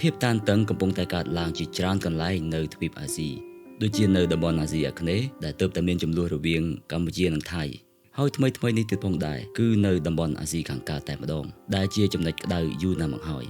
ភាពតានតឹងកំពុងតែកើតឡើងជាច្រើនកន្លែងនៅទ្វីបអាស៊ីដូចជានៅតំបន់អាស៊ីអាគ្នេយ៍ដែលទើបតែមានជម្លោះរវាងកម្ពុជានិងថៃហើយថ្មីថ្មីនេះទៀតផងដែរគឺនៅតំបន់អាស៊ីខាងកើតតែម្ដងដែលជាចំណុចក្តៅយូរណាស់មកហើយ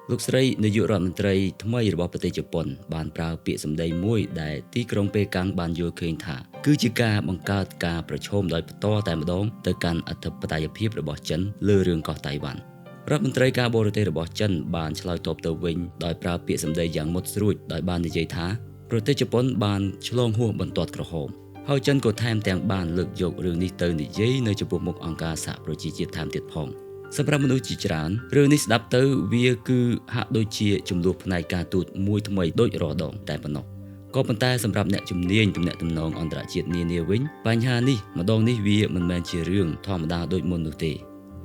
លោកស្រីនាយករដ្ឋមន្ត្រីថ្មីរបស់ប្រទេសជប៉ុនបានប្រើពាក្យសម្ដីមួយដែលទីក្រុងប៉េកាំងបានយល់ឃើញថាគឺជាការបង្កើតការប្រឈមដោយផ្ទាល់តែម្ដងទៅកាន់អធិបតេយ្យភាពរបស់ចិនលើរឿងកោះតៃវ៉ាន់រដ្ឋមន្ត្រីការបរទេសរបស់ចិនបានឆ្លើយតបទៅវិញដោយប្រើពាក្យសម្ដីយ៉ាងមុតស្រួចដោយបាននិយាយថាប្រទេសជប៉ុនបានឆ្លងហួសបន្ទាត់ក្រហមហើយចិនក៏ថែមទាំងបានលើកយករឿងនេះទៅនិយាយនៅចំពោះមុខអង្គការសហប្រជាជាតិថែមទៀតផងសម្រាប់មនុស្សជាច្រើនរឿងនេះស្ដាប់ទៅវាគឺហាក់ដូចជាចំនួនផ្នែកការទូតមួយថ្មីដូចរាល់ដងតែប៉ុណ្ណោះក៏ប៉ុន្តែសម្រាប់អ្នកជំនាញទំនាក់ទំនងអន្តរជាតិនានាវិញបញ្ហានេះម្ដងនេះវាមិនមែនជារឿងធម្មតាដូចមុននោះទេ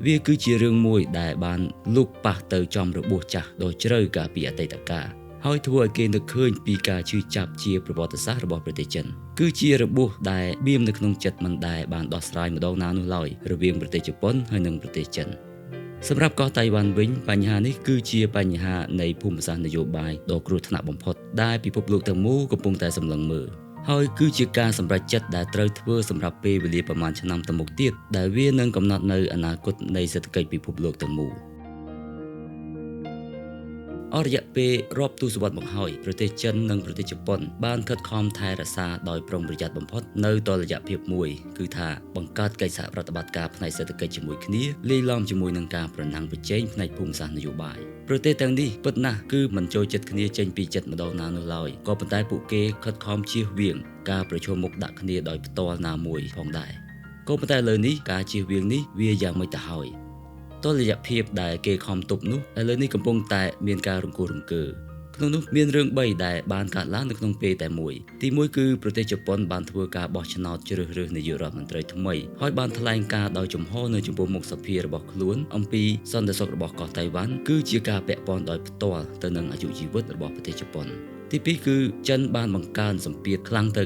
វាគឺជារឿងមួយដែលបានលុកប៉ះទៅចំរបួសចាស់ដ៏ជ្រៅកាលពីអតីតកាលហើយធ្វើឲ្យគេនឹកឃើញពីការឈឺចាប់ជាប្រវត្តិសាស្ត្ររបស់ប្រទេសចិនគឺជារបួសដែលបៀមនៅក្នុងចិត្តមិនដែលបានដោះស្រាយម្ដងណានោះឡើយរវាងប្រទេសជប៉ុនហើយនិងប្រទេសចិនសម្រាប់កោះតៃវ៉ាន់វិញបញ្ហានេះគឺជាបញ្ហានៃភូមិសាស្ត្រនយោបាយដ៏គ្រោះថ្នាក់បំផុតដែលពិភពលោកទាំងមូលកំពុងតែសម្លឹងមើលហើយគឺជាការសម្រេចចិត្តដែលត្រូវធ្វើសម្រាប់ពេលវេលាប្រមាណឆ្នាំទៅមុខទៀតដែលវានឹងកំណត់នៅអនាគតនៃសេដ្ឋកិច្ចពិភពលោកទាំងមូលអស់រយៈពេលរាប់ទសវត្សរ៍មកហើយប្រទេសចិននិងប្រទេសជប៉ុនបានខិតខំថែរក្សាដោយប្រុងប្រយ័ត្នបំផុតនៅតុល្យភាពមួយគឺថាបង្កើតកិច្ចសហប្រតិបត្តិការផ្នែកសេដ្ឋកិច្ចជាមួយគ្នាលាយឡំជាមួយនឹងការប្រណាំងប្រជែងផ្នែកភូមិសាស្ត្រនយោបាយប្រទេសទាំងនេះពិតណាស់គឺមិនចូលចិត្តគ្នាចេញពីចិត្តម្ដងណានោះឡើយក៏ប៉ុន្តែពួកគេខិតខំជៀសវាងការប្រឈមមុខដាក់គ្នាដោយផ្ទាល់ណាមួយផងដែរក៏ប៉ុន្តែលើនេះការជៀសវាងនេះវាយ៉ាងម៉េចទៅហើយតុល្យភាពដែលគេខំទប់នោះឥឡូវនេះកំពុងតែមានការរង្គោះរង្គើក្នុងនោះមានរឿង3ដែលបានកើតឡើងនៅក្នុងពេលតែមួយទី1គឺប្រទេសជប៉ុនបានធ្វើការបោះឆ្នោតជ្រើសរើសនាយករដ្ឋមន្ត្រីថ្មីហើយបានថ្លែងការណ៍ដោយចំហនៅចំពោះមុខសភារបស់ខ្លួនអំពីសន្តិសុខរបស់កោះតៃវ៉ាន់គឺជាការពាក់ព័ន្ធដោយផ្ទាល់ទៅនឹងអាយុជីវិតរបស់ប្រទេសជប៉ុនទី2គឺចិនបានបង្កើនសម្ពាធខ្លាំងទៅ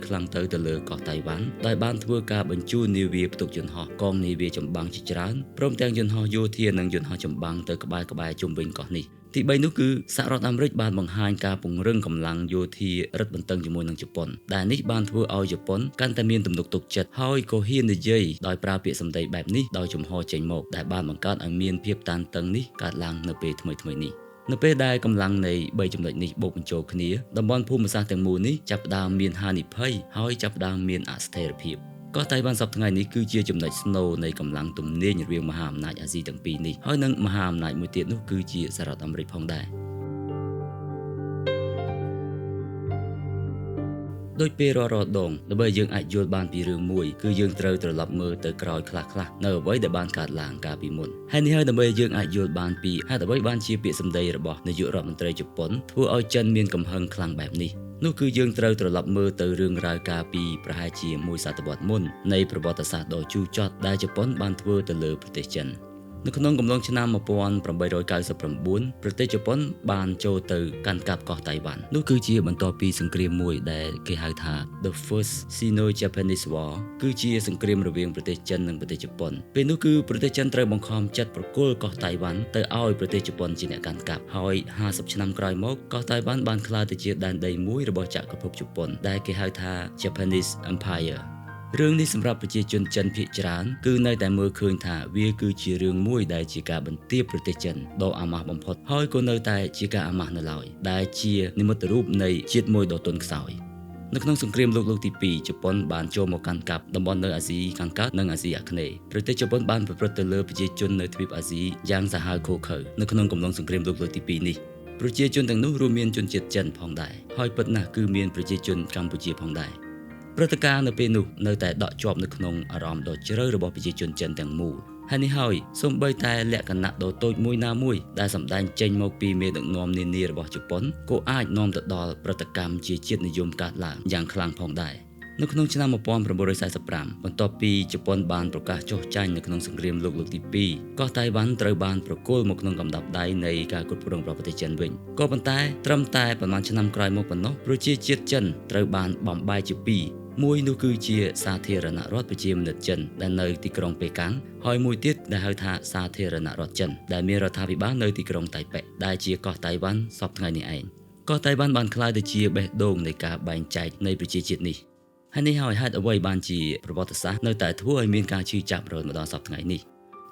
ទៅលើកោះតៃវ៉ាន់ដោយបានធ្វើការបញ្ជូននាវាផ្ទុកយន្តហោះកងនាវាចម្បាំងជាច្រើនព្រមទាំងយន្តហោះយោធានិងយន្តហោះចម្បាំងទៅក្បែរជុំវិញកោះនេះទី3នោះគឺសហរដ្ឋអាមេរិកបានបង្ហាញការពង្រឹងកម្លាំងយោធារឹតបន្តឹងជាមួយនឹងជប៉ុនដែលនេះបានធ្វើឲ្យជប៉ុនកាន់តែមានទំនុកទុកចិត្តហើយក៏ហ៊ាននិយាយដោយប្រើពាក្យសម្ដីបែបនេះដោយចំហចេញមកដែលបានបង្កើតឲ្យមានភាពតានតឹងនេះកើតឡើងនៅពេលថ្មីៗនេះនៅពេលដែលកម្លាំងនៃ3ចំណុចនេះបូកបញ្ចូលគ្នាតំបន់ភូមិសាស្ត្រទាំងមូលនេះចាប់ផ្ដើមមានហានិភ័យហើយចាប់ផ្ដើមមានអស្ថិរភាពកោះតៃវ៉ាន់សប្តាហ៍ថ្ងៃនេះគឺជាចំណុចស្នូលនៃកម្លាំងទំនាញរវាងមហាអំណាចអាស៊ីទាំងពីរនេះហើយនិងមហាអំណាចមួយទៀតនោះគឺជាសហរដ្ឋអាមេរិកផងដែរដូចពេលរាល់ដងដើម្បីយើងអាចយល់បានពីរឿងមួយគឺយើងត្រូវត្រឡប់មើលទៅក្រោយខ្លះៗនៅអ្វីដែលបានកើតឡើងកាលពីមុនហើយនេះហើយដើម្បីយើងអាចយល់បានពីហេតុអ្វីបានជាពាក្យសម្ដីរបស់នាយករដ្ឋមន្ត្រីជប៉ុនធ្វើឲ្យចិនមានកំហឹងខ្លាំងបែបនេះនោះគឺយើងត្រូវត្រឡប់មើលទៅរឿងរ៉ាវកាលពីប្រហែលជាមួយសតវត្សមុននៃប្រវត្តិសាស្ត្រដ៏ជូរចត់ដែលជប៉ុនបានធ្វើទៅលើប្រទេសចិននៅក្នុងកំឡុងឆ្នាំ1899ប្រទេសជប៉ុនបានចូលទៅកាន់កាប់កោះតៃវ៉ាន់នោះគឺជាបន្ទាប់ពីសង្គ្រាមមួយដែលគេហៅថា The First Sino-Japanese War គឺជាសង្គ្រាមរវាងប្រទេសចិននិងប្រទេសជប៉ុនពេលនោះគឺប្រទេសចិនត្រូវបង្ខំចិត្តប្រគល់កោះតៃវ៉ាន់ទៅឲ្យប្រទេសជប៉ុនជាអ្នកកាន់កាប់ហើយ50ឆ្នាំក្រោយមកកោះតៃវ៉ាន់បានក្លាយទៅជាដែនដីមួយរបស់ចក្រភពជប៉ុនដែលគេហៅថា Japanese Empire រឿងនេះសម្រាប់ប្រជាជនចិនភាគច្រើនគឺនៅតែមើលឃើញថាវាគឺជារឿងមួយដែលជាការបន្ទាបប្រទេសចិនដ៏អាម៉ាស់បំផុតហើយក៏នៅតែជាការអាម៉ាស់នៅឡើយដែលជានិមិត្តរូបនៃជាតិមួយដ៏ទន់ខ្សោយនៅក្នុងសង្គ្រាមលោកលើកទី2ជប៉ុនបានចូលមកកាន់កាប់តំបន់នៅអាស៊ីខាងកើតនិងអាស៊ីអាគ្នេយ៍ប្រទេសជប៉ុនបានប្រព្រឹត្តទៅលើប្រជាជននៅទ្វីបអាស៊ីយ៉ាងសាហាវឃោរឃៅនៅក្នុងកំឡុងសង្គ្រាមលោកលើកទី2នេះប្រជាជនទាំងនោះរួមមានជនជាតិចិនផងដែរហើយពិតណាស់គឺមានប្រជាជនកម្ពុជាផងដែរព្រឹត្តិការណ៍នៅពេលនោះនៅតែដក់ជាប់នៅក្នុងអារម្មណ៍ដ៏ជ្រៅរបស់ប្រជាជនចិនទាំងមូលហើយនេះហើយសូម្បីតែលក្ខណៈដ៏តូចមួយណាមួយដែលសម្ដែងចេញមកពីមេដឹកនាំនានារបស់ជប៉ុនក៏អាចនាំទៅដល់ប្រតិកម្មជាជាតិនិយមកើតឡើងយ៉ាងខ្លាំងផងដែរនៅក្នុងឆ្នាំ1945បន្ទាប់ពីជប៉ុនបានប្រកាសចុះចាញ់នៅក្នុងសង្គ្រាមលោកលើកទី2កោះតៃវ៉ាន់ត្រូវបានប្រគល់មកក្នុងកណ្ដាប់ដៃនៃការគ្រប់គ្រងរបស់ប្រទេសចិនវិញក៏ប៉ុន្តែត្រឹមតែប្រមាណឆ្នាំក្រោយមកប៉ុណ្ណោះប្រជាជាតិចិនត្រូវបានបំបែកជាពីរ មួយនោះគឺជាសាធារណរដ្ឋប្រជាមានិតចិនដែលនៅទីក្រុងប៉េកាំងហើយមួយទៀតដែលហៅថាសាធារណរដ្ឋចិនដែលមានរដ្ឋាភិបាលនៅទីក្រុងតៃប៉េដែលជាកោះតៃវ៉ាន់សព្វថ្ងៃនេះឯងកោះតៃវ៉ាន់បានក្លាយទៅជាបេះដូងនៃការបែងចែកនៃប្រជាជាតិនេះហើយនេះហើយហេតុអ្វីបានជាប្រវត្តិសាស្ត្រនៅតែធ្វើឲ្យមានការឈឺចាប់រហូតមកដល់សព្វថ្ងៃនេះ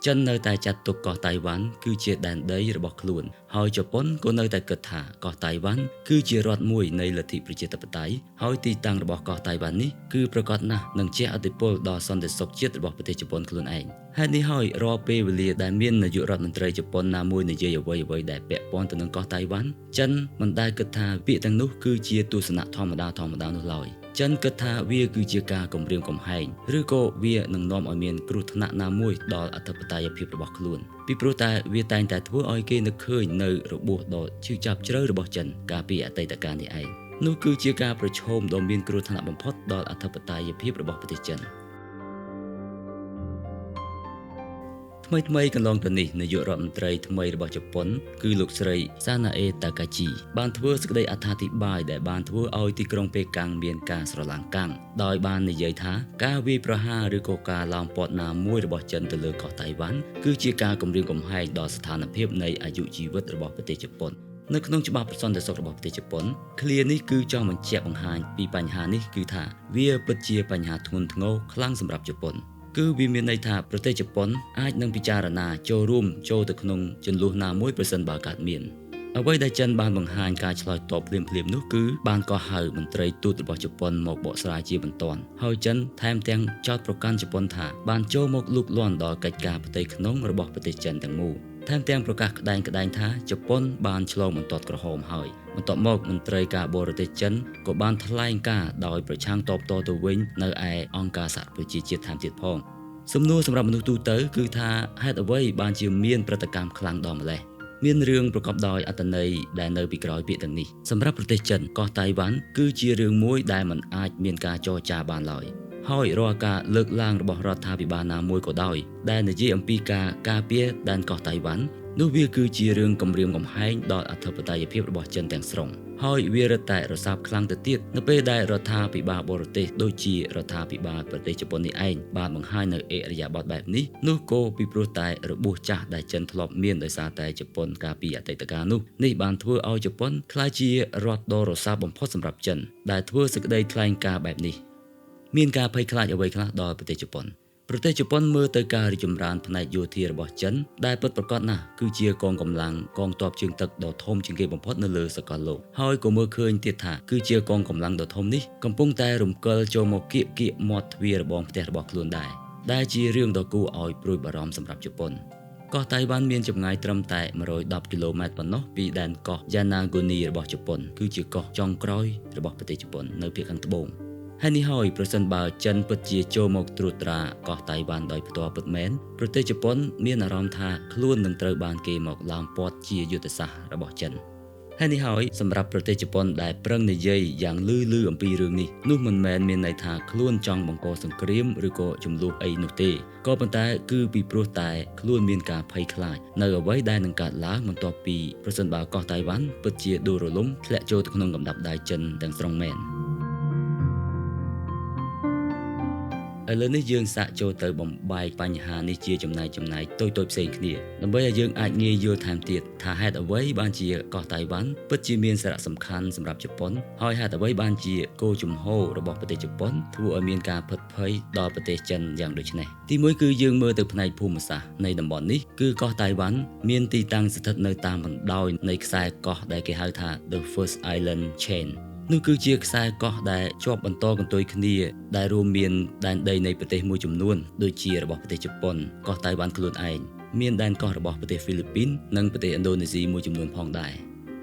ចិននៅតែចាត់ទុកកោះតៃវ៉ាន់គឺជាដែនដីរបស់ខ្លួនហើយជប៉ុនក៏នៅតែគិតថាកោះតៃវ៉ាន់គឺជារដ្ឋមួយនៃលទ្ធិប្រជាធិបតេយ្យហើយទីតាំងរបស់កោះតៃវ៉ាន់នេះគឺប្រាកដណាស់នឹងជះឥទ្ធិពលដល់សន្តិសុខជាតិរបស់ប្រទេសជប៉ុនខ្លួនឯងហេតុនេះហើយរាល់ពេលវេលាដែលមាននាយករដ្ឋមន្ត្រីជប៉ុនណាមួយនិយាយអ្វីៗដែលពាក់ព័ន្ធទៅនឹងកោះតៃវ៉ាន់ចិនមិនដែលគិតថាពាក្យទាំងនោះគឺជាទស្សនៈធម្មតានោះឡើយចិនគិតថាវាគឺជាការគំរាមកំហែងឬក៏វានឹងនាំឲ្យមានគ្រោះថ្នាក់ណាមួយដល់អធិបតេយ្យភាពរបស់ខ្លួនពីព្រោះតែវាតែងតែធ្វើឲ្យគេនឹកឃើញនៅរបួសដ៏ឈឺចាប់ជ្រៅរបស់ចិនកាលពីអតីតកាលនេះឯងនោះគឺជាការប្រឈមដ៏មានគ្រោះថ្នាក់បំផុតដល់អធិបតេយ្យភាពរបស់ប្រទេសចិនថ្មីៗកន្លងទៅនេះនាយករដ្ឋមន្ត្រីថ្មីរបស់ជប៉ុនគឺលោកស្រីសាណាអេតាកាជីបានធ្វើសេចក្តីអត្ថាធិប្បាយដែលបានធ្វើឲ្យទីក្រុងប៉េកាំងមានការស្រឡាំងកាំងដោយបាននិយាយថាការវាយប្រហារឬក៏ការឡោមព័ទ្ធណាមួយរបស់ចិនទៅលើកោះតៃវ៉ាន់គឺជាការគំរាមកំហែងដល់ស្ថានភាពនៃអាយុជីវិតរបស់ប្រទេសជប៉ុននៅក្នុងច្បាប់សន្តិសុខរបស់ប្រទេសជប៉ុនឃ្លានេះគឺចង់បញ្ជាក់បង្ហាញពីបញ្ហានេះគឺថាវាពិតជាបញ្ហាធ្ងន់ធ្ងរខ្លាំងសម្រាប់ជប៉ុនគឺវាមានន័យថាប្រទេសជប៉ុនអាចនឹងពិចារណាចូលរួមចូលទៅក្នុងជម្លោះណាមួយប្រសិនបើកើតមានអ្វីដែលចិនបានបង្ហាញការឆ្លើយតបភ្លាមៗនោះគឺបានកោះហៅមន្ត្រីទូតរបស់ជប៉ុនមកបកស្រាយជាបន្ទាន់ហើយចិនថែមទាំងចោទប្រកាន់ជប៉ុនថាបានចូលមកលូកលាន់ដល់កិច្ចការផ្ទៃក្នុងរបស់ប្រទេសចិនទាំងមូលថែមទាំងប្រកាសក្តែងៗថាជប៉ុនបានឆ្លងបន្ទាត់ក្រហមហើយបន្ទាប់មកមន្ត្រីការបរទេសចិនក៏បានថ្លែងការណ៍ដោយប្រឆាំងតបតទៅវិញនៅឯអង្គការសហប្រជាជាតិថែមទៀតផងសំណួរសម្រាប់មនុស្សទូទៅគឺថាហេតុអ្វីបានជាមានប្រតិកម្មខ្លាំងដល់ម្ល៉េះមានរឿងប្រកបដោយអត្ថន័យដែលនៅពីក្រោយពាក្យទាំងនេះសម្រាប់ប្រទេសចិនកោះតៃវ៉ាន់គឺជារឿងមួយដែលមិនអាចមានការចរចាបានឡើយហើយរាល់ការលើកឡើងរបស់រដ្ឋាភិបាលណាមួយក៏ដោយដែលនិយាយអំពីការការពារដែនកោះតៃវ៉ាន់នោះវាគឺជារឿងគំរាមកំហែងដល់អធិបតេយ្យភាពរបស់ចិនទាំងស្រុងហើយវារឹតតែរសាបខ្លាំងទៅទៀតនៅពេលដែលរដ្ឋាភិបាលបរទេសដូចជារដ្ឋាភិបាលប្រទេសជប៉ុននេះឯងបានបង្ហាញនៅឥរិយាបថបែបនេះនោះក៏ពីព្រោះតែរបួសចាស់ដែលចិនធ្លាប់មានដោយសារតែជប៉ុនកាលពីអតីតកាលនោះនេះបានធ្វើឲ្យជប៉ុនក្លាយជារដ្ឋដ៏រសើបបំផុតសម្រាប់ចិនដែលធ្វើសេចក្តីថ្លែងការណ៍បែបនេះមានការភ័យខ្លាចអ្វីខ្លះដល់ប្រទេសជប៉ុនប្រទេសជប៉ុនមើលទៅការរីកចម្រើនផ្នែកយោធារបស់ចិនដែលពិតប្រាកដណាស់គឺជាកងកម្លាំងកងទ័ពជើងទឹកដ៏ធំជាងគេបំផុតនៅលើសកលលោកហើយក៏មើលឃើញទៀតថាគឺជាកងកម្លាំងដ៏ធំនេះកំពុងតែរំកិលចូលមកគៀកគៀកមាត់ទ្វាររបងផ្ទះរបស់ខ្លួនដែរដែលជារឿងដ៏គួរឲ្យព្រួយបារម្ភសម្រាប់ជប៉ុនកោះតៃវ៉ាន់មានចម្ងាយត្រឹមតែ110គីឡូម៉ែត្រប៉ុណ្ណោះពីដែនកោះយ៉ាណាហ្គូនីរបស់ជប៉ុនគឺជាកោះចុងក្រោយរបស់ប្រទេសជប៉ុននៅភាគខាងត្បូងហើយនេះហើយប្រសិនបើចិនពិតជាចូលមកត្រួតត្រាកោះតៃវ៉ាន់ដោយផ្ទាល់ពិតមែនប្រទេសជប៉ុនមានអារម្មណ៍ថាខ្លួននឹងត្រូវបានគេមកឡោមព័ទ្ធជាយុទ្ធសាស្ត្ររបស់ចិនហើយនេះហើយសម្រាប់ប្រទេសជប៉ុនដែលប្រឹងនិយាយយ៉ាងលឺៗអំពីរឿងនេះនោះមិនមែនមានន័យថាខ្លួនចង់បង្កសង្គ្រាមឬក៏ជម្លោះអីនោះទេក៏ប៉ុន្តែគឺពីព្រោះតែខ្លួនមានការភ័យខ្លាចនៅអ្វីដែលនឹងកើតឡើងបន្ទាប់ពីប្រសិនបើកោះតៃវ៉ាន់ពិតជាដួលរលំធ្លាក់ចូលទៅក្នុងកណ្ដាប់ដៃចិនទាំងស្រុងមែនឥឡូវនេះយើងសាកចូលទៅបំបែកបញ្ហានេះជាចំណែកតូចៗផ្សេងគ្នាដើម្បីឲ្យយើងអាចងាយយល់ថែមទៀតថាហេតុអ្វីបានជាកោះតៃវ៉ាន់ពិតជាមានសារៈសំខាន់សម្រាប់ជប៉ុនហើយហេតុអ្វីបានជាគោលជំហររបស់ប្រទេសជប៉ុនធ្វើឲ្យមានការភិតភ័យដល់ប្រទេសចិនយ៉ាងដូចនេះទីមួយគឺយើងមើលទៅផ្នែកភូមិសាស្ត្រនៃតំបន់នេះគឺកោះតៃវ៉ាន់មានទីតាំងស្ថិតនៅតាមបណ្ដោយនៃខ្សែកោះដែលគេហៅថា The First Island Chain នោះគឺជាខ្សែកោះដែលជាប់បន្តកន្ទុយគ្នាដែលរួមមានដែនដីនៃប្រទេសមួយចំនួនដូចជារបស់ប្រទេសជប៉ុនកោះតៃវ៉ាន់ខ្លួនឯងមានដែនកោះរបស់ប្រទេសហ្វីលីពីននិងប្រទេសឥណ្ឌូនេស៊ីមួយចំនួនផងដែរ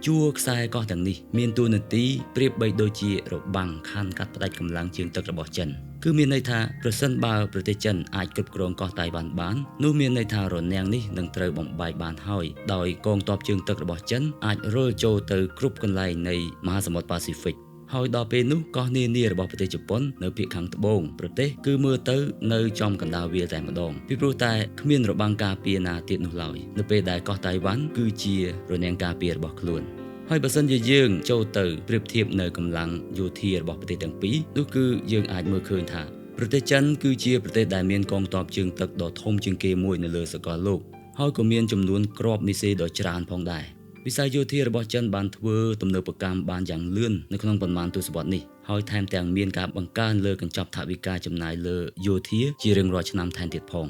ជួរខ្សែកោះទាំងនេះមានតួនាទីប្រៀបបីដូចជារបាំងខណ្ឌកាត់ផ្តាច់កម្លាំងជើងទឹករបស់ចិនគឺមានន័យថាប្រសិនបើប្រទេសចិនអាចគ្រប់គ្រងកោះតៃវ៉ាន់បាននោះមានន័យថារនាំងនេះនឹងត្រូវបំបែកបានហើយដោយកងទ័ពជើងទឹករបស់ចិនអាចរុលចូលទៅគ្រប់កន្លែងនៃមហាសមុទ្រប៉ាស៊ីហ្វិកហើយដល់ពេលនោះកោះនានារបស់ប្រទេសជប៉ុននៅភាគខាងត្បូងប្រទេសគឺមើលទៅនៅចំកណ្ដាលវាលតែម្ដងពីព្រោះតែគ្មានរបាំងការពារណាទៀតនោះឡើយនៅពេលដែលកោះតៃវ៉ាន់គឺជារនាំងការពាររបស់ខ្លួន ហើយបើសិនជាយើងចូលទៅប្រៀបធៀបនៅកម្លាំងយោធារបស់ប្រទេសទាំងពីរនោះគឺយើងអាចមើលឃើញថាប្រទេសចិនគឺជាប្រទេសដែលមានកងទ័ពជើងទឹកដ៏ធំជាងគេមួយនៅលើសកលលោកហើយក៏មានចំនួនគ្រាប់មីស៊ីលដ៏ច្រើនផងដែរវិស័យយោធារបស់ចិនបានធ្វើទំនើបកម្មបានយ៉ាងលឿននៅក្នុងប៉ុន្មានទសវត្សរ៍នេះហើយថែមទាំងមានការបង្កើនលើកញ្ចប់ថវិកាចំណាយលើយោធាជារៀងរាល់ឆ្នាំថែមទៀតផង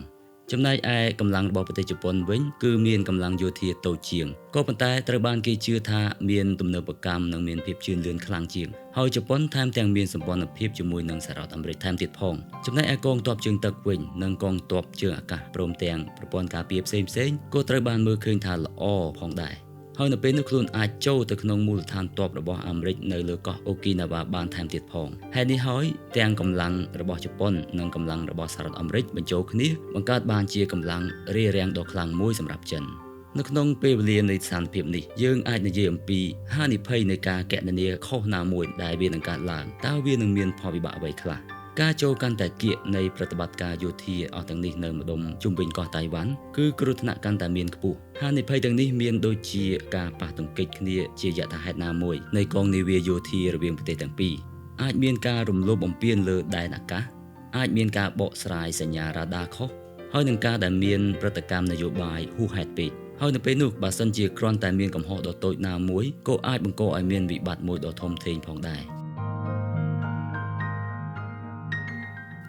ចំណែកឯកម្លាំងរបស់ប្រទេសជប៉ុនវិញគឺមានកម្លាំងយោធាតូចជាងក៏ប៉ុន្តែត្រូវបានគេជឿថាមានទំនើបកម្មនិងមានភាពជឿនលឿនខ្លាំងជាងហើយជប៉ុនថែមទាំងមានសម្ព័ន្ធភាពជាមួយនឹងសហរដ្ឋអាមេរិកថែមទៀតផងចំណែកឯកងទ័ពជើងទឹកវិញនិងកងទ័ពជើងអាកាសព្រមទាំងប្រព័ន្ធការពារផ្សេងៗក៏ត្រូវបានមើលឃើញថាល្អផងដែរហើយនៅពេលនោះខ្លួនអាចចូលទៅក្នុងមូលដ្ឋានទ័ពរបស់អាមេរិកនៅលើកោះអូគីណាវ៉ាបានថែមទៀតផងហេតុនេះហើយទាំងកម្លាំងរបស់ជប៉ុននិងកម្លាំងរបស់សហរដ្ឋអាមេរិកបញ្ចូលគ្នាបង្កើតបានជាកម្លាំងរារាំងដ៏ខ្លាំងមួយសម្រាប់ចិននៅក្នុងពេលវេលានៃស្ថានភាពនេះយើងអាចនិយាយអំពីហានិភ័យនៃការគណនាខុសណាមួយដែលវានឹងកើតឡើងតើវានឹងមានផលវិបាកអ្វីខ្លះការចូលកាន់តែគៀកនៃប្រតិបត្តិការយោធាអស់ទាំងនេះនៅម្ដុំជុំវិញកោះតៃវ៉ាន់គឺគ្រោះថ្នាក់កាន់តែមានខ្ពស់ហានិភ័យទាំងនេះមានដូចជាការប៉ះទង្គិចគ្នាជាយថាហេតុណាមួយនៃកងនាវាយោធារវាងប្រទេសទាំងពីរអាចមានការរំលោភបំពានលើដែនអាកាសអាចមានការបកស្រាយសញ្ញារ៉ាដាខុសហើយនឹងការដែលមានប្រតិកម្មនយោបាយហួសហេតុពេកហើយនៅពេលនោះបើសិនជាគ្រាន់តែមានកំហុសដ៏តូចណាមួយក៏អាចបង្កឲ្យមានវិបត្តិមួយដ៏ធំធេងផងដែរ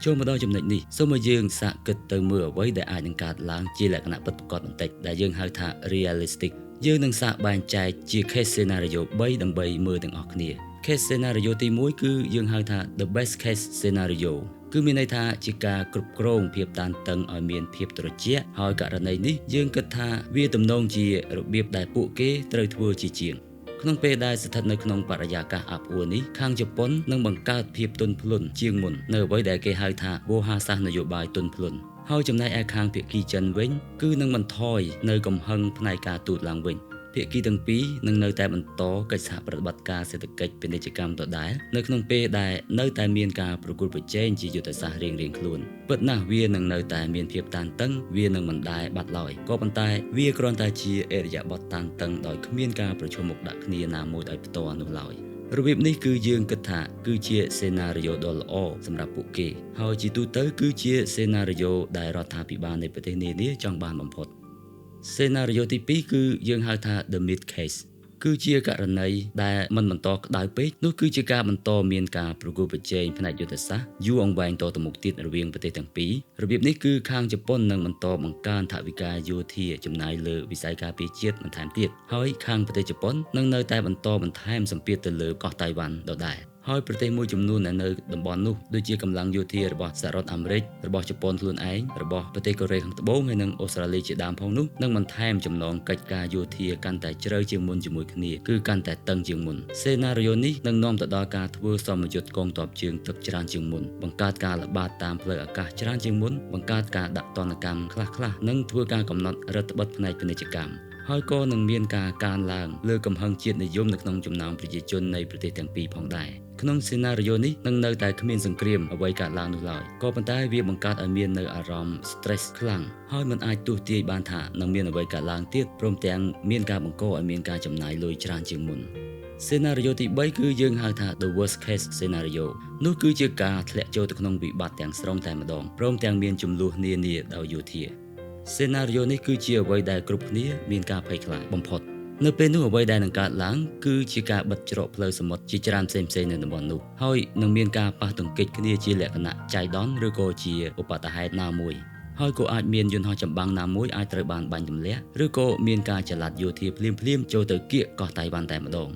ចូលមកដល់ចំណុចនេះសូមឲ្យយើងសាកគិតទៅមើលអ្វីដែលអាចនឹងកើតឡើងជាលក្ខណៈពិតប្រាកដបន្តិចដែលយើងហៅថា realistic យើងនឹងសាកបែងចែកជា case scenario 3ដើម្បីមើលទាំងអស់គ្នា case scenario ទី1គឺយើងហៅថា the best case scenario គឺមានន័យថាជាការគ្រប់គ្រងភាពតានតឹងឲ្យមានភាពត្រជាក់ហើយករណីនេះយើងគិតថាវាទំនងជារបៀបដែលពួកគេត្រូវធ្វើជាជាងក្នុងពេលដែលស្ថិតនៅក្នុងបរិយាកាសអាប់អួរនេះខាងជប៉ុននឹងបង្កើតភាពទន់ភ្លន់ជាងមុននៅអ្វីដែលគេហៅថាវោហារសាស្ត្រនយោបាយទន់ភ្លន់ហើយចំណែកឯខាងភាគីចិនវិញគឺនឹងបន្ថយនៅកំហឹងផ្នែកការទូតឡើងវិញភាគីទាំងពីរនឹងនៅតែបន្តកិច្ចសហប្រតិបត្តិការសេដ្ឋកិច្ចពាណិជ្ជកម្មដដែលនៅក្នុងពេលដែលនៅតែមានការប្រកួតប្រជែងជាយុទ្ធសាស្ត្ររៀងៗខ្លួនពិតណាស់វានឹងនៅតែមានភាពតានតឹងវានឹងមិនដែលបាត់ឡើយក៏ប៉ុន្តែវាគ្រាន់តែជាឥរិយាបថតានតឹងដោយគ្មានការប្រឈមមុខដាក់គ្នាណាមួយដោយផ្ទាល់នោះឡើយរបៀបនេះគឺយើងគិតថាគឺជាសេណារីយ៉ូដ៏ល្អសម្រាប់ពួកគេហើយជាទូទៅគឺជាសេណារីយ៉ូដែលរដ្ឋាភិបាលនៃប្រទេសនានាចង់បានបំផុតសេណារីយ៉ូទី2គឺយើងហៅថា the mid case គឺជាករណីដែលមិនបន្តក្តៅពេកនោះគឺជាការបន្តមានការប្រកួតប្រជែងផ្នែកយុទ្ធសាស្ត្រយូរអង្វែងតទៅមុខទៀតរវាងប្រទេសទាំងពីររបៀបនេះគឺខាងជប៉ុននឹងបន្តបង្កើនថវិកាយោធាចំណាយលើវិស័យការពារជាតិបន្ថែមទៀតហើយខាងប្រទេសជប៉ុននឹងនៅតែបន្តបន្ថែមសម្ពាធទៅលើកោះតៃវ៉ាន់ដដែលហើយប្រទេសមួយចំនួនដែលនៅតំបន់នោះដូចជាកម្លាំងយោធារបស់សហរដ្ឋអាមេរិករបស់ជប៉ុនខ្លួនឯងរបស់ប្រទេសកូរ៉េខាងត្បូងហើយនិងអូស្ត្រាលីជាដើមផងនោះនឹងបន្ថែមចំណងកិច្ចការយោធាកាន់តែជ្រៅជាងមុនជាមួយគ្នាគឺកាន់តែតឹងជាងមុនសេណារីយ៉ូនេះនឹងនាំទៅដល់ការធ្វើសមយុទ្ធកងទ័ពជើងទឹកច្រើនជាងមុនបង្កើតការល្បាតតាមផ្លូវអាកាសច្រើនជាងមុនបង្កើតការដាក់ទណ្ឌកម្មខ្លះៗនិងធ្វើការកំណត់រដ្ឋបិទផ្នែកពាណិជ្ជកម្មហើយក៏នឹងមានការកើនឡើងលើកំហឹងជាតិនិយមនៅក្នុងចំណោមប្រជាជននៃប្រទេសទាំងពីរផងដែរក្នុងសេណារីយ៉ូនេះនឹងនៅតែគ្មានសង្គ្រាមអ្វីកើតឡើងនោះឡើយក៏ប៉ុន្តែវាបង្កើតឲ្យមាននៅអារម្មណ៍ stress ខ្លាំងហើយមិនអាចទស្សន៍ទាយបានថានឹងមានអ្វីកើតឡើងទៀតព្រមទាំងមានការបង្កឲ្យមានការចំណាយលុយច្រើនជាងមុនសេណារីយ៉ូទី3គឺយើងហៅថា the worst case scenario នោះគឺជាការធ្លាក់ចូលទៅក្នុងវិបត្តិទាំងស្រុងតែម្ដងព្រមទាំងមានចំនួននានាដោយយោធាសេណារីយ៉ូនេះគឺជាអ្វីដែលគ្រប់គ្នាមានការភ័យខ្លាចបំផុតនៅពេលនោះអ្វីដែលនឹងកើតឡើងគឺជាការបិទច្រកផ្លូវសមុទ្រជាច្រើនផ្សេងៗនៅតំបន់នោះហើយនឹងមានការប៉ះទង្គិចគ្នាជាលក្ខណៈចៃដន្យឬក៏ជាឧបទ្ទហេតុណាមួយហើយក៏អាចមានយន្តហោះចម្បាំងណាមួយអាចត្រូវបានបាញ់ទម្លាក់ឬក៏មានការចល័តយោធាភ្លាមៗចូលទៅគៀកកោះតៃវ៉ាន់តែម្ដង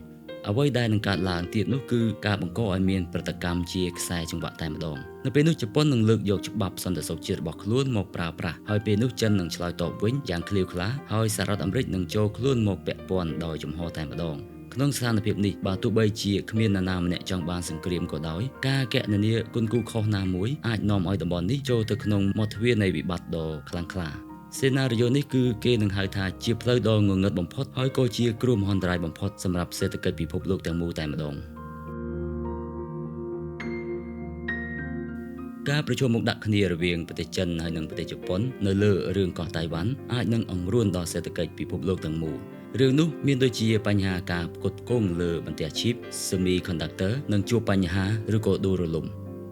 អ្វីដែលនឹងកើតឡើងទៀតនោះគឺការបង្កឲ្យមានប្រតិកម្មជាខ្សែចង្វាក់តែម្ដងនៅពេលនោះជប៉ុននឹងលើកយកច្បាប់សន្តិសុខជាតិរបស់ខ្លួនមកប្រើប្រាស់ហើយពេលនោះចិននឹងឆ្លើយតបវិញយ៉ាងឃ្លាវខ្លាហើយសហរដ្ឋអាមេរិកនឹងចូលខ្លួនមកពាក់ព័ន្ធដោយចំហតែម្ដងក្នុងស្ថានភាពនេះបើទោះបីជាគ្មាននរណាម្នាក់ចង់បានសង្គ្រាមក៏ដោយការគណនាគុណគូខុសណាមួយអាចនាំឲ្យតំបន់នេះចូលទៅក្នុងមាត់ទ្វារនៃវិបត្តិដ៏ខ្លាំងក្លាសេណារីយ៉ូនេះគឺគេនឹងហៅថាជាផ្លូវដ៏ងងឹតបំផុតហើយក៏ជាគ្រោះមហន្តរាយបំផុតសម្រាប់សេដ្ឋកិច្ចពិភពលោកទាំងមូលតែម្ដងការប្រជុំមុខដាក់គ្នារវាងប្រទេសចិនហើយនិងប្រទេសជប៉ុននៅលើរឿងកោះតៃវ៉ាន់អាចនឹងអង្រួនដល់សេដ្ឋកិច្ចពិភពលោកទាំងមូល រឿងនោះមានដូចជាបញ្ហាការផ្គត់ផ្គង់លើបន្ទះឈីប Semiconductor នឹងជួបបញ្ហាឬក៏ដួលរលំ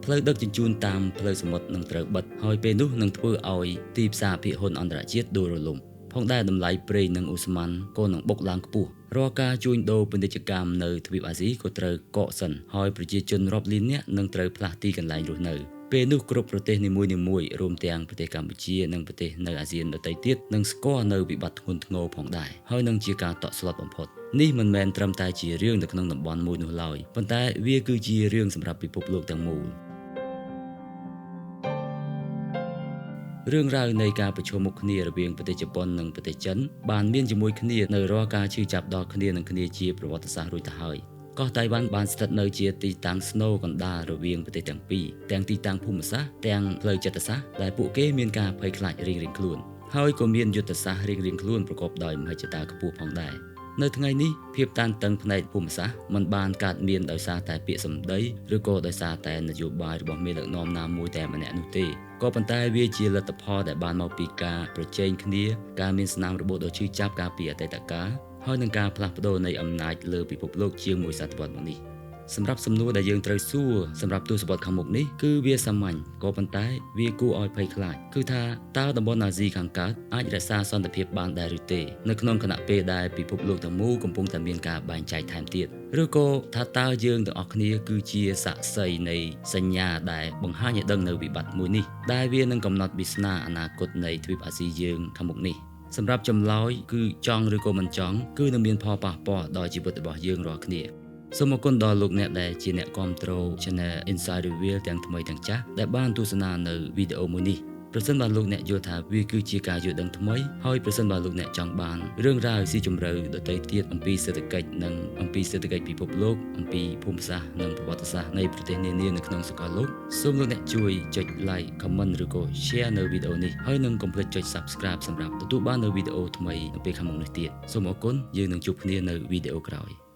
ផ្លូវដឹកជញ្ជូនតាមផ្លូវសមុទ្រនឹងត្រូវបិទហើយពេលនោះនឹងធ្វើឲ្យទីផ្សារភាគហ៊ុនអន្តរជាតិដួលរលំផងដែរតម្លៃប្រេងនិងឧស្ម័នក៏នឹងបុកឡើងខ្ពស់រាល់ការជួញដូរពាណិជ្ជកម្មនៅទ្វីបអាស៊ីក៏ត្រូវកកសិនហើយប្រជាជនរាប់លាននាក់នឹងត្រូវផ្លាស់ទីកន្លែងរស់នៅពេលនោះគ្រប់ប្រទេសនីមួយៗរួមទាំងប្រទេសកម្ពុជានិងប្រទេសនៅអាស៊ានដទៃទៀតនឹងស្គាល់នៅវិបត្តិធ្ងន់ធ្ងរផងដែរហើយនឹងជាការតក់ស្លុតបំផុតនេះមិនមែនត្រឹមតែជារឿងនៅក្នុងតំបន់មួយនោះឡើយប៉ុន្តែវាគឺជារឿងសម្រាប់ពិភពលោកទាំងមូលរឿងរ៉ាវនៃការប្រឈមមុខគ្នារវាងប្រទេសជប៉ុននិងប្រទេសចិនបានមានជាមួយគ្នានៅរាល់ការឈឺចាប់ដល់គ្នានឹងគ្នាជាប្រវត្តិសាស្ត្ររួចទៅហើយកោះតៃវ៉ាន់បានស្ថិតនៅជាទីតាំងស្នូលកណ្ដាលរវាងប្រទេសទាំងពីរទាំងទីតាំងភូមិសាស្ត្រទាំងផ្លូវចិត្តសាស្ត្រដែលពួកគេមានការភ័យខ្លាចរៀងៗខ្លួនហើយក៏មានយុទ្ធសាស្ត្ររៀងៗខ្លួនប្រកបដោយមហិច្ឆតាខ្ពស់ផងដែរនៅថ្ងៃនេះភាពតានតឹងផ្នែកភូមិសាស្ត្រមិនបានកើតមានដោយសារតែពាក្យសម្ដីឬក៏ដោយសារតែនយោបាយរបស់មេដឹកនាំណាមួយតែម្នាក់នោះទេក៏ប៉ុន្តែវាជាលទ្ធផលដែលបានមកពីការប្រជែងគ្នាការមានស្នាមរបូតដ៏ឈឺចាប់កាលពីអតីតកាលហើយនឹងការផ្លាស់ប្ដូរនៃអំណាចលើពិភពលោកជាងមួយសតវត្សមកនេះសម្រាប់សំណួរដែលយើងត្រូវសួរសម្រាប់ទសវត្សរ៍ខាងមុខនេះគឺវាសាមញ្ញក៏ប៉ុន្តែវាគួរឲ្យភ័យខ្លាចគឺថាតើតំបន់អាស៊ីខាងកើតអាចរក្សាសន្តិភាពបានដែរឬទេនៅក្នុងខណៈពេលដែលពិភពលោកទាំងមូលកំពុងតែមានការបែងចែកថែមទៀតឬក៏ថាតើយើងទាំងអស់គ្នាគឺជាសាក្សីនៃសញ្ញាដែលបង្ហាញឲ្យដឹងនៅវិបត្តិមួយនេះដែលវានឹងកំណត់វាសនាអនាគតនៃទ្វីបអាស៊ីយើងខាងមុខនេះសម្រាប់ចម្លើយគឺចង់ឬក៏មិនចង់គឺនឹងមានផលប៉ះពាល់ដល់ជីវិតរបស់យើងរាល់គ្នាសូមអរគុណដល់លោកអ្នកដែលជាអ្នកគាំទ្រ Channel Inside Reveal ទាំងថ្មីទាំងចាស់ដែលបានទស្សនានៅវីដេអូមួយនេះប្រសិនបើលោកអ្នកយល់ថាវាគឺជាការយល់ដឹងថ្មីហើយប្រសិនបើលោកអ្នកចង់បានរឿងរ៉ាវស៊ីជម្រៅដទៃទៀតអំពីសេដ្ឋកិច្ចនិងអំពីសេដ្ឋកិច្ចពិភពលោកអំពីភូមិសាស្ត្រនិងប្រវត្តិសាស្ត្រនៃប្រទេសនានានៅក្នុងសកលលោកសូមលោកអ្នកជួយចុច Like Comment ឬក៏ Share នៅវីដេអូនេះហើយនិងកុំភ្លេចចុច Subscribe សម្រាប់ទទួលបាននៅវីដេអូថ្មីនៅពេលខាងមុខនេះទៀតសូមអរគុណយើងនឹងជួបគ្នានៅវីដេអូក្រោយ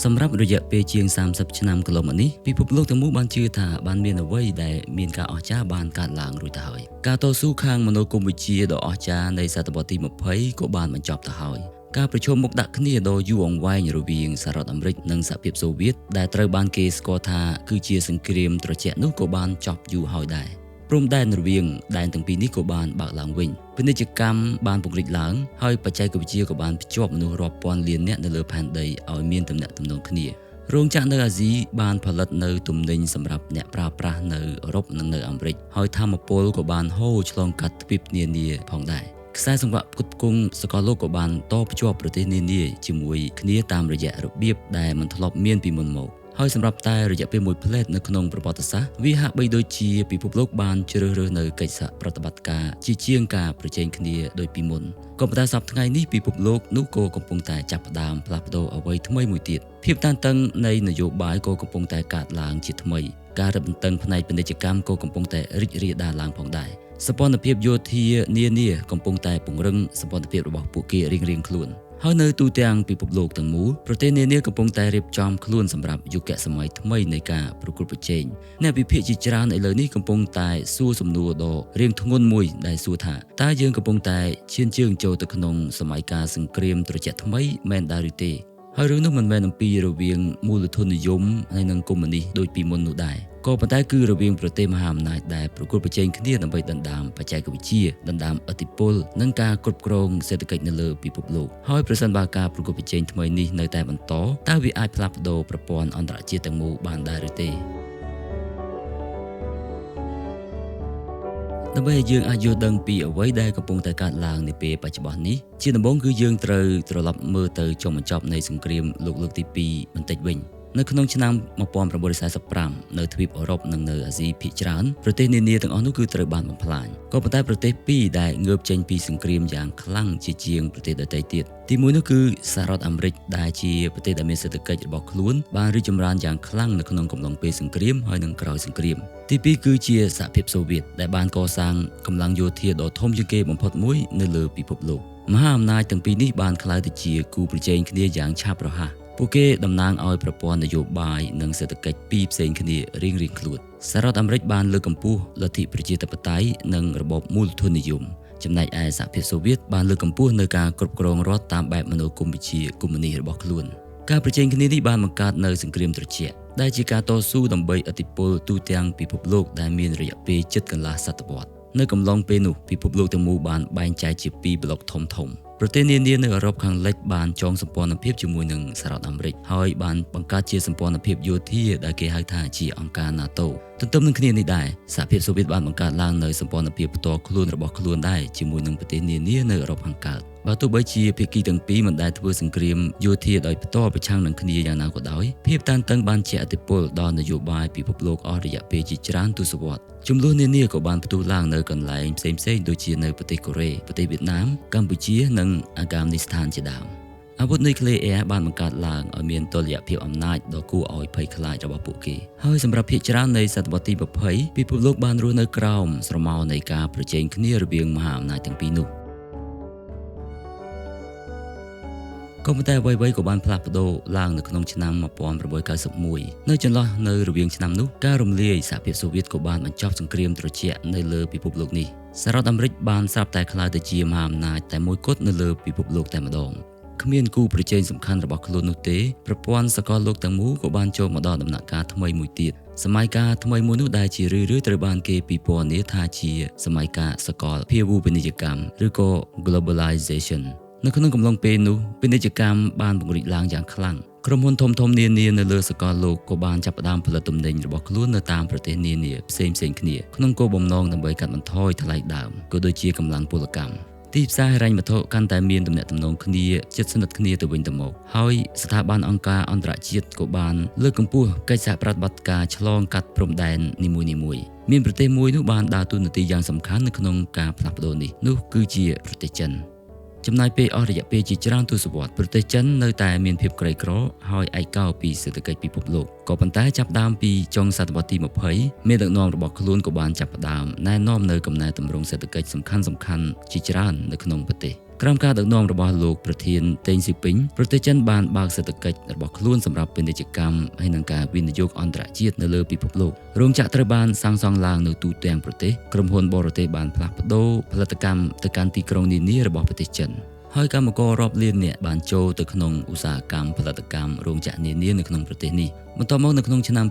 សម្រាប់រយៈពេលជាង30ឆ្នាំកន្លងមកនេះពិភពលោកទាំងមូលបានជឿថាបានមានអ្វីដែលមានការអស្ចារ្យបានកើតឡើងរួចទៅហើយការតស៊ូខាងមនោគមវិជ្ជាដ៏អស្ចារ្យនៃសតវត្សទី20ក៏បានបញ្ចប់ទៅហើយការប្រជុំមុខដាក់គ្នាដ៏យូរអង្វែងរវាងសហរដ្ឋអាមេរិកនិងសហភាពសូវៀតដែលត្រូវបានគេស្គាល់ថាគឺជាសង្គ្រាមត្រជាក់នោះក៏បានចប់យូរហើយដែរព្រំដែនរវាងដែនទាំងពីរនេះក៏បានបើកឡើងវិញពាណិជ្ជកម្មបានពង្រីកឡើងហើយបច្ចេកវិទ្យាក៏បានភ្ជាប់មនុស្សរាប់ពាន់លាននាក់នៅលើផែនដីឲ្យមានទំនាក់ទំនងគ្នារោងចក្រនៅអាស៊ីបានផលិតនៅទំនិញសម្រាប់អ្នកប្រើប្រាស់នៅអឺរ៉ុបនិងនៅអាមេរិកហើយធម្មពលក៏បានហូរឆ្លងកាត់ទ្វីបនានាផងដែរខ្សែសង្វាក់ផ្គត់ផ្គង់សកលលោកក៏បានតភ្ជាប់ប្រទេសនានាជាមួយគ្នាតាមរយៈរបៀបដែលមិនធ្លាប់មានពីមុនមកហើយសម្រាប់តែរយៈពេលមួយភ្លែតនៅក្នុងប្រវត្តិសាស្ត្រវាហាក់បីដូចជាពិភពលោកបានជ្រើសរើសនៅកិច្ចសហប្រតិបត្តិការជាជាងការប្រជែងគ្នាដូចពីមុនក៏ប៉ុន្តែសប្តាហ៍ថ្ងៃនេះពិភពលោកនោះក៏កំពុងតែចាប់ផ្ដើមផ្លាស់ប្ដូរអ្វីថ្មីមួយទៀតភាពតានតឹងនៃនយោបាយក៏កំពុងតែកើតឡើងជាថ្មីការរឹតបន្តឹងផ្នែកពាណិជ្ជកម្មក៏កំពុងតែរីករាលដាលឡើងផងដែរសម្ព័ន្ធភាពយោធានានាកំពុងតែពង្រឹងសម្ព័ន្ធភាពរបស់ពួកគេរៀងៗខ្លួនហើយនៅទូទាំងពិភពលោកទាំងមូលប្រទេសនានាកំពុងតែរៀបចំខ្លួនសម្រាប់យុគសម័យថ្មីនៃការប្រកួតប្រជែងអ្នកវិភាគជាច្រើនឥឡូវនេះកំពុងតែសួរសំណួរដ៏រៀងធ្ងន់មួយដែលសួរថាតើយើងកំពុងតែឈានជើងចូលទៅក្នុងសម័យកាលសង្គ្រាមត្រជាក់ថ្មីមែនដែរឬទេហើយរឿងនោះមិនមែនអំពីរវាងមូលធននិយមហើយនិងកុម្មុយនីសដូចពីមុននោះដែរក៏ប៉ុន្តែគឺរវាងប្រទេសមហាអំណាចដែលប្រកួតប្រជែងគ្នាដើម្បីដណ្ដើមបច្ចេកវិទ្យាដណ្ដើមឥទ្ធិពលនិងការគ្រប់គ្រងសេដ្ឋកិច្ចនៅលើពិភពលោកហើយប្រសិនបើការប្រកួតប្រជែងថ្មីនេះនៅតែបន្តតើវាអាចផ្លាស់ប្ដូរប្រព័ន្ធអន្តរជាតិទាំងមូលបានដែរឬទេដើម្បីឲ្យយើងអាចយល់ដឹងពីអ្វីដែលកំពុងតែកើតឡើងនាពេលបច្ចុប្បន្ននេះជាដំបូងគឺយើងត្រូវត្រឡប់មើលទៅចុងបញ្ចប់នៃសង្គ្រាមលោកលើកទី2បន្តិចវិញនៅក្នុងឆ្នាំ1945នៅទ្វីបអឺរ៉ុបនិងនៅអាស៊ីភាគច្រើនប្រទេសនានាទាំងអស់នោះគឺត្រូវបានបំផ្លាញក៏ប៉ុន្តែប្រទេសពីរដែលងើបចេញពីសង្គ្រាមយ៉ាងខ្លាំងជាជាងប្រទេសដទៃទៀតទីមួយនោះគឺសហរដ្ឋអាមេរិកដែលជាប្រទេសដែលមានសេដ្ឋកិច្ចរបស់ខ្លួនបានរីកចម្រើនយ៉ាងខ្លាំងនៅក្នុងកំឡុងពេលសង្គ្រាមហើយនិងក្រោយសង្គ្រាមទីពីរគឺជាសហភាពសូវៀតដែលបានកសាងកម្លាំងយោធាដ៏ធំជាងគេបំផុតមួយនៅលើពិភពលោកមហាអំណាចទាំងពីរនេះបានក្លាយទៅជាគូប្រជែងគ្នាយ៉ាងឆាប់រហ័សពួកគេតំណាងឲ្យប្រព័ន្ធនយោបាយនិងសេដ្ឋកិច្ចពីរផ្សេងគ្នារៀងៗខ្លួនសហរដ្ឋអាមេរិកបានលើកកម្ពស់លទ្ធិប្រជាធិបតេយ្យនិងរបបមូលធននិយម ចំណែកឯសហភាពសូវៀតបានលើកកម្ពស់នៅការគ្រប់គ្រងរដ្ឋតាមបែបមនោគមវិជ្ជាកុម្មុយនីសរបស់ខ្លួនការប្រជែងគ្នានេះបានបង្កើតនូវសង្គ្រាមត្រជាក់ដែលជាការតស៊ូដើម្បីឥទ្ធិពលទូទាំងពិភពលោកដែលមានរយៈពេលជិតកន្លះសតវត្សនៅកំឡុងពេលនោះពិភពលោកទាំងមូលបានបែងចែកជាពីរប្លុកធំៗប្រទេសនានានៅអឺរ៉ុបខាងលិចបានចងសម្ព័ន្ធភាពជាមួយនឹងសហរដ្ឋអាមេរិកហើយបានបង្កើតជាសម្ព័ន្ធភាពយោធាដែលគេហៅថាជាអង្គការ NATO ទន្ទឹមនឹងគ្នានេះដែរសហភាពសូវៀតបានបង្កើតឡើងនូវសម្ព័ន្ធភាពផ្ទាល់ខ្លួនរបស់ខ្លួនដែរជាមួយនឹងប្រទេសនានានៅអឺរ៉ុបខាងកើតបើទោះបីជាភាគីទាំងពីរមិនដែលធ្វើសង្គ្រាមយោធាដោយផ្ទាល់ប្រឆាំងនឹងគ្នាយ៉ាងណាក៏ដោយភាពតានតឹងបានជះឥទ្ធិពលដល់នយោបាយពិភពលោកអស់រយៈពេលជាច្រើនទសវត្សរ៍ជម្លោះនានាក៏បានផ្ទុះឡើងនៅកន្លែងផ្សេងៗដូចជានៅប្រទេសកូរ៉េប្រទេសវៀតណាមកម្ពុជានិងអាហ្គានីស្ថានជាដើមអាវុធនុយក្លេអ៊ែរបានបង្កើតឡើងឲ្យមានតុល្យភាពអំណាចដ៏គួរឲ្យភ័យខ្លាចរបស់ពួកគេហើយសម្រាប់ភាគច្រើននៃសតវត្សទី20ពិភពលោកបានរស់នៅក្រោមស្រមោលនៃការប្រជែងគ្នារវាងមហាអំណាចទាំងពីរនោះក៏ប៉ុន្តែអ្វីៗក៏បានផ្លាស់ប្ដូរឡើងនៅក្នុងឆ្នាំ1991នៅចន្លោះនៅរវាងឆ្នាំនោះការរំលាយសហភាពសូវៀតក៏បានបញ្ចប់សង្គ្រាមត្រជាក់នៅលើពិភពលោកនេះសហរដ្ឋអាមេរិកបានស្រាប់តែក្លាយទៅជាមហាអំណាចតែមួយគត់នៅលើពិភពលោកតែម្ដងគ្មានគូប្រជែងសំខាន់របស់ខ្លួននោះទេប្រព័ន្ធសកលលោកទាំងមូលក៏បានចូលមកដល់ដំណាក់កាលថ្មីមួយទៀតសម័យកាលថ្មីមួយនោះដែលជារឿយៗត្រូវបានគេពិពណ៌នាថាជាសម័យកាលសកលភាវូបនីយកម្មឬក៏ globalization នៅក្នុងកំឡុងពេលនោះពាណិជ្ជកម្មបានពង្រីកឡើងយ៉ាងខ្លាំងក្រុមហ៊ុនធំៗនានានៅលើសកលលោកក៏បានចាប់ផ្ដើមផលិតទំនិញរបស់ខ្លួននៅតាមប្រទេសនានាផ្សេងៗគ្នាក្នុងគោលបំណងដើម្បីកាត់បន្ថយថ្លៃដើមក៏ដូចជាកម្លាំងពលកម្មទីផ្សារហិរញ្ញវត្ថុកាន់តែមានទំនាក់ទំនងគ្នាជិតស្និទ្ធគ្នាទៅវិញទៅមកហើយស្ថាប័នអង្គការអន្តរជាតិក៏បានលើកកម្ពស់កិច្ចសហប្រតិបត្តិការឆ្លងកាត់ព្រំដែននីមួយៗមានប្រទេសមួយនោះបានដើរតួនាទីយ៉ាងសំខាន់នៅក្នុងការផ្លាស់ប្ដូរនេះនោះគឺជាប្រទេសចិនចំណាយពេលអស់រយៈពេលជាច្រើនទសវត្សរ៍ប្រទេសចិននៅតែមានភាពក្រីក្រហើយឯកោពីសេដ្ឋកិច្ចពិភពលោកក៏ប៉ុន្តែចាប់ដើមពីចុងសតវត្សទី20មេដឹកនាំរបស់ខ្លួនក៏បានចាប់ផ្ដើមណែនាំនៅកំណែទម្រង់សេដ្ឋកិច្ចសំខាន់ៗជាច្រើននៅក្នុងប្រទេសក្រោមការដឹកនាំរបស់លោកប្រធានតេងស៊ីពីងប្រទេសចិនបានបើកសេដ្ឋកិច្ចរបស់ខ្លួនសម្រាប់ពាណិជ្ជកម្មហើយនិងការវិនិយោគអន្តរជាតិនៅលើពិភពលោករោងចក្រត្រូវបានសាងសង់ឡើងនៅទូទាំងប្រទេសក្រុមហ៊ុនបរទេសបានផ្លាស់ប្ដូរផលិតកម្មទៅកាន់ទីក្រុងនានារបស់ប្រទេសចិនហើយកម្មកររាប់លាននាក់បានចូលទៅក្នុងឧស្សាហកម្មផលិតកម្មរោងចក្រនានានៅក្នុងប្រទេសនេះបន្ទាប់មកនៅក្នុងឆ្នាំ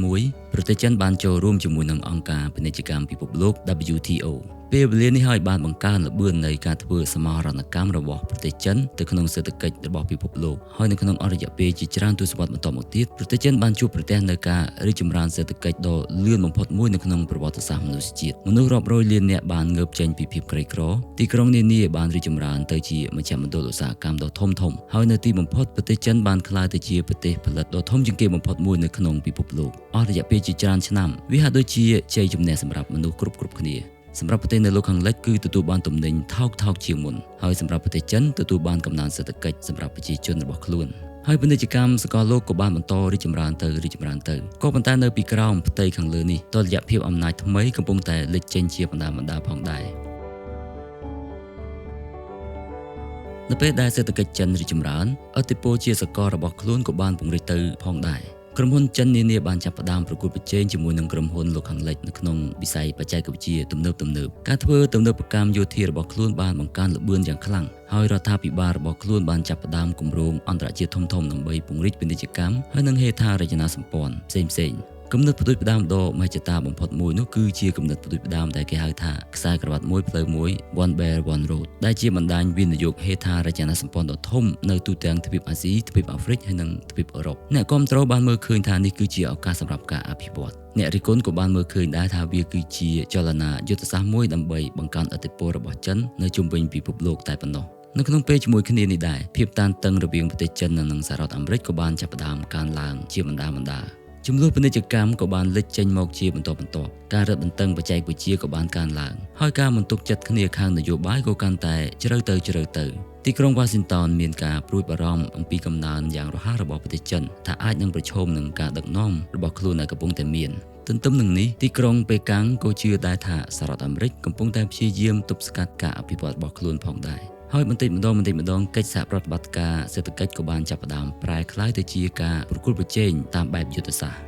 2001ប្រទេសចិនបានចូលរួមជាមួយនឹងអង្គការពាណិជ្ជកម្មពិភពលោក WTO ពេលវេលានេះហើយបានបង្កើនល្បឿននៃការធ្វើសមាហរណកម្មរបស់ប្រទេសចិនទៅក្នុងសេដ្ឋកិច្ចរបស់ពិភពលោកហើយនៅក្នុងអស់រយៈពេលជាច្រើនទសវត្សរ៍បន្តមកទៀតប្រទេសចិនបានជួបប្រទះនៅការរីកចម្រើនសេដ្ឋកិច្ចដ៏លឿនបំផុតមួយនៅក្នុងប្រវត្តិសាស្ត្រមនុស្សជាតិមនុស្សរាប់រយលាននាក់បានងើបចេញពីភាពក្រីក្រទីក្រុងនានាបានរីកចម្រើនទៅជាមជ្ឈមណ្ឌលឧស្សាហកម្មដ៏ធំៗហើយនៅទីបំផុតប្រទេសចិនបានក្លាយទៅជាប្រទេសផលិតដ៏ធំជាងគេបំផុតមួយនៅក្នុងពិភពលោកអស់រយៈពេលជាច្រើនឆ្នាំវាហាក់ដូចជាជ័យជំនះសម្រាប់មនុស្សគ្រប់គ្នាសម្រាប់ប្រទេសនៅលោកខាងលិចគឺទទួលបានទំនិញថោកៗជាងមុនហើយសម្រាប់ប្រទេសចិនទទួលបានកំណើនសេដ្ឋកិច្ចសម្រាប់ប្រជាជនរបស់ខ្លួនហើយពាណិជ្ជកម្មសកលលោកក៏បានបន្តរីកចម្រើនទៅក៏ប៉ុន្តែនៅពីក្រោមផ្ទៃខាងលើនេះតុល្យភាពអំណាចថ្មីកំពុងតែលេចចេញជាបណ្ដាៗផងដែរនៅពេលដែលសេដ្ឋកិច្ចចិនរីកចម្រើនឥទ្ធិពលជាសកលរបស់ខ្លួនក៏បានពង្រីកទៅផងដែរក្រុមហ៊ុនចិននានាបានចាប់ផ្ដើមប្រកួតប្រជែងជាមួយនឹងក្រុមហ៊ុនលោកខាងលិចនៅក្នុងវិស័យបច្ចេកវិទ្យាទំនើបៗការធ្វើទំនើបកម្មយោធារបស់ខ្លួនបានបង្កើនល្បឿនយ៉ាងខ្លាំងហើយរដ្ឋាភិបាលរបស់ខ្លួនបានចាប់ផ្ដើមគម្រោងអន្តរជាតិធំៗដើម្បីពង្រីកពាណិជ្ជកម្មហើយនិងហេដ្ឋារចនាសម្ព័ន្ធផ្សេងៗគំនិតផ្ដួចផ្ដើមដ៏មហិច្ឆតាបំផុតមួយនោះគឺជាគំនិតផ្ដួចផ្ដើមដែលគេហៅថាខ្សែក្រវាត់មួយផ្លូវមួយ One Belt One Road ដែលជាបណ្ដាញវិនិយោគហេដ្ឋារចនាសម្ព័ន្ធដ៏ធំនៅទូទាំងទ្វីបអាស៊ីទ្វីបអាហ្វ្រិកហើយនិងទ្វីបអឺរ៉ុបអ្នកគាំទ្របានមើលឃើញថានេះគឺជាឱកាសសម្រាប់ការអភិវឌ្ឍអ្នករិះគន់ក៏បានមើលឃើញដែរថាវាគឺជាចលនាយុទ្ធសាស្ត្រមួយដើម្បីបង្កើនឥទ្ធិពលរបស់ចិននៅជុំវិញពិភពលោកតែប៉ុណ្ណោះនៅក្នុងពេលជាមួយគ្នានេះដែរភាពតានតឹងរវាងប្រទេសចិននិងសហរដ្ឋអាមេរិកក៏បានចាប់ផ្ដើមកើនឡើងជាបណ្ដាៗជម្លោះពាណិជ្ជកម្មក៏បានលេចចេញមកជាបន្តបន្ទាប់ការរឹតបន្តឹងបច្ចេកវិទ្យាក៏បានកើនឡើងហើយការមិនទុកចិត្តគ្នាខាងនយោបាយក៏កាន់តែជ្រៅទៅទីក្រុងវ៉ាស៊ីនតោនមានការព្រួយបារម្ភអំពីកំណើនយ៉ាងរហ័សរបស់ប្រទេសចិនថាអាចនឹងប្រឈមនឹងការដឹកនាំរបស់ខ្លួនដែលកំពុងតែមានទន្ទឹមនឹងនេះទីក្រុងប៉េកាំងក៏ជឿដែរថាសហរដ្ឋអាមេរិកកំពុងតែព្យាយាមទប់ស្កាត់ការអភិវឌ្ឍរបស់ខ្លួនផងដែរហើយបន្តិចម្ដងកិច្ចសហប្រតិបត្តិការសេដ្ឋកិច្ចក៏បានចាប់ផ្ដើមប្រែក្លាយទៅជាការប្រកួតប្រជែងតាមបែបយុទ្ធសាស្ត្រ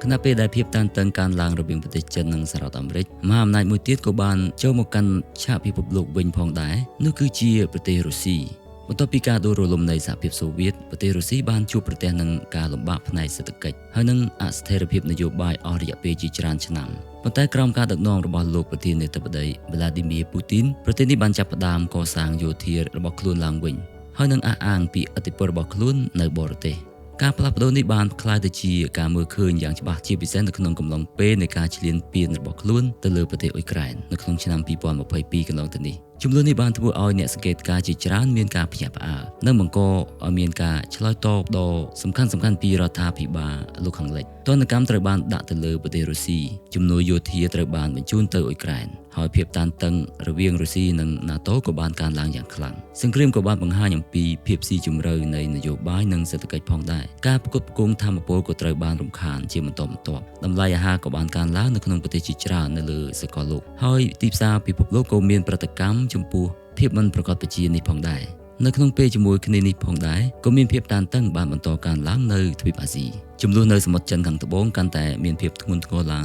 ខណៈពេលដែលភាពតានតឹងកើនឡើងរវាងប្រទេសចិននិងសហរដ្ឋអាមេរិកមហាអំណាចមួយទៀតក៏បានចូលមកកាន់ឆាកពិភពលោកវិញផងដែរនោះគឺជាប្រទេសរុស្ស៊ីបន្ទាប់ពីការដួលរលំនៃសហភាពសូវៀតប្រទេសរុស្ស៊ីបានជួបប្រទះនឹងការលំបាកផ្នែកសេដ្ឋកិច្ចហើយនិងអស្ថិរភាពនយោបាយអស់រយៈពេលជាច្រើនឆ្នាំប៉ុន្តែក្រោមការដឹកនាំរបស់លោកប្រធានាធិបតីវ្លាឌីមៀពូទីនប្រទេសនេះបានចាប់ផ្ដើមកសាងយោធារបស់ខ្លួនឡើងវិញហើយនឹងអះអាងពីឥទ្ធិពលរបស់ខ្លួននៅបរទេសការផ្លាស់ប្ដូរនេះបានក្លាយទៅជាការមើលឃើញយ៉ាងច្បាស់ជាពិសេសនៅក្នុងកំឡុងពេលនៃការឈ្លានពានរបស់ខ្លួនទៅលើប្រទេសអ៊ុយក្រែននៅក្នុងឆ្នាំ2022កន្លងទៅនេះចំនួននេះបានធ្វើឲ្យអ្នកសង្កេតការណ៍ជាច្រើនមានការភ្ញាក់ផ្អើលនិងបង្កឲ្យមានការឆ្លើយតបដ៏សំខាន់ៗពីរដ្ឋាភិបាលលោកខាងលិចទណ្ឌកម្មត្រូវបានដាក់ទៅលើប្រទេសរុស្ស៊ីជំនួយយោធាត្រូវបានបញ្ជូនទៅអ៊ុយក្រែនហើយភាពតានតឹងរវាងរុស្ស៊ីនិង NATO ក៏បានកើនឡើងយ៉ាងខ្លាំងសង្គ្រាមក៏បានបង្ហាញអំពីភាពស៊ីជម្រៅនៃនយោបាយនិងសេដ្ឋកិច្ចផងដែរការផ្គត់ផ្គង់ថាមពលក៏ត្រូវបានរំខានជាបន្តបន្ទាប់តម្លៃអាហារក៏បានកើនឡើងនៅក្នុងប្រទេសជាច្រើននៅលើសកលលោកហើយទីផ្សារពិភពលោកក៏មានប្រតិកម្មចំពោះភាពមិនប្រាកដប្រជានេះផងដែរនៅក្នុងពេលជាមួយគ្នានេះផងដែរក៏មានភាពតានតឹងបានបន្តកើនឡើងនៅទ្វីបអាស៊ីចំនួននៅសមុទ្រចិនខាងត្បូងកាន់តែមានភាពធ្ងន់ធ្ងរឡើ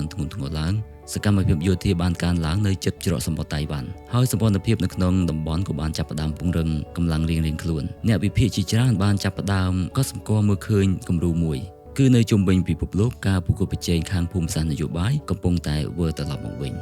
ងសកម្មភាពយោធាបានកើនឡើងនៅជិតច្រកសមុទ្រតៃវ៉ាន់ហើយសម្ព័ន្ធភាពនៅក្នុងតំបន់ក៏បានចាប់ផ្ដើមពង្រឹងកម្លាំងរៀងៗខ្លួនអ្នកវិភាគជាច្រើនបានចាប់ផ្ដើមកត់សម្គាល់មើលឃើញគំរូមួយគឺនៅជុំវិញពិភពលោកការប្រកួតប្រជែងខាងភូមិសាស្ត្រនយោបាយកំពុងតែវិលត្រឡប់មកវិញ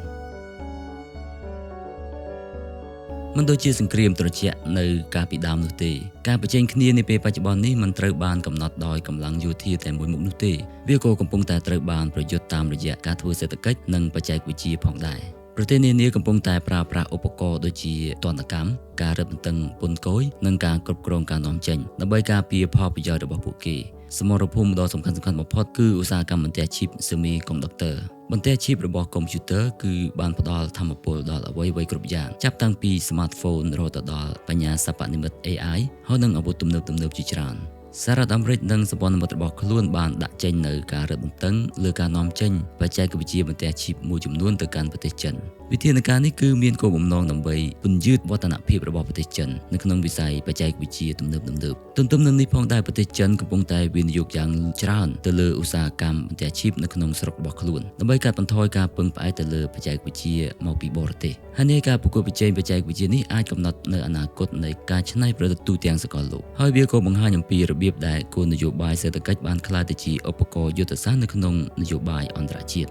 មិនដូចជាសង្គ្រាមត្រជាក់នៅកាលពីដើមនោះទេការប្រជែងគ្នានាពេលបច្ចុប្បន្ននេះមិនត្រូវបានកំណត់ដោយកម្លាំងយោធាតែមួយមុខនោះទេវាក៏កំពុងតែត្រូវបានប្រយុទ្ធតាមរយៈការធ្វើសេដ្ឋកិច្ចនិងបច្ចេកវិទ្យាផងដែរប្រទេសនានាកំពុងតែប្រើប្រាស់ឧបករណ៍ដូចជាទណ្ឌកម្មការរឹតបន្តឹងពន្ធគយនិងការគ្រប់គ្រងការនាំចេញដើម្បីការពារផលប្រយោជន៍របស់ពួកគេសមរភូមិដ៏សំខាន់ៗបំផុតគឺឧស្សាហកម្មបន្ទះឈីប Semiconductor បន្ទះឈីបរបស់កុំព្យូទ័រគឺបានផ្ដល់ធម៌ពលដល់អ្វីៗគ្រប់យ៉ាងចាប់តាំងពី smartphone រហូតដល់បញ្ញាសិប្បនិម្មិត AI ហើយនិងអាវុធទំនើបៗជាច្រើនសហរដ្ឋអាមេរិកនិងសម្ព័ន្ធមិត្តរបស់ខ្លួនបានដាក់ចេញនូវការរឹតបន្តឹងលើការនាំចេញបច្ចេកវិទ្យាបន្ទះឈីបមួយចំនួនទៅកាន់ប្រទេសចិនវិធានការនេះគឺមានគោលបំណងដើម្បីពន្យឺតវឌ្ឍនភាពរបស់ប្រទេសចិននៅក្នុងវិស័យបច្ចេកវិទ្យាទំនើបៗទន្ទឹមនឹងនេះផងដែរប្រទេសចិនកំពុងតែវិនិយោគយ៉ាងច្រើនទៅលើឧស្សាហកម្មបន្ទះឈីបនៅក្នុងស្រុករបស់ខ្លួនដើម្បីកាត់បន្ថយការពឹងផ្អែកទៅលើបច្ចេកវិទ្យាមកពីបរទេសហើយនេះការប្រកួតប្រជែងបច្ចេកវិទ្យានេះអាចកំណត់នៅអនាគតនៃការច្នៃប្រឌិតទូទាំងសកលលោកហើយវាក៏បង្ហាញអំពីរបៀបដែលគោលនយោបាយសេដ្ឋកិច្ចបានក្លាយទៅជាឧបករណ៍យុទ្ធសាស្ត្រនៅក្នុងនយោបាយអន្តរជាត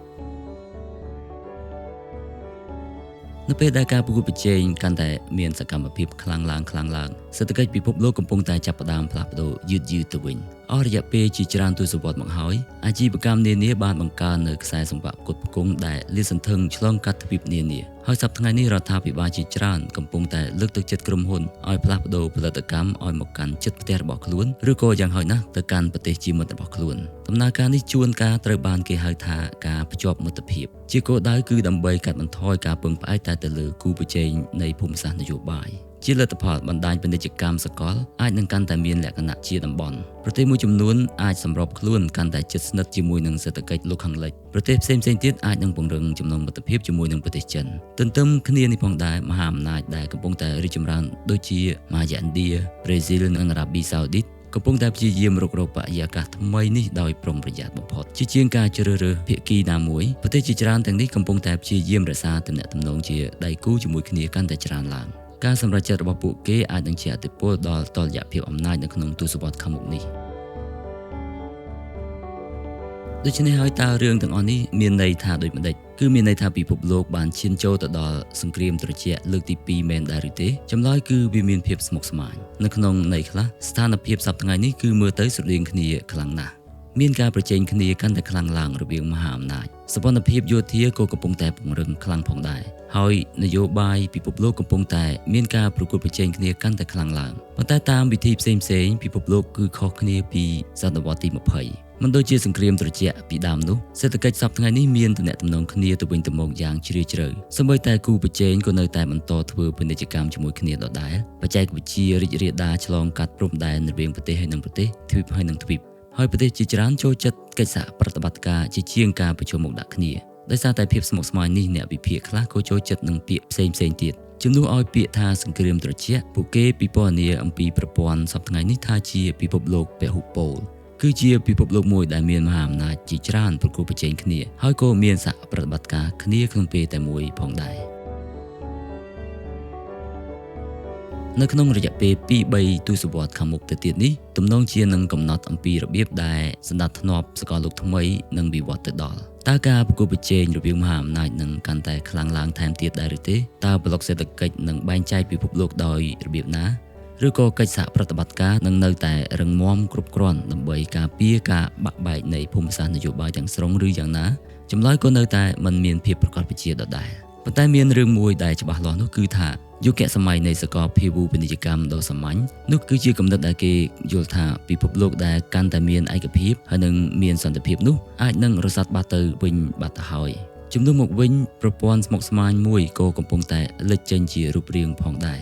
ិនៅពេលដែលការប្រកួតប្រជែងកាន់តែមានសកម្មភាពខ្លាំងឡើងសេដ្ឋកិច្ចពិភពលោកកំពុងតែចាប់ផ្ដើមផ្លាស់ប្ដូរយឺតៗទៅវិញអស់រយៈពេលជាច្រើនទសវត្សរ៍មកហើយអាជីវកម្មនានាបានបង្កើននៅខ្សែសង្វាក់ផ្គត់ផ្គង់ដែលលាតសន្ធឹងឆ្លងកាត់ទ្វីបនានាហើយសប្តាហ៍ថ្ងៃនេះរដ្ឋាភិបាលជាច្រើនកំពុងតែលើកទឹកចិត្តក្រុមហ៊ុនឲ្យផ្លាស់ប្ដូរផលិតកម្មឲ្យមកកាន់ជិតផ្ទះរបស់ខ្លួនឬក៏យ៉ាងហោចណាស់ទៅកាន់ប្រទេសជាមិត្តរបស់ខ្លួនដំណើរការនេះជួនកាលត្រូវបានគេហៅថាការភ្ជាប់មិត្តភាពជាគោលដៅគឺដើម្បីកាត់បន្ថយការពឹងផ្អែកតែទៅលើគូប្រជែងនៃភូមិសាស្ត្រនយោបាយជាលទ្ធផលបណ្ដាញពាណិជ្ជកម្មសកលអាចនឹងកាន់តែមានលក្ខណៈជាតំបន់ប្រទេសមួយចំនួនអាចសម្របខ្លួនកាន់តែជិតស្និទ្ធជាមួយនឹងសេដ្ឋកិច្ចលោកខាងលិចប្រទេសផ្សេងៗទៀតអាចនឹងពង្រឹងចំណងមិត្តភាពជាមួយនឹងប្រទេសចិនទន្ទឹមគ្នានេះផងដែរមហាអំណាចដែលកំពុងតែរីកចម្រើនដូចជាមហាយក្សឥណ្ឌាប្រេស៊ីលនិងអារ៉ាប៊ីសាអូឌីតកំពុងតែព្យាយាមរុករកបរិយាកាសថ្មីនេះដោយប្រុងប្រយ័ត្នបំផុតជាជាងការជ្រើសរើសភាគីណាមួយប្រទេសជាច្រើនទាំងនេះកំពុងតែព្យាយាមរក្សាទំនាក់ទំនងជាដៃគូជាមួយគ្នាកាន់តែច្រើនឡើងការសម្រេចចិត្តរបស់ពួកគេអាចនឹងជះឥទ្ធិពលដល់តុល្យភាពអំណាចនៅក្នុងទសវត្សរ៍ខាងមុខនេះដូច្នេះហើយតើរឿងទាំងអស់នេះមានន័យថាដូចម្តេចគឺមានន័យថាពិភពលោកបានឈានចូលទៅដល់សង្គ្រាមត្រជាក់លើកទី2មែនដែរឬទេចម្លើយគឺវាមានភាពស្មុគស្មាញនៅក្នុងន័យខ្លះស្ថានភាពសប្តាហ៍ថ្ងៃនេះគឺមើលទៅស្រដៀងគ្នាខ្លាំងណាស់មានការប្រជែងគ្នាកាន់តែខ្លាំងឡើងរវាងមហាអំណាចសម្ព័ន្ធភាពយោធាក៏កំពុងតែពង្រឹងខ្លាំងផងដែរហើយនយោបាយពិភពលោកកំពុងតែមានការប្រកួតប្រជែងគ្នាកាន់តែខ្លាំងឡើងប៉ុន្តែតាមវិធីផ្សេងៗពិភពលោកគឺខុសគ្នាពីសតវត្សទី20មិនដូចជាសង្គ្រាមត្រជាក់ពីដើមនោះសេដ្ឋកិច្ចសប្តាហ៍ថ្ងៃនេះមានទំនាក់ទំនងគ្នាទៅវិញទៅមកយ៉ាងជ្រាលជ្រៅសូម្បីតែគូប្រជែងក៏នៅតែបន្តធ្វើពាណិជ្ជកម្មជាមួយគ្នាដដែលបច្ចេកវិទ្យារីករាលដាលឆ្លងកាត់ព្រំដែនរវាងប្រទេសហើយនិងប្រទេសទ្វីបហើយនិងទ្វីបហើយប្រទេសជាច្រើនចូលចិត្តកិច្ចសហប្រតិបត្តិការជាជាងការប្រជុំមុខដាក់គ្នាដោយសារតែភាពស្មុគស្មាញនេះអ្នកវិភាគខ្លះក៏ចូលចិត្តនឹងពាក្យផ្សេងៗទៀតជំនួសឲ្យពាក្យថាសង្គ្រាមត្រជាក់ពួកគេពិពណ៌នាអំពីប្រព័ន្ធសប្តាហ៍ថ្ងៃនេះថាជាពិភពលោកពហុពល គឺជាពិភពលោកមួយដែលមានមហាអំណាចជាច្រើនប្រកួតប្រជែងគ្នាហើយក៏មានសហប្រតិបត្តិការគ្នាក្នុងពេលតែមួយផងដែរនៅក្នុងរយៈពេល2-3ទសវត្សរ៍ខាងមុខទៅទៀតនេះទំនងជានឹងកំណត់អំពីរបៀបដែលសណ្ដាប់ធ្នាប់សកលលោកថ្មីនឹងវិវត្តទៅដល់តើការប្រកួតប្រជែងរវាងមហាអំណាចនឹងកាន់តែខ្លាំងឡើងថែមទៀតដែរឬទេតើប្លុកសេដ្ឋកិច្ចនឹងបែងចែកពិភពលោកដោយរបៀបណាឬក៏កិច្ចសហប្រតិបត្តិការនឹងនៅតែរឹងមាំគ្រប់គ្រាន់ដើម្បីការពារការបាក់បែកនៃភូមិសាស្ត្រនយោបាយទាំងស្រុងឬយ៉ាងណាចម្លើយក៏នៅតែមិនមានភាពប្រាកដប្រជាដដែលប៉ុន្តែមានរឿងមួយដែលច្បាស់លាស់នោះគឺថាយុគសម័យនៃសកលភាវូបនីយកម្មដ៏សាមញ្ញនោះគឺជាគំនិតដែលគេយល់ថាពិភពលោកដែលកាន់តែមានឯកភាពហើយនឹងមានសន្តិភាពនោះអាចនឹងរសាត់បាត់ទៅវិញបាត់ទៅហើយជំនួសមកវិញប្រព័ន្ធស្មុគស្មាញមួយក៏កំពុងតែលេចចេញជារូបរាងផងដែរ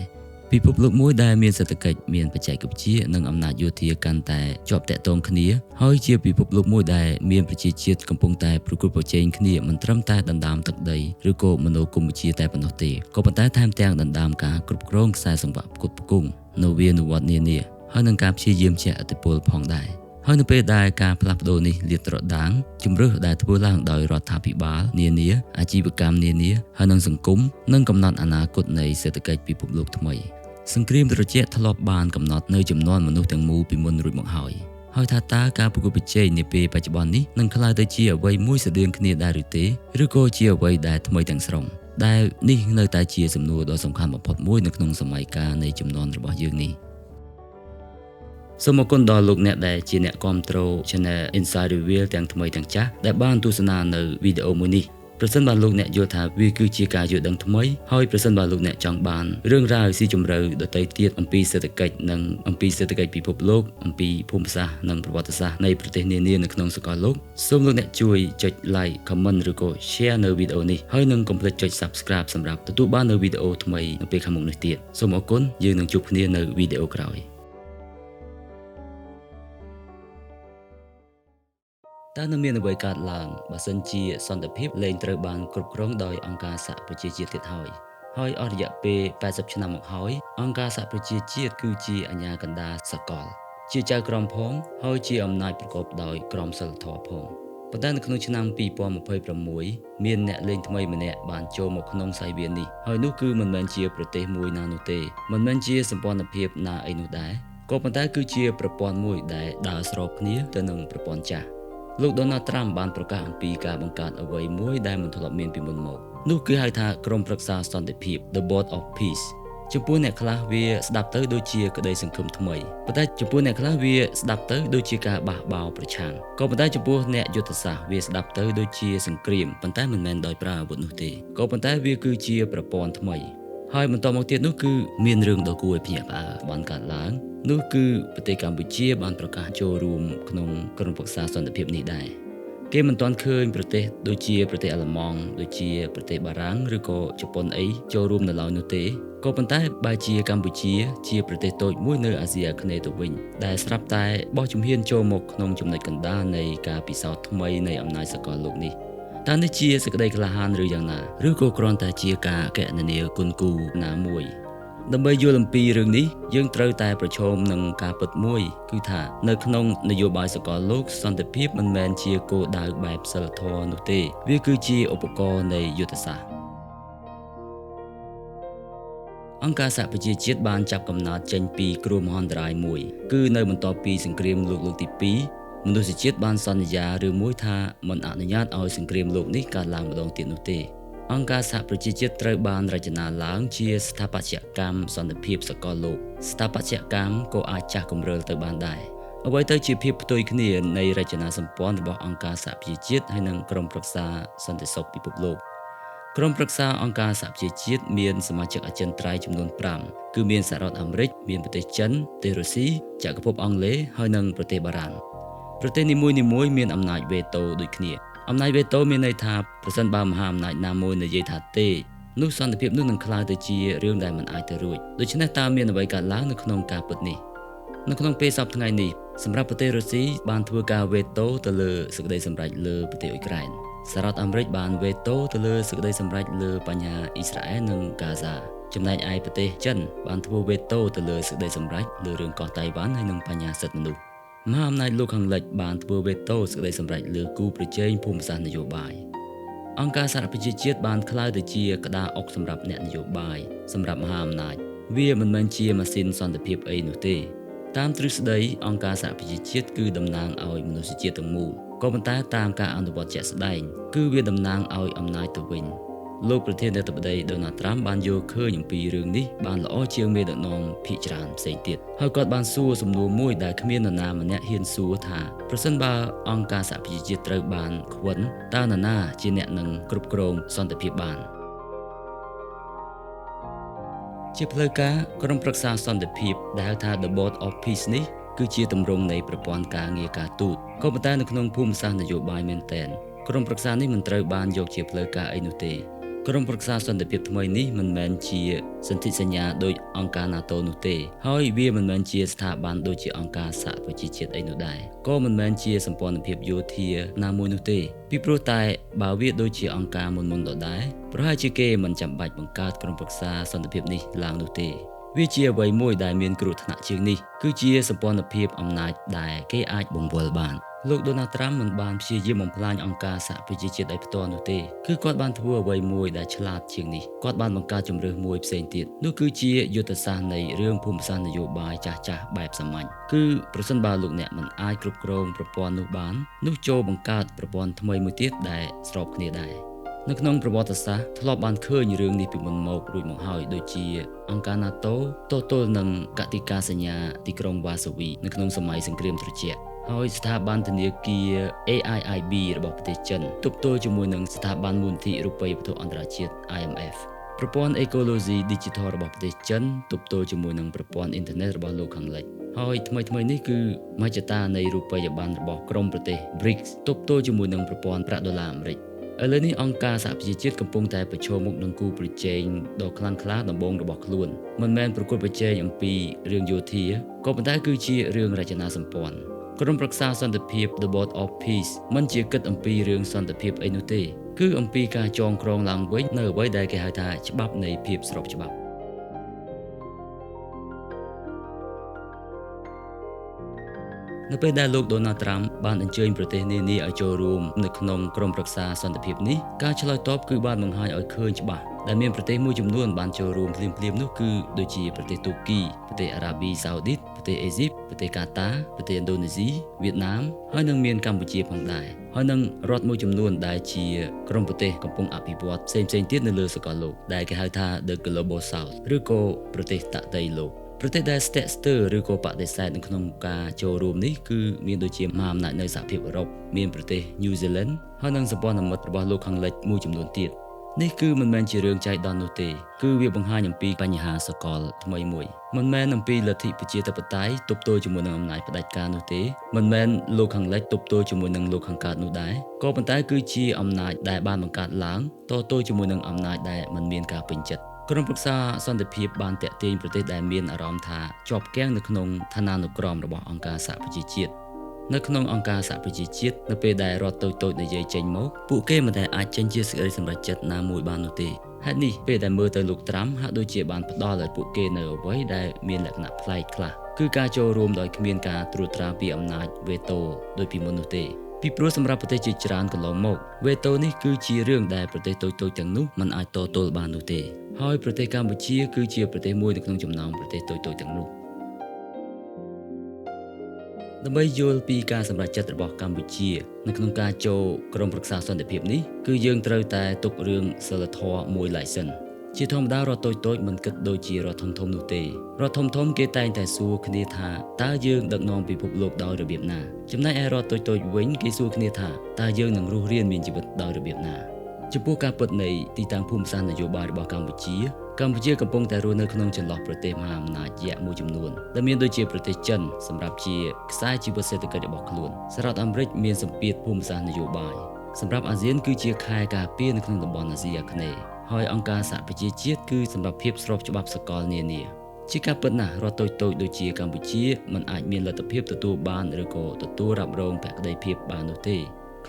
ពិភពលោកមួយដែលមានសេដ្ឋកិច្ចមានបច្ចេកវិទ្យានិងអំណាចយោធាកាន់តែជាប់ទាក់ទងគ្នាហើយជាពិភពលោកមួយដែលមានប្រជាជាតិកំពុងតែប្រកួតប្រជែងគ្នាមិនត្រឹមតែដណ្ដើមទឹកដីឬក៏មនោគមវិជ្ជាតែប៉ុណ្ណោះទេក៏ប៉ុន្តែថែមទាំងដណ្ដើមការគ្រប់គ្រងខ្សែសង្វាក់ផ្គត់ផ្គង់នវានុវត្តន៍នានាហើយនឹងការព្យាយាមជះឥទ្ធិពលផងដែរហើយនៅពេលដែលការផ្លាស់ប្ដូរនេះលាតត្រដាងជំរើសដែលធ្វើឡើងដោយរដ្ឋាភិបាលនានាអាជីវកម្មនានាហើយនិងសង្គមនឹងកំណត់អនាគតនៃសេដ្ឋកិច្ចពិភពលោកថ្មីសង្គ្រាមត្រជាក់ធ្លាប់បានកំណត់នៅចំនួនមនុស្សទាំងមូលពីមុនរួចមកហើយហើយថាតើការប្រកួតប្រជែងនាពេលបច្ចុប្បន្ននេះនឹងក្លាយទៅជាអ្វីមួយស្រដៀងគ្នាដែរឬទេឬក៏ជាអ្វីដែលថ្មីទាំងស្រុងដែលនេះនៅតែជាសំណួរដ៏សំខាន់បំផុតមួយនៅក្នុងសម័យកាលនៃជំនាន់របស់យើងនេះសូមអរគុណដល់លោកអ្នកដែលជាអ្នកគាំទ្រ Channel Inside Reveal ទាំងថ្មីទាំងចាស់ដែលបានទស្សនានៅវីដេអូមួយនេះប្រសិនបើលោកអ្នកយល់ថាវាគឺជាការយល់ដឹងថ្មីហើយប្រសិនបើលោកអ្នកចង់បានរឿងរ៉ាវស៊ីជម្រៅដទៃទៀតអំពីសេដ្ឋកិច្ចនិងអំពីសេដ្ឋកិច្ចពិភពលោកអំពីភូមិសាស្ត្រនិងប្រវត្តិសាស្ត្រនៃប្រទេសនានានៅក្នុងសកលលោកសូមលោកអ្នកជួយចុច Like Comment ឬក៏ Share នៅវីដេអូនេះហើយនិងកុំភ្លេចចុច Subscribe សម្រាប់ទទួលបាននៅវីដេអូថ្មីនៅពេលខាងមុខនេះទៀតសូមអរគុណយើងនឹងជួបគ្នានៅវីដេអូក្រោយតើនឹងមានអ្វីកើតឡើងបើសិនជាសន្តិភាពលែងត្រូវបានគ្រប់គ្រងដោយអង្គការសហប្រជាជាតិទៀតហើយហើយអស់រយៈពេល80ឆ្នាំមកហើយអង្គការសហប្រជាជាតិគឺជាអាជ្ញាកណ្ដាលសកលជាចៅក្រមផងហើយជាអំណាចប្រកបដោយក្រមសីលធម៌ផងប៉ុន្តែនៅក្នុងឆ្នាំ2026មានអ្នកលេងថ្មីម្នាក់បានចូលមកក្នុងសង្វៀននេះហើយនោះគឺមិនមែនជាប្រទេសមួយណានោះទេមិនមែនជាសម្ព័ន្ធភាពណាអីនោះដែរក៏ប៉ុន្តែគឺជាប្រព័ន្ធមួយដែលដើរស្របគ្នាទៅនឹងប្រព័ន្ធចាស់លោកដូណាល់ត្រាំបានប្រកាសអំពីការបង្កើតអ្វីមួយដែលមិនធ្លាប់មានពីមុនមកនោះគឺហៅថាក្រុមប្រឹក្សាសន្តិភាព The Board of Peace ចំពោះអ្នកខ្លះវាស្ដាប់ទៅដូចជាក្តីសង្ឃឹមថ្មីប៉ុន្តែចំពោះអ្នកខ្លះវាស្ដាប់ទៅដូចជាការបះបោរប្រឆាំងក៏ប៉ុន្តែចំពោះអ្នកយុទ្ធសាស្ត្រវាស្ដាប់ទៅដូចជាសង្គ្រាមប៉ុន្តែមិនមែនដោយប្រើអាវុធនោះទេក៏ប៉ុន្តែវាគឺជាប្រព័ន្ធថ្មីហើយបន្តមកទៀតនោះគឺមានរឿងដ៏គួរឲ្យភ្ញាក់ផ្អើលបានកើតឡើងនោះគឺប្រទេសកម្ពុជាបានប្រកាសចូលរួមក្នុងក្រុមប្រឹក្សាសន្តិភាពនេះដែរគេមិនទាន់ឃើញប្រទេសដូចជាប្រទេសអាល្លឺម៉ង់ដូចជាប្រទេសបារាំងឬក៏ជប៉ុនអីចូលរួមនៅឡើយនោះទេក៏ប៉ុន្តែបែរជាកម្ពុជាជាប្រទេសតូចមួយនៅអាស៊ីអាគ្នេយ៍ទៅវិញដែលស្រាប់តែបោះជំហានចូលមកក្នុងចំណុចកណ្ដាលនៃការពិសោធន៍ថ្មីនៃអំណាចសកលលោកនេះតើនេះជាសេចក្តីក្លាហានឬយ៉ាងណាឬក៏គ្រាន់តែជាការកណនាគុណគូណាមួយដើម្បីយល់អំពីរឿងនេះយើងត្រូវតែប្រឈមនឹងការពិតមួយគឺថានៅក្នុងនយោបាយសកលលោកសន្តិភាពមិនមែនជាគោលដៅបែបសីលធម៌នោះទេវាគឺជាឧបករណ៍នៃយុទ្ធសាស្ត្រអង្គការសហប្រជាជាតិបានចាប់កំណើតចេញពីគ្រោះមហន្តរាយមួយគឺនៅបន្ទាប់ពីសង្គ្រាមលោកលើកទី2មនុស្សជាតិបានសន្យារឿងមួយថាមិនអនុញ្ញាតឲ្យសង្គ្រាមលោកនេះកើតឡើងម្ដងទៀតនោះទេអង្គការសហប្រជាជាតិត្រូវបានរចនាឡើងជាស្ថាបត្យកម្មសន្តិភាពសកលលោកស្ថាបត្យកម្មក៏អាចចាស់គម្រើទៅបានដែរអ្វីទៅជាភាពផ្ទុយគ្នានៃរចនាសម្ព័ន្ធរបស់អង្គការសហប្រជាជាតិហើយនិងក្រុមប្រឹក្សាសន្តិសុខពិភពលោកក្រុមប្រឹក្សាអង្គការសហប្រជាជាតិមានសមាជិកអចិន្ត្រៃយ៍ចំនួន5គឺមានសហរដ្ឋអាមេរិកមានប្រទេសចិនប្រទេសរុស្ស៊ីចក្រភពអង់គ្លេសហើយនិងប្រទេសបារាំងប្រទេសនីមួយៗមានអំណាចវេតូដូចគ្នាអំណាចវេតូមានន័យថាប្រសិនបើមហាអំណាចណាមួយនិយាយថាទេនោះសន្តិភាពនោះនឹងក្លាយទៅជារឿងដែលមិនអាចទៅរួចដូច្នេះតើមានអ្វីកើតឡើងនៅក្នុងការពិតនេះនៅក្នុងពេលសប្តាហ៍ថ្ងៃនេះសម្រាប់ប្រទេសរុស្ស៊ីបានធ្វើការវេតូទៅលើសេចក្តីសម្រេចលើប្រទេសអ៊ុយក្រែនសហរដ្ឋអាមេរិកបានវេតូទៅលើសេចក្តីសម្រេចលើបញ្ហាអ៊ីស្រាអែលនិងហ្គាហ្សាចំណែកឯប្រទេសចិនបានធ្វើវេតូទៅលើសេចក្តីសម្រេចលើរឿងកោះតៃវ៉ាន់ហើយនិងបញ្ហាសិទ្ធិមនុស្ស មហាអំណាចលោកខាងលិចបានធ្វើវេតូសេចក្តីសម្រេចលើគូប្រជែងភូមិសាស្ត្រនយោបាយអង្គការសហប្រជាជាតិបានក្លាយទៅជាក្តារអុកសម្រាប់អ្នកនយោបាយសម្រាប់មហាអំណាចវាមិនមែនជាម៉ាស៊ីនសន្តិភាពអីនោះទេតាមទ្រឹស្ដីអង្គការសហប្រជាជាតិគឺតំណាងឲ្យមនុស្សជាតិទាំងមូលក៏ប៉ុន្តែតាមការអនុវត្តជាក់ស្ដែងគឺវាតំណាងឲ្យអំណាចទៅវិញលោកប្រធានាធិបតីដូណាល់ត្រាំបានយល់ឃើញអំពីរឿងនេះបានល្អជាងមេដឹកនាំភាគច្រើនផ្សេងទៀតហើយគាត់បានសួរសំណួរមួយដែលគ្មាននរណាម្នាក់ហ៊ានសួរថាប្រសិនបើអង្គការសហប្រជាជាតិត្រូវបានខ្វិនតើនរណាជាអ្នកនឹងគ្រប់គ្រងសន្តិភាពបានជាផ្លូវការក្រុមប្រឹក្សាសន្តិភាពដែលហៅថា The Board of Peace នេះគឺជាទម្រង់នៃប្រព័ន្ធការងារការទូតក៏ប៉ុន្តែនៅក្នុងភូមិសាស្ត្រនយោបាយមែនទែនក្រុមប្រឹក្សានេះមិនត្រូវបានយកជាផ្លូវការអីនោះទេក្រុមប្រឹក្សាសន្តិភាពថ្មីនេះមិនមែនជាសន្ធិសញ្ញាដោយអង្គការ NATO នោះទេហើយវាមិនមែនជាស្ថាប័នដូចជាអង្គការសហប្រជាជាតិអីនោះដែរក៏មិនមែនជាសម្ព័ន្ធភាពយោធាណាមួយនោះទេពីព្រោះតែបើវាដូចជាអង្គការមុនៗដដែលប្រហែលជាគេមិនចាំបាច់បង្កើតក្រុមប្រឹក្សាសន្តិភាពនេះឡើងនោះទេវាជាអ្វីមួយដែលមានគ្រោះថ្នាក់ជាងនេះគឺជាសម្ព័ន្ធភាពអំណាចដែលគេអាចបង្វិលបានលោកដូណាល់ត្រាំមិនបានព្យាយាមបំផ្លាញអង្គការសហប្រជាជាតិដោយផ្ទាល់នោះទេគឺគាត់បានធ្វើអ្វីមួយដែលឆ្លាតជាងនេះគាត់បានបង្កើតជម្រើសមួយផ្សេងទៀតនោះគឺជាយុទ្ធសាស្ត្រនៃរឿងភូមិសាស្ត្រនយោបាយចាស់ៗបែបសាមញ្ញគឺប្រសិនបើលោកអ្នកមិនអាចគ្រប់គ្រងប្រព័ន្ធនោះបាននោះចូលបង្កើតប្រព័ន្ធថ្មីមួយទៀតដែលស្របគ្នាដែរនៅក្នុងប្រវត្តិសាស្ត្រធ្លាប់បានឃើញរឿងនេះពីមុនមករួចមកហើយដូចជាអង្គការ NATO ទល់នឹងកតិកាសញ្ញាទីក្រុងវ៉ាសូវីនៅក្នុងសម័យសង្គ្រាមត្រជាក់ហើយស្ថាប័នធនាគារ AIIB របស់ប្រទេសចិនទប់ទល់ជាមួយនឹងស្ថាប័នមូលនិធិរូបិយវត្ថុអន្តរជាតិ IMF ប្រព័ន្ធអេកូឡូស៊ី Digital របស់ប្រទេសចិនទប់ទល់ជាមួយនឹងប្រព័ន្ធអ៊ីនធឺណិតរបស់លោកខាងលិចហើយថ្មីៗនេះគឺមហិច្ឆតានៃរូបិយប័ណ្ណរបស់ក្រុមប្រទេស BRICS ទប់ទល់ជាមួយនឹងប្រព័ន្ធប្រាក់ដុល្លារអាមេរិកឥឡូវនេះអង្គការសហប្រជាជាតិកំពុងតែប្រឈមមុខនឹងគូប្រជែងដ៏ខ្លាំងក្លាដំបូងរបស់ខ្លួនមិនមែនប្រកួតប្រជែងអំពីរឿងយោធាក៏ប៉ុន្តែគឺជារឿងរចនាសម្ព័ន្ធក្រុមប្រឹក្សាសន្តិភាព The Board of Peace មិនជាគិតអំពីរឿងសន្តិភាពអីនោះទេគឺអំពីការចងក្រងឡើងវិញនៅអ្វីដែលគេហៅថាច្បាប់នៃភាពស្របច្បាប់នៅពេលដែលលោកដូណាល់ត្រាំបានអញ្ជើញប្រទេសនានាឲ្យចូលរួមនៅក្នុងក្រុមប្រឹក្សាសន្តិភាពនេះការឆ្លើយតបគឺបានបង្ហាញឲ្យឃើញច្បាស់ដែលមានប្រទេសមួយចំនួនបានចូលរួមភ្លាមៗនោះគឺដូចជាប្រទេសទូគីប្រទេសអារ៉ាប៊ីសាអូឌីតប្រទេសអេស៊ីបប្រទេសកាតាប្រទេសឥណ្ឌូនេស៊ីវៀតណាមហើយនិងមានកម្ពុជាផងដែរហើយនិងរដ្ឋមួយចំនួនដែលជាក្រុមប្រទេសកំពុងអភិវឌ្ឍផ្សេងៗទៀតនៅលើសកលលោកដែលគេហៅថា The Global South ឬក៏ប្រទេសតតីលោកប្រទេសដែលស្ទាក់ស្ទើរឬក៏បដិសេធនៅក្នុងការចូលរួមនេះគឺមានដូចជាមហាអំណាចនៅសហភាពអឺរ៉ុបមានប្រទេសញូហ្សេឡង់ហើយនិងសម្ព័ន្ធមិត្តរបស់លោកខាងលិចមួយចំនួនទៀតនេះគឺមិនមែនជារឿងចៃដន្យនោះទេគឺវាបង្ហាញអំពីបញ្ហាសកលថ្មីមួយមិនមែនអំពីលទ្ធិប្រជាធិបតេយ្យទប់ទល់ជាមួយនឹងអំណាចផ្ដាច់ការនោះទេមិនមែនលោកខាងលិចទប់ទល់ជាមួយនឹងលោកខាងកើតនោះដែរក៏ប៉ុន្តែគឺជាអំណាចដែលបានបង្កើតឡើងតទល់ជាមួយនឹងអំណាចដែលមិនមានការពេញចិត្តក្រុមប្រឹក្សាសន្តិភាពបានទាក់ទាញប្រទេសដែលមានអារម្មណ៍ថាជាប់គាំងនៅក្នុងឋានានុក្រមរបស់អង្គការសហប្រជាជាតិនៅក្នុងអង្គការសហប្រជាជាតិនៅពេលដែលរដ្ឋតូចៗនិយាយចេញមកពួកគេមិនដែលអាចចេញជាសេចក្តីសម្រេចចិត្តណាមួយបាននោះទេហេតុនេះពេលដែលមើលទៅលោកត្រាំហាក់ដូចជាបានផ្ដល់ឲ្យពួកគេនៅអ្វីដែលមានលក្ខណៈប្លែកខ្លះគឺការចូលរួមដោយគ្មានការត្រួតត្រាពីអំណាចវេតូដោយពីមុននោះទេពីព្រោះសម្រាប់ប្រទេសជាច្រើនកន្លងមកវេតូនេះគឺជារឿងដែលប្រទេសតូចៗទាំងនោះមិនអាចតទល់បាននោះទេហើយប្រទេសកម្ពុជាគឺជាប្រទេសមួយនៅក្នុងចំណោមប្រទេសតូចៗទាំងនោះដើម្បីយល់ពីការសម្រេចចិត្តរបស់កម្ពុជានៅក្នុងការចូលក្រុមប្រឹក្សាសន្តិភាពនេះគឺយើងត្រូវតែទុករឿងសីលធម៌មួយឡែកសិនជាធម្មតារដ្ឋតូចៗមិនគិតដូចជារដ្ឋធំៗនោះទេរដ្ឋធំៗគេតែងតែសួរគ្នាថាតើយើងដឹកនាំពិភពលោកដោយរបៀបណាចំណែកឯរដ្ឋតូចៗវិញគេសួរគ្នាថាតើយើងនឹងរស់រានមានជីវិតដោយរបៀបណាចំពោះការពិតនៃទីតាំងភូមិសាស្ត្រនយោបាយរបស់កម្ពុជាកម្ពុជាកំពុងតែរស់នៅក្នុងចន្លោះប្រទេសមហាអំណាចយក្សមួយចំនួនដែលមានដូចជាប្រទេសចិនសម្រាប់ជាខ្សែជីវិតសេដ្ឋកិច្ចរបស់ខ្លួនសហរដ្ឋអាមេរិកមានសម្ពាធភូមិសាស្ត្រនយោបាយសម្រាប់អាស៊ានគឺជាខែការពារនៅក្នុងតំបន់អាស៊ីអាគ្នេយ៍ហើយអង្គការសហប្រជាជាតិគឺសម្រាប់ភាពស្របច្បាប់សកលនានាជាការពិតណាស់រដ្ឋតូចៗដូចជាកម្ពុជាមិនអាចមានលទ្ធភាពទទួលបានឬក៏ទទួលរ៉ាប់រងភក្តីភាពបាននោះទេ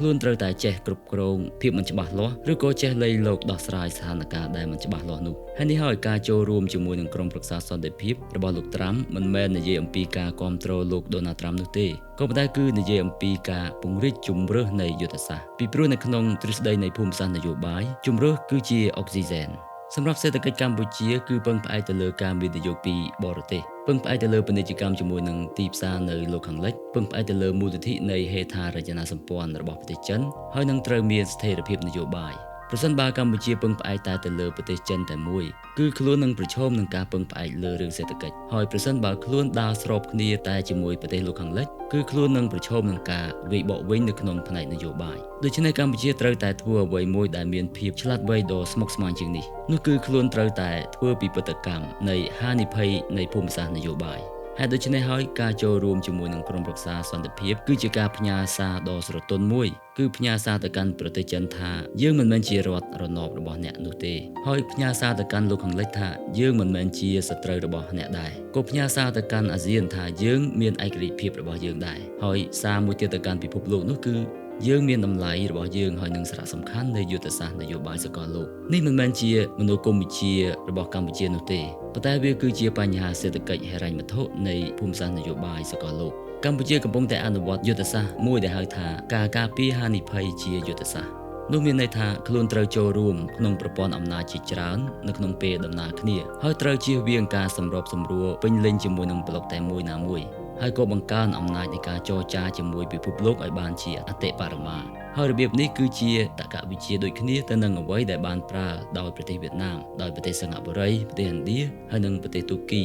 ខ្លួនត្រូវតែចេះគ្រប់គ្រងភាពមិនច្បាស់លាស់ឬក៏ចេះលៃលកដោះស្រាយស្ថានភាពដែលមិនច្បាស់លាស់នោះហើយនេះហើយការចូលរួមជាមួយនឹងក្រុមប្រឹក្សាសន្តិភាពរបស់លោកត្រាំមិនមែននិយាយអំពីការគ្រប់គ្រងលោកដូណាល់ត្រាំនោះទេក៏ប៉ុន្តែគឺនិយាយអំពីការពង្រីកជំរើសនៃយុទ្ធសាស្ត្រពីព្រោះនៅក្នុងទ្រឹស្ដីនៃភូមិសាស្ត្រនយោបាយជំរើសគឺជាអុកស៊ីហ្សែនសម្រាប់សេដ្ឋកិច្ចកម្ពុជាគឺពឹងផ្អែកទៅលើការវិនិយោគពីបរទេសពឹងផ្អែកទៅលើពាណិជ្ជកម្មជាមួយនឹងទីផ្សារនៅលោកខាងលិចពឹងផ្អែកទៅលើមូលនិធិនៃហេដ្ឋារចនាសម្ព័ន្ធរបស់ប្រទេសចិនហើយនឹងត្រូវមានស្ថិរភាពនយោបាយប្រសិនបើកម្ពុជាពឹងផ្អែកតែទៅលើប្រទេសចិនតែមួយគឺខ្លួននឹងប្រឈមនឹងការពឹងផ្អែកលើរឿងសេដ្ឋកិច្ចហើយប្រសិនបើខ្លួនដើរស្របគ្នាតែជាមួយប្រទេសលោកខាងលិចគឺខ្លួននឹងប្រឈមនឹងការវាយបកវិញនៅក្នុងផ្នែកនយោបាយដូច្នេះកម្ពុជាត្រូវតែធ្វើអ្វីមួយដែលមានភាពឆ្លាតវៃដ៏ស្មុគស្មាញជាងនេះនោះគឺខ្លួនត្រូវតែធ្វើពិពិធកម្មនៃហានិភ័យនៃភូមិសាស្ត្រនយោបាយហេតុដូច្នេះហើយការចូលរួមជាមួយនឹងក្រុមប្រឹក្សាសន្តិភាពគឺជាការផ្ញើសារដ៏ស្រទន់មួយគឺផ្ញើសារទៅកាន់ប្រទេសចិនថាយើងមិនមែនជារដ្ឋរណបរបស់អ្នកនោះទេហើយផ្ញើសារទៅកាន់លោកខាងលិចថាយើងមិនមែនជាសត្រូវរបស់អ្នកដែរក៏ផ្ញើសារទៅកាន់អាស៊ានថាយើងមានឯករាជ្យភាពរបស់យើងដែរហើយសារមួយទៀតទៅកាន់ពិភពលោកនោះគឺយើងមានតម្លៃរបស់យើងហើយនឹងសារៈសំខាន់នៃយុទ្ធសាស្ត្រនយោបាយសកលលោកនេះមិនមែនជាមនោគមវិជ្ជារបស់កម្ពុជានោះទេប៉ុន្តែវាគឺជាបញ្ហាសេដ្ឋកិច្ចហិរញ្ញវត្ថុនៃភូមិសាស្ត្រនយោបាយសកលលោកកម្ពុជាកំពុងតែអនុវត្តយុទ្ធសាស្ត្រមួយដែលហៅថាការការពារហានិភ័យជាយុទ្ធសាស្ត្រនោះមានន័យថាខ្លួនត្រូវចូលរួមក្នុងប្រព័ន្ធអំណាចជាច្រើននៅក្នុងពេលដំណើរគ្នាហើយត្រូវជៀសវាងការសម្របសម្រួលពេញលេញជាមួយនឹងប្លុកតែមួយណាមួយហើយក៏បង្កើនអំណាចនៃការចរចាជាមួយពិភពលោកឲ្យបានជាអតិបរមាហើយរបៀបនេះគឺជាតក្កវិជ្ជាដូចគ្នាទៅនឹងអ្វីដែលបានប្រើដោយប្រទេសវៀតណាមដោយប្រទេសសិង្ហបុរីប្រទេសឥណ្ឌាហើយនិងប្រទេសទូគី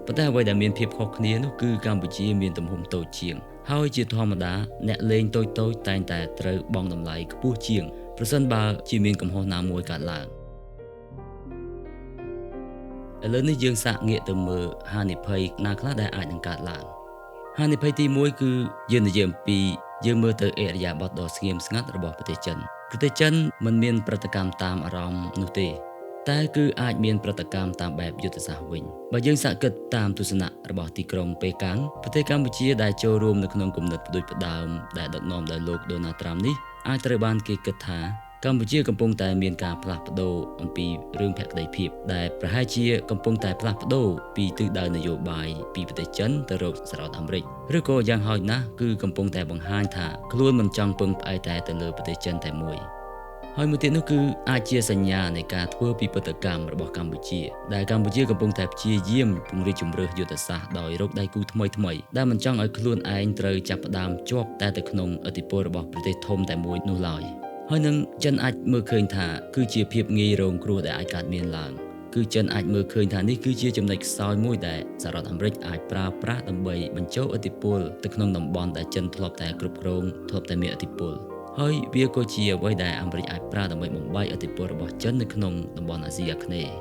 ប៉ុន្តែអ្វីដែលមានភាពខុសគ្នានោះគឺកម្ពុជាមានទំហំតូចជាងហើយជាធម្មតាអ្នកលេងតូចៗតែងតែត្រូវបង់តម្លៃខ្ពស់ជាងប្រសិនបើជាមានកំហុសណាមួយកើតឡើងឥឡូវនេះយើងសាកងាកទៅមើលហានិភ័យណាខ្លះដែលអាចនឹងកើតឡើងហានិភ័យទី1គឺយើងនិយាយអំពីយើងមើលទៅឥរិយាបថដ៏ស្ងៀមស្ងាត់របស់ប្រទេសចិនប្រទេសចិនមិនមានប្រតិកម្មតាមអារម្មណ៍នោះទេតែគឺអាចមានប្រតិកម្មតាមបែបយុទ្ធសាស្ត្រវិញបើយើងសាកគិតតាមទស្សនៈរបស់ទីក្រុងប៉េកាំងប្រទេសកម្ពុជាដែលចូលរួមនៅក្នុងគំនិតផ្ដួចផ្ដើមដែលដឹកនាំដោយលោកដូណាល់ត្រាំនេះអាចត្រូវបានគេគិតថាកម្ពុជាកំពុងតែមានការផ្លាស់ប្ដូរអំពីរឿងភក្តីភាពដែលប្រហែលជាកំពុងតែផ្លាស់ប្ដូរពីទិសដៅនយោបាយពីប្រទេសចិនទៅរកសហរដ្ឋអាមេរិកឬក៏យ៉ាងហោចណាស់គឺកំពុងតែបង្ហាញថាខ្លួនមិនចង់ពឹងផ្អែកតែទៅលើប្រទេសចិនតែមួយហើយមួយទៀតនោះគឺអាចជាសញ្ញានៃការធ្វើពិពិធកម្មរបស់កម្ពុជាដែលកម្ពុជាកំពុងតែព្យាយាមពង្រីកជម្រើសយុទ្ធសាស្ត្រដោយរកដៃគូថ្មីៗដែលមិនចង់ឲ្យខ្លួនឯងត្រូវចាប់ផ្ដើមជាប់តែទៅក្នុងឥទ្ធិពលរបស់ប្រទេសធំតែមួយនោះឡើយហើយនឹងចិនអាចមើលឃើញថាគឺជាភាពងាយរងគ្រោះដែលអាចកើតមានឡើងគឺចិនអាចមើលឃើញថានេះគឺជាចំណុចខ្សោយមួយដែលសហរដ្ឋអាមេរិកអាចប្រើប្រាស់ដើម្បីបញ្ចូលឥទ្ធិពលទៅក្នុងតំបន់ដែលចិនធ្លាប់តែគ្រប់គ្រងធ្លាប់តែមានឥទ្ធិពលហើយវាក៏ជាអ្វីដែលអាមេរិកអាចប្រើដើម្បីបំបែកឥទ្ធិពលរបស់ចិននៅក្នុងតំបន់អាស៊ីអាគ្នេយ៍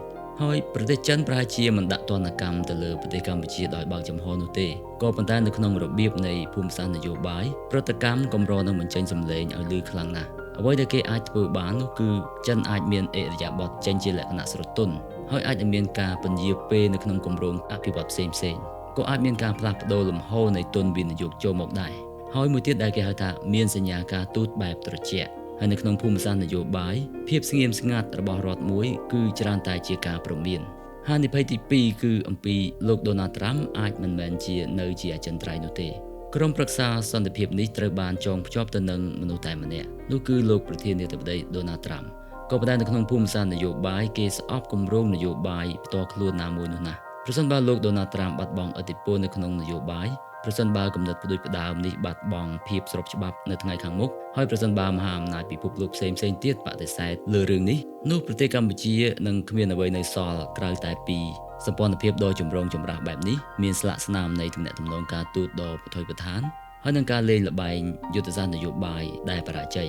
ហើយប្រទេសចិនប្រហែលជាមិនដាក់ទណ្ឌកម្មទៅលើប្រទេសកម្ពុជាដោយបើកចំហនោះទេក៏ប៉ុន្តែនៅក្នុងរបៀបនៃភូមិសាស្ត្រនយោបាយប្រតិកម្មកម្រនឹងបញ្ចេញសម្លេងឲ្យឮខ្លាំងណាស់អ្វីដែលគេអាចធ្វើបាននោះគឺចិនអាចមានឥរិយាបថចេញជាលក្ខណៈស្រទន់ហើយអាចនឹងមានការពន្យាពេលនៅក្នុងគម្រោងអភិវឌ្ឍផ្សេងៗក៏អាចមានការផ្លាស់ប្ដូរលំហូរនៃទុនវិនិយោគចូលមកដែរហើយមួយទៀតដែលគេហៅថាមានសញ្ញាការទូតបែបត្រជាក់ហើយនៅក្នុងភូមិសាស្ត្រនយោបាយភាពស្ងៀមស្ងាត់របស់រដ្ឋមួយគឺច្រើនតែជាការព្រមានហានិភ័យទី2គឺអំពីលោកដូណាល់ត្រាំអាចមិនមែនជានៅជាអចិន្ត្រៃយ៍នោះទេក្រុមប្រឹក្សាសន្តិភាពនេះត្រូវបានចងភ្ជាប់ទៅនឹងមនុស្សតែម្នាក់នោះគឺលោកប្រធានាធិបតីដូណាល់ត្រាំក៏ប៉ុន្តែនៅក្នុងភូមិសាស្ត្រនយោបាយគេស្អប់គម្រោងនយោបាយផ្ទាល់ខ្លួនណាមួយនោះណាស់ប្រសិនបើលោកដូណាល់ត្រាំបាត់បង់ឥទ្ធិពលនៅក្នុងនយោបាយប្រសិនបើគំនិតផ្ដួចផ្ដើមនេះបាត់បង់ភាពស្របច្បាប់នៅថ្ងៃខាងមុខហើយប្រសិនបើមហាអំណាចពិភពលោកផ្សេងៗទៀតបដិសេធលើរឿងនេះនោះប្រទេសកម្ពុជានឹងគ្មានអ្វីនៅសល់ក្រៅតែពីសម្ព័ន្ធភាពដ៏ចម្រូងចម្រាសបែបនេះមានស្លាកស្នាមនៃទំនាក់ទំនងការទូតដ៏ប្រថុយប្រថានហើយនឹងការលេងល្បែងយុទ្ធសាស្ត្រនយោបាយដែលបរាជ័យ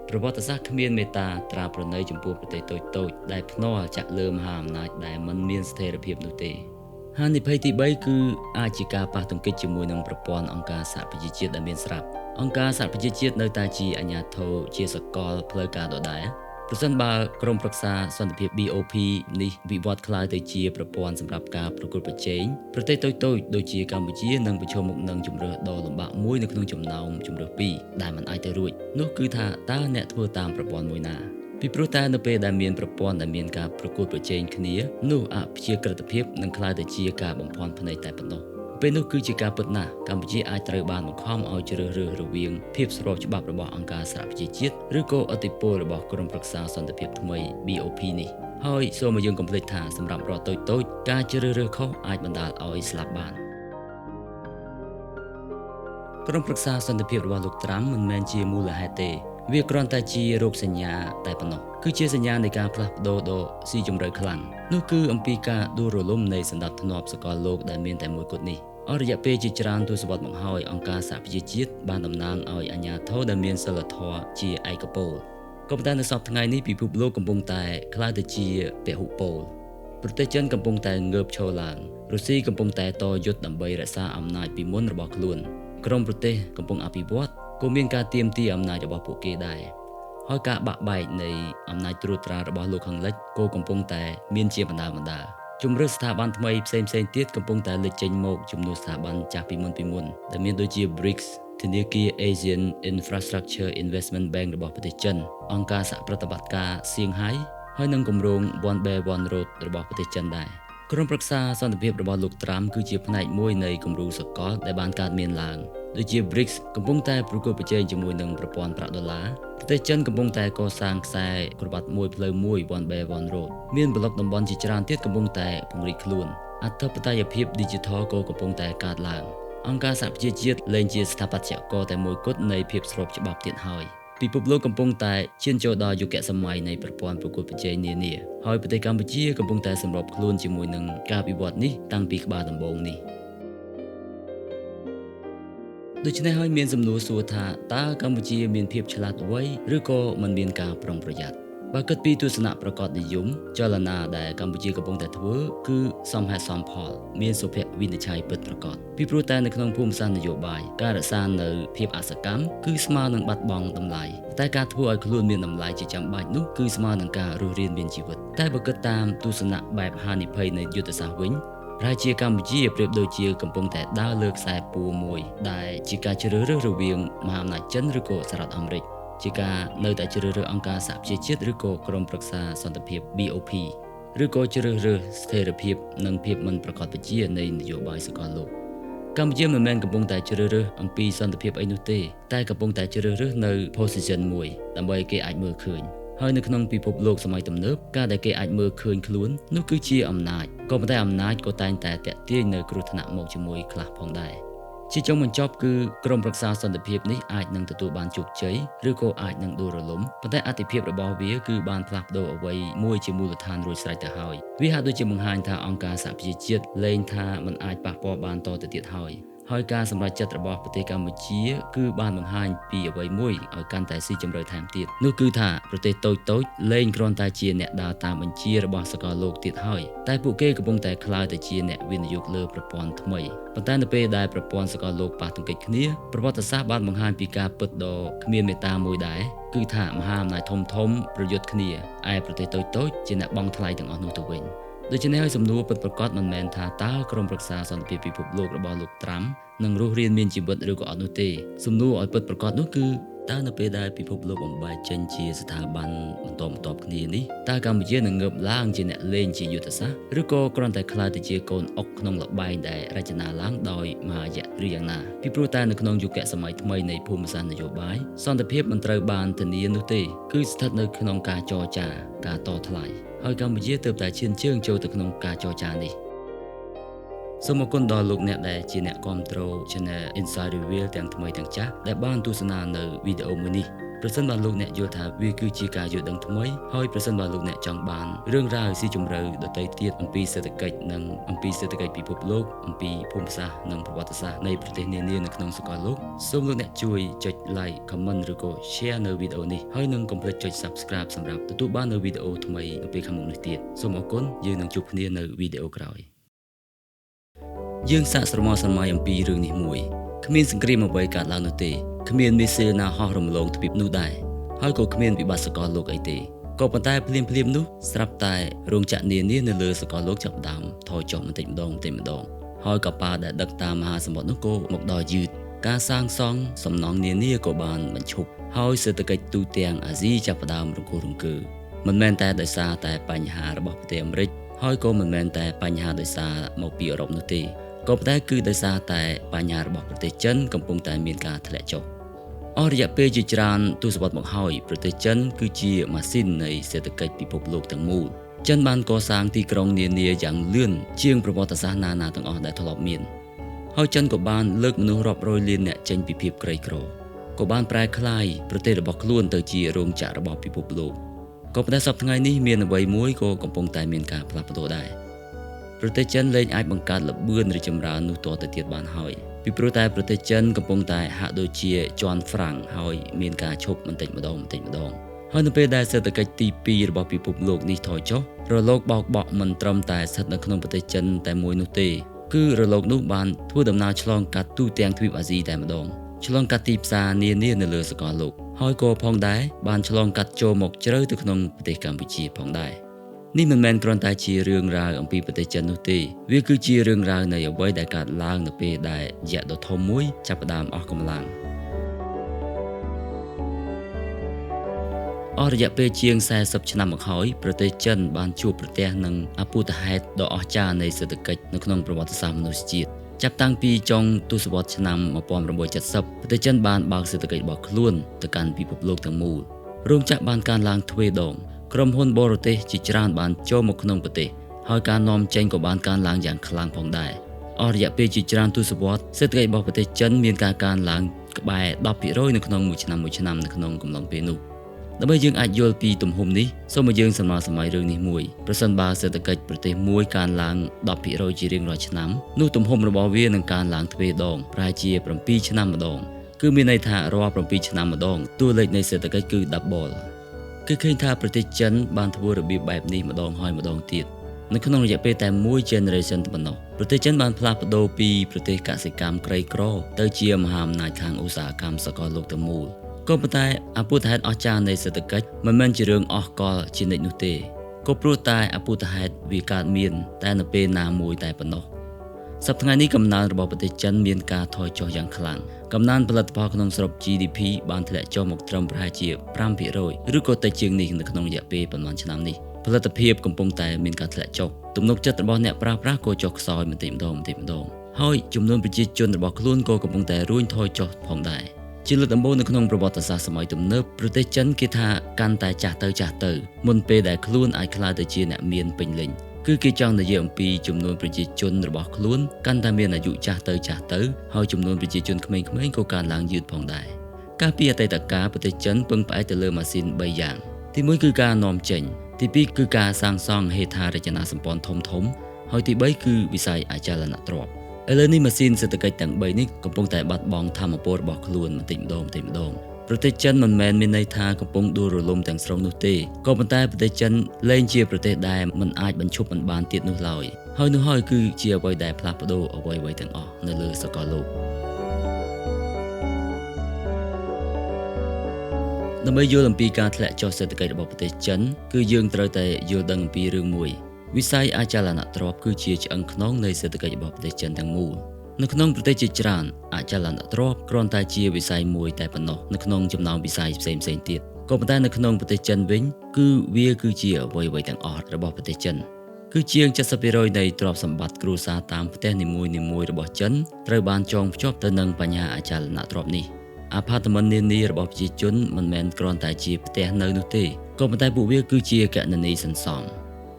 ប្រវត្តិសាស្ត្រគ្មានមេត្តាត្រាប្រណីចំពោះប្រទេសតូចៗដែលភ្នាល់ចាក់លើមហាអំណាចដែលមិនមានស្ថិរភាពនោះទេហានិភ័យទី3គឺអាចជាការប៉ះទង្គិចជាមួយនឹងប្រព័ន្ធអង្គការសហប្រជាជាតិដែលមានស្រាប់អង្គការសហប្រជាជាតិនៅតែជាអាជ្ញាធរជាសកលផ្លូវការដដែល ប្រសិនបើក្រុមប្រឹក្សាសន្តិភាព BOP នេះវិវត្តក្លាយទៅជាប្រព័ន្ធសម្រាប់ការប្រកួតប្រជែងប្រទេសតូចៗដូចជាកម្ពុជានឹងប្រឈមមុខនឹងជម្រើសដ៏លំបាកមួយនៅក្នុងចំណោមជម្រើសពីរដែលមិនអាចទៅរួចនោះគឺថាតើអ្នកធ្វើតាមប្រព័ន្ធមួយណាពីព្រោះតែនៅពេលដែលមានប្រព័ន្ធដែលមានការប្រកួតប្រជែងគ្នានោះអព្យាក្រឹតភាពនឹងក្លាយទៅជាការបំភាន់ភ្នែកតែប៉ុណ្ណោះពេលនោះគឺជាការពិតណាស់កម្ពុជាអាចត្រូវបានបង្ខំឲ្យជ្រើសរើសរវាងភាពស្របច្បាប់របស់អង្គការសហប្រជាជាតិឬក៏ឥទ្ធិពលរបស់ក្រុមប្រឹក្សាសន្តិភាពថ្មី BOP នេះហើយសូមឲ្យយើងកុំភ្លេចថាសម្រាប់រដ្ឋតូចៗការជ្រើសរើសខុសអាចបណ្ដាលឲ្យស្លាប់បានក្រុមប្រឹក្សាសន្តិភាពរបស់លោកត្រាំមិនមែនជាមូលហេតុទេវាគ្រាន់តែជារោគសញ្ញាតែប៉ុណ្ណោះគឺជាសញ្ញានៃការផ្លាស់ប្ដូរដ៏ស៊ីជម្រៅខ្លាំងនោះគឺអំពីការដួលរលំនៃសន្តិភាពសកលលោកដែលមានតែមួយគត់នេះអស់រយៈពេលជាច្រើនទសវត្សរ៍មកហើយអង្គការសហប្រជាជាតិបានតំណាងឲ្យអាជ្ញាធរដែលមានសីលធម៌ជាឯកពលក៏ប៉ុន្តែនៅសប្តាហ៍ថ្ងៃនេះពិភពលោកកំពុងតែក្លាយទៅជាពហុពលប្រទេសចិនកំពុងតែងើបឈរឡើងរុស្ស៊ីកំពុងតែតយុទ្ធដើម្បីរក្សាអំណាចពីមុនរបស់ខ្លួនក្រុមប្រទេសកំពុងអភិវឌ្ឍក៏មានការទាមទារអំណាចរបស់ពួកគេដែរហើយការបាក់បែកនៃអំណាចត្រួតត្រារបស់លោកខាងលិចក៏កំពុងតែមានជាបណ្ដាៗជំរឿស្ថាប័នថ្មីផ្សេងៗទៀតកំពុងតែលេចចេញមកជំនួសស្ថាប័នចាស់ពីមុនដែលមានដូចជា BRICS ធនាគារ Asian Infrastructure Investment Bank របស់ប្រទេសចិនអង្គការសហប្រតិបត្តិការសៀងហៃហើយនិងគម្រោង One Belt One Road របស់ប្រទេសចិនដែរក្រុមប្រឹក្សាសន្តិភាពរបស់លោកត្រាំគឺជាផ្នែកមួយនៃគំរូសកលដែលបានកើតមានឡើងដូចជា BRICS កំពុងតែប្រកួតប្រជែងជាមួយនឹងប្រព័ន្ធប្រាក់ដុល្លារប្រទេសចិនកំពុងតែកសាងខ្សែក្រវ៉ាត់មួយផ្លូវមួយ One Belt One Road មានប្លុកតំបន់ជាច្រើនទៀតកំពុងតែពង្រីកខ្លួនអធិបតេយ្យភាព Digital ក៏កំពុងតែកើតឡើងអង្គការសហប្រជាជាតិលែងជាស្ថាបត្យករតែមួយគត់នៃភាពស្របច្បាប់ទៀតហើយពិភពលោកកំពុងតែឈានចូលដល់យុគសម័យនៃប្រព័ន្ធប្រកួតប្រជែងនានាហើយប្រទេសកម្ពុជាកំពុងតែសម្របខ្លួនជាមួយនឹងការវិវត្តនេះតាំងពីក្បាលដំបូងនេះដូច្នេះហើយមានសំណួរសួរថាតើកម្ពុជាមានភាពឆ្លាតវៃឬក៏មិនមានការប្រុងប្រយ័ត្នបើគិតពីទស្សនៈប្រកបនិយមចលនាដែលកម្ពុជាកំពុងតែធ្វើគឺសមហេតុសមផលមានសុភវិនិច្ឆ័យពិតប្រាកដពីព្រោះតែនៅក្នុងភូមិសាស្ត្រនយោបាយការរក្សានៅភាពអសកម្មគឺស្មើនឹងបាត់បង់តម្លៃតែការធ្វើឲ្យខ្លួនមានតម្លៃជាចាំបាច់នោះគឺស្មើនឹងការរស់រានមានជីវិតតែបើគិតតាមទស្សនៈបែបហានិភ័យនៃយុទ្ធសាស្ត្រវិញប្រហែលជាកម្ពុជាប្រៀបដូចជាកំពុងតែដើរលើខ្សែពួរមួយដែលជាការជ្រើសរើសរវាងមហាអំណាចចិនឬក៏សហរដ្ឋអាមេរិកជាការនៅតែជ្រើសរើសអង្គការសហប្រជាជាតិឬក៏ក្រុមប្រឹក្សាសន្តិភាព BOP ឬក៏ជ្រើសរើសស្ថិរភាពនិងភាពមិនប្រកបប្រជានៃនយោបាយសកលលោកកម្ពុជាមិនមែនកំពុងតែជ្រើសរើសអំពីសន្តិភាពអីនោះទេតែកំពុងតែជ្រើសរើសនៅ position មួយដើម្បីគេអាចមើលឃើញហើយនៅក្នុងពិភពលោកសម័យទំនើបការដែលគេអាចមើលឃើញខ្លួននោះគឺជាអំណាចក៏ប៉ុន្តែអំណាចក៏តែងតែទាក់ទាញនៅគ្រោះថ្នាក់មកជាមួយខ្លះផងដែរជាចុងបញ្ចប់គឺក្រុមប្រឹក្សាសន្តិភាពនេះអាចនឹងទទួលបានជោគជ័យឬក៏អាចនឹងដួលរលំប៉ុន្តែអត្ថិភាពរបស់វាគឺបានផ្លាស់ប្ដូរអ្វីមួយជាមូលដ្ឋានរួចស្រេចទៅហើយវាហាក់ដូចជាបង្ហាញថាអង្គការសហប្រជាជាតិលែងថាมันអាចប៉ះពាល់បានតទៅទៀតហើយហើយការសម្រេចចិត្តរបស់ប្រទេសកម្ពុជាគឺបានបង្ហាញពីអ្វីមួយឲ្យកាន់តែស៊ីជម្រៅថែមទៀតនោះគឺថាប្រទេសតូចៗលែងគ្រាន់តែជាអ្នកដើរតាមបញ្ជារបស់សកលលោកទៀតហើយតែពួកគេកំពុងតែក្លាយទៅជាអ្នកវិនិយោគលើប្រព័ន្ធថ្មីប៉ុន្តែនៅពេលដែលប្រព័ន្ធសកលលោកប៉ះទង្គិចគ្នាប្រវត្តិសាស្ត្របានបង្ហាញពីការពិតដ៏គ្មានមេត្តាមួយដែរគឺថាមហាអំណាចធំៗប្រយុទ្ធគ្នាឯប្រទេសតូចៗជាអ្នកបង់ថ្លៃទាំងអស់នោះទៅវិញដូច្នេះហើយសំណួរពិតប្រាកដមិនមែនថាតើក្រុមប្រឹក្សាសន្តិភាពពិភពលោករបស់លោកត្រាំនឹងរស់រានមានជីវិតឬក៏អត់នោះទេសំណួរឲ្យពិតប្រាកដនោះគឺតើនៅពេលដែលពិភពលោកបំបែកចេញជាស្ថាប័នបន្តបន្ទាប់គ្នានេះតើកម្ពុជានឹងងើបឡើងជាអ្នកលេងជាយុទ្ធសាស្ត្រឬក៏គ្រាន់តែក្លាយទៅជាកូនអុកក្នុងល្បែងដែលរចនាឡើងដោយមហាយក្សឬយ៉ាងណាពីព្រោះតែនៅក្នុងយុគសម័យថ្មីនៃភូមិសាស្ត្រនយោបាយសន្តិភាពមិនត្រូវបានធានានោះទេគឺស្ថិតនៅក្នុងការចរចាការតថ្លៃហើយកម្ពុជាទើបតែឈានជើងចូលទៅក្នុងការចរចានេះសូមអរគុណដល់លោកអ្នកដែលជាអ្នកគាំទ្រ Channel Inside Reveal ទាំងថ្មីទាំងចាស់ដែលបានទស្សនានៅវីដេអូមួយនេះប្រសិនបើលោកអ្នកយល់ថាវាគឺជាការយល់ដឹងថ្មីហើយប្រសិនបើលោកអ្នកចង់បានរឿងរ៉ាវស៊ីជម្រៅដទៃទៀតអំពីសេដ្ឋកិច្ចនិងអំពីសេដ្ឋកិច្ចពិភពលោកអំពីភូមិសាស្ត្រនិងប្រវត្តិសាស្ត្រនៃប្រទេសនានានៅក្នុងសកលលោកសូមលោកអ្នកជួយចុច Like Comment ឬក៏ Share នៅវីដេអូនេះហើយនិងកុំភ្លេចចុច Subscribe សម្រាប់ទទួលបាននៅវីដេអូថ្មីនៅពេលខាងមុខនេះទៀតសូមអរគុណយើងនឹងជួបគ្នានៅវីដេអូក្រោយយើងសាកស្រមោលស្រមៃអំពីរឿងនេះមួយគ្មានសង្គ្រាមអ្វីកើតឡើងនោះទេគ្មានមីស៊ីលណាហោះរំលងទ្វីបនោះដែរហើយក៏គ្មានវិបត្តិសកលលោកអីទេ ក៏ប៉ុន្តែភ្លាមៗនោះស្រាប់តែរោងចក្រនានានៅលើសកលលោកចាប់ផ្ដើមថយចុះបន្តិចម្ដងបន្តិចម្ដងហើយកប៉ាល់ដែលដឹកតាមមហាសមុទ្រនោះក៏មកដល់យឺតការសាងសង់សំណង់នានាក៏បានបញ្ឈប់ហើយសេដ្ឋកិច្ចទូទាំងអាស៊ីចាប់ផ្ដើមរង្គោះរង្គើមិនមែនតែដោយសារតែបញ្ហារបស់ប្រទេសអាមេរិកហើយក៏មិនមែនតែបញ្ហាដោយសារមកពីអឺរ៉ុបនោះទេក៏ប៉ុន្តែគឺដោយសារតែបញ្ហារបស់ប្រទេសចិនកំពុងតែមានការធ្លាក់ចុះអស់រយៈពេលជាច្រើនទសវត្សរ៍មកហើយប្រទេសចិនគឺជាម៉ាស៊ីននៃសេដ្ឋកិច្ចពិភពលោកទាំងមូលចិនបានកសាងទីក្រុងនានាយ៉ាងលឿនជាងប្រវត្តិសាស្ត្រណាៗទាំងអស់ដែលធ្លាប់មានហើយចិនក៏បានលើកមនុស្សរាប់រយលានអ្នកចេញពីភាពក្រីក្រក៏បានប្រែក្លាយប្រទេសរបស់ខ្លួនទៅជារោងចក្ររបស់ពិភពលោកក៏ប៉ុន្តែសប្តាហ៍ថ្ងៃនេះមានអ្វីមួយក៏កំពុងតែមានការផ្លាស់ប្ដូរដែរប្រទេសចិនលែងអាចបង្កើតល្បឿនរីកចម្រើននោះតទៅទៀតបានហើយពីព្រោះតែប្រទេសចិនកំពុងតែហាក់ដូចជាជាន់ហ្វ្រាំងហើយមានការឈប់បន្តិចម្ដងបន្តិចម្ដងហើយនៅពេលដែលសេដ្ឋកិច្ចទី2របស់ពិភពលោកនេះថយចុះរលកបោកបក់មិនត្រឹមតែស្ថិតនៅក្នុងប្រទេសចិនតែមួយនោះទេគឺរលកនោះបានធ្វើដំណើរឆ្លងកាត់ទូទាំងទ្វីបអាស៊ីតែម្ដងឆ្លងកាត់ទីផ្សារនានានៅលើសកលលោកហើយក៏ផងដែរបានឆ្លងកាត់ចូលមកជ្រៅទៅក្នុងប្រទេសកម្ពុជាផងដែរនេះមិនមែនគ្រាន់តែជារឿងរ៉ាវអំពីប្រទេសចិននោះទេវាគឺជារឿងរ៉ាវនៃអ្វីដែលកើតឡើងនៅពេលដែលយក្សដ៏ធំមួយចាប់ផ្ដើមអស់កម្លាំងអស់រយៈពេលជាង40ឆ្នាំមកហើយប្រទេសចិនបានជួបប្រទះនឹងអភូតហេតុដ៏អស្ចារ្យនៃសេដ្ឋកិច្ចនៅក្នុងប្រវត្តិសាស្ត្រមនុស្សជាតិចាប់តាំងពីចុងទសវត្សរ៍ឆ្នាំ1970ប្រទេសចិនបានបើកសេដ្ឋកិច្ចរបស់ខ្លួនទៅកាន់ពិភពលោកទាំងមូលរោងចក្របានកើនឡើងទ្វេដងក្រុមហ៊ុនបរទេសជាច្រើនបានចូលមកក្នុងប្រទេសហើយការនាំចេញក៏បានកើនឡើងយ៉ាងខ្លាំងផងដែរអស់រយៈពេលជាច្រើនទសវត្សរ៍សេដ្ឋកិច្ចរបស់ប្រទេសចិនមានការកើនឡើងក្បែរ 10% នៅក្នុងមួយឆ្នាំមួយឆ្នាំនៅក្នុងកំឡុងពេលនោះដើម្បីយើងអាចយល់ពីទំហំនេះសូមឲ្យយើងសម្រាលសម័យរឿងនេះមួយប្រសិនបើសេដ្ឋកិច្ចប្រទេសមួយកើនឡើង 10% ជារៀងរាល់ឆ្នាំនោះទំហំរបស់វានឹងកើនឡើងទ្វេដងប្រហែលជា7ឆ្នាំម្ដងគឺមានន័យថារាល់7ឆ្នាំម្ដងតួលេខនៃសេដ្ឋកិច្ចគឺ double គឺឃើញថាប្រទេសចិនបានធ្វើរបៀបបែបនេះម្ដងហើយម្ដងទៀតនៅក្នុងរយៈពេលតែមួយ generation ប៉ុណ្ណោះប្រទេសចិនបានផ្លាស់ប្ដូរពីប្រទេសកសិកម្មក្រីក្រទៅជាមហាអំណាចខាងឧស្សាហកម្មសកលលោកទាំងមូលក៏ប៉ុន្តែអភូតហេតុអស្ចារ្យនៃសេដ្ឋកិច្ចមិនមែនជារឿងអស់កលជានិច្ចនោះទេក៏ព្រោះតែអភូតហេតុវាកើតមានតែនៅពេលណាមួយតែប៉ុណ្ណោះសប្តាហ៍ថ្ងៃនេះកំណើនរបស់ប្រទេសចិនមានការថយចុះយ៉ាងខ្លាំងកំណើនផលិតផលក្នុងស្រុក GDP បានធ្លាក់ចុះមកត្រឹមប្រហែលជា 5% ឬក៏តិចជាងនេះនៅក្នុងរយៈពេលប៉ុន្មានឆ្នាំនេះផលិតភាពកំពុងតែមានការធ្លាក់ចុះទំនុកចិត្តរបស់អ្នកប្រើប្រាស់ក៏ចុះខ្សោយបន្តិចម្ដងបន្តិចម្ដងហើយចំនួនប្រជាជនរបស់ខ្លួនក៏កំពុងតែរួញថយចុះផងដែរជាលើកដំបូងនៅក្នុងប្រវត្តិសាស្ត្រសម័យទំនើបប្រទេសចិនគេថាកាន់តែចាស់ទៅចាស់ទៅមុនពេលដែលខ្លួនអាចក្លាយទៅជាអ្នកមានពេញលេញគឺគេចង់និយាយអំពីចំនួនប្រជាជនរបស់ខ្លួនកាន់តែមានអាយុចាស់ទៅចាស់ទៅហើយចំនួនប្រជាជនក្មេងៗក៏កើនឡើងយឺតផងដែរកាលពីអតីតកាលប្រទេសចិនពឹងផ្អែកទៅលើម៉ាស៊ីន3យ៉ាងទី1គឺការនាំចេញទី2គឺការសាងសង់ហេដ្ឋារចនាសម្ព័ន្ធធំៗហើយទី3គឺវិស័យអចលនទ្រព្យឥឡូវនេះម៉ាស៊ីនសេដ្ឋកិច្ចទាំង3នេះកំពុងតែបាត់បង់ថាមពលរបស់ខ្លួនបន្តិចម្ដងបន្តិចម្ដងប្រទេសចិនមិនមែនមានន័យថាកំពុងដួលរលំទាំងស្រុងនោះទេក៏ប៉ុន្តែប្រទេសចិនលែងជាប្រទេសដែលមិនអាចបញ្ឈប់មិនបានទៀតនោះឡើយហើយនោះហើយគឺជាអ្វីដែលផ្លាស់ប្ដូរអ្វីៗទាំងអស់នៅលើសកលលោកដើម្បីយល់អំពីការធ្លាក់ចុះសេដ្ឋកិច្ចរបស់ប្រទេសចិនគឺយើងត្រូវតែយល់ដឹងអំពីរឿងមួយវិស័យអចលនទ្រព្យគឺជាឆ្អឹងខ្នងនៃសេដ្ឋកិច្ចរបស់ប្រទេសចិនទាំងមូលនៅក្នុងប្រទេសជាច្រើនអចលនទ្រព្យគ្រាន់តែជាវិស័យមួយតែប៉ុណ្ណោះនៅក្នុងចំណោមវិស័យផ្សេងៗទៀតក៏ប៉ុន្តែនៅក្នុងប្រទេសចិនវិញគឺវាគឺជាអ្វីៗទាំងអស់របស់ប្រទេសចិនគឺជាង 70% នៃទ្រព្យសម្បត្តិគ្រួសារតាមផ្ទះនីមួយៗរបស់ចិនត្រូវបានចងភ្ជាប់ទៅនឹងបញ្ហាអចលនទ្រព្យនេះអាផាតមិននានារបស់ប្រជាជនមិនមែនគ្រាន់តែជាផ្ទះនៅនោះទេក៏ប៉ុន្តែពួកវាគឺជាកណនីសន្សំ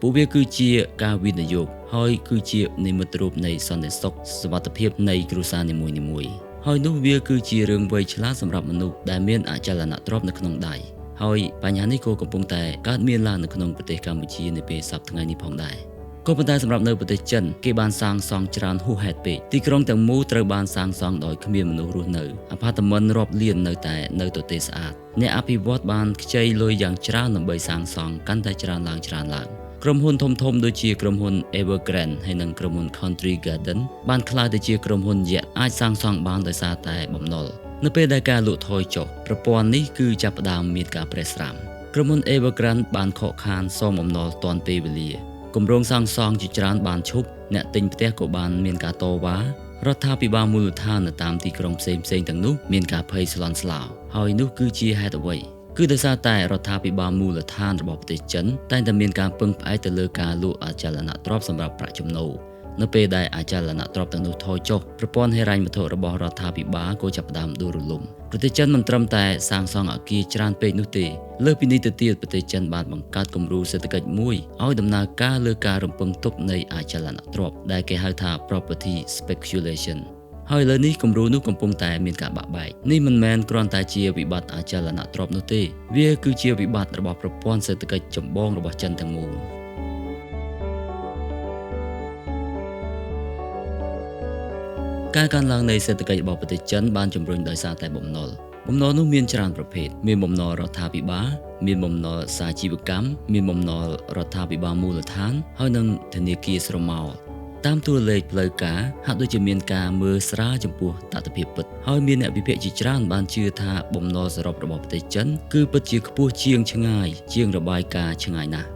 ពួកវាគឺជាការវិនិយោគហើយគឺជានិមិត្តរូបនៃសន្តិសុខសុវត្ថិភាពនៃគ្រួសារនីមួយៗហើយនោះវាគឺជារឿងវៃឆ្លាតសម្រាប់មនុស្សដែលមានអចលនទ្រព្យនៅក្នុងដៃហើយបញ្ហានេះក៏កំពុងតែកើតមានឡើងនៅក្នុងប្រទេសកម្ពុជានៅពេលសប្តាហ៍ថ្ងៃនេះផងដែរក៏ប៉ុន្តែសម្រាប់នៅប្រទេសចិនគេបានសាងសង់ច្រើនហួសហេតុពេកទីក្រុងទាំងមូលត្រូវបានសាងសង់ដោយគ្មានមនុស្សរស់នៅអាផាតមិនរាប់លាននៅតែនៅទទេស្អាតអ្នកអភិវឌ្ឍបានខ្ចីលុយយ៉ាងច្រើនដើម្បីសាងសង់កាន់តែច្រើនឡើងច្រើនឡើងក្រុមហ៊ុនធំៗដូចជាក្រុមហ៊ុន Evergrande ហើយនិងក្រុមហ៊ុន Country Garden បានក្លាយទៅជាក្រុមហ៊ុនយក្សអាចសាងសង់បានដោយសារតែបំណុលនៅពេលដែលការលក់ថយចុះប្រព័ន្ធនេះគឺចាប់ផ្ដើមមានការប្រេះស្រាំ ក្រុមហ៊ុន Evergrande បានខកខានសងបំណុលទាន់ពេលវេលាគម្រោងសាងសង់ជាច្រើនបានឈប់អ្នកទិញផ្ទះក៏បានមានការតវ៉ារដ្ឋាភិបាលមូលដ្ឋាននៅតាមទីក្រុងផ្សេងៗទាំងនោះមានការភ័យស្លន់ស្លោហើយនោះគឺជាហេតុអ្វីគឺដោយសារតែរដ្ឋាភិបាលមូលដ្ឋានរបស់ប្រទេសចិនតែងតែមានការពឹងផ្អែកទៅលើការលក់អចលនទ្រព្យសម្រាប់ប្រាក់ចំណូលនៅពេលដែលអចលនទ្រព្យទាំងនោះថយចុះប្រព័ន្ធហិរញ្ញវត្ថុរបស់រដ្ឋាភិបាលក៏ចាប់ផ្ដើមដួលរលំប្រទេសចិនមិនត្រឹមតែសាងសង់អគារច្រើនពេកនោះទេលើសពីនេះទៅទៀតប្រទេសចិនបានបង្កើតគំរូសេដ្ឋកិច្ចមួយឲ្យដំណើរការលើការរំពឹងទុកនៃអចលនទ្រព្យដែលគេហៅថា property speculation ហើយលើនេះគំរូនោះកំពុងតែមានការបាក់បែកនេះមិនមែនគ្រាន់តែជាវិបត្តិអចលនទ្រព្យនោះទេវាគឺជាវិបត្តិរបស់ប្រព័ន្ធសេដ្ឋកិច្ចចម្បងរបស់ចិនទាំងមូលការកើនឡើងនៃសេដ្ឋកិច្ចរបស់ប្រទេសចិនបានជំរុញដោយសារតែបំណុលបំណុលនោះមានច្រើនប្រភេទមានបំណុលរដ្ឋាភិបាលមានបំណុលសាជីវកម្មមានបំណុលរដ្ឋាភិបាលមូលដ្ឋានហើយនិងធនាគារស្រមោលតាមតួលេខផ្លូវការហាក់ដូចជាមានការមើលស្រាលចំពោះតថភាពពិតហើយមានអ្នកវិភាគជាច្រើនបានជឿថាបំណុលសរុបរបស់ប្រទេសចិនគឺពិតជាខ្ពស់ជាងឆ្ងាយជាងរបាយការណ៍ឆ្ងាយណាស់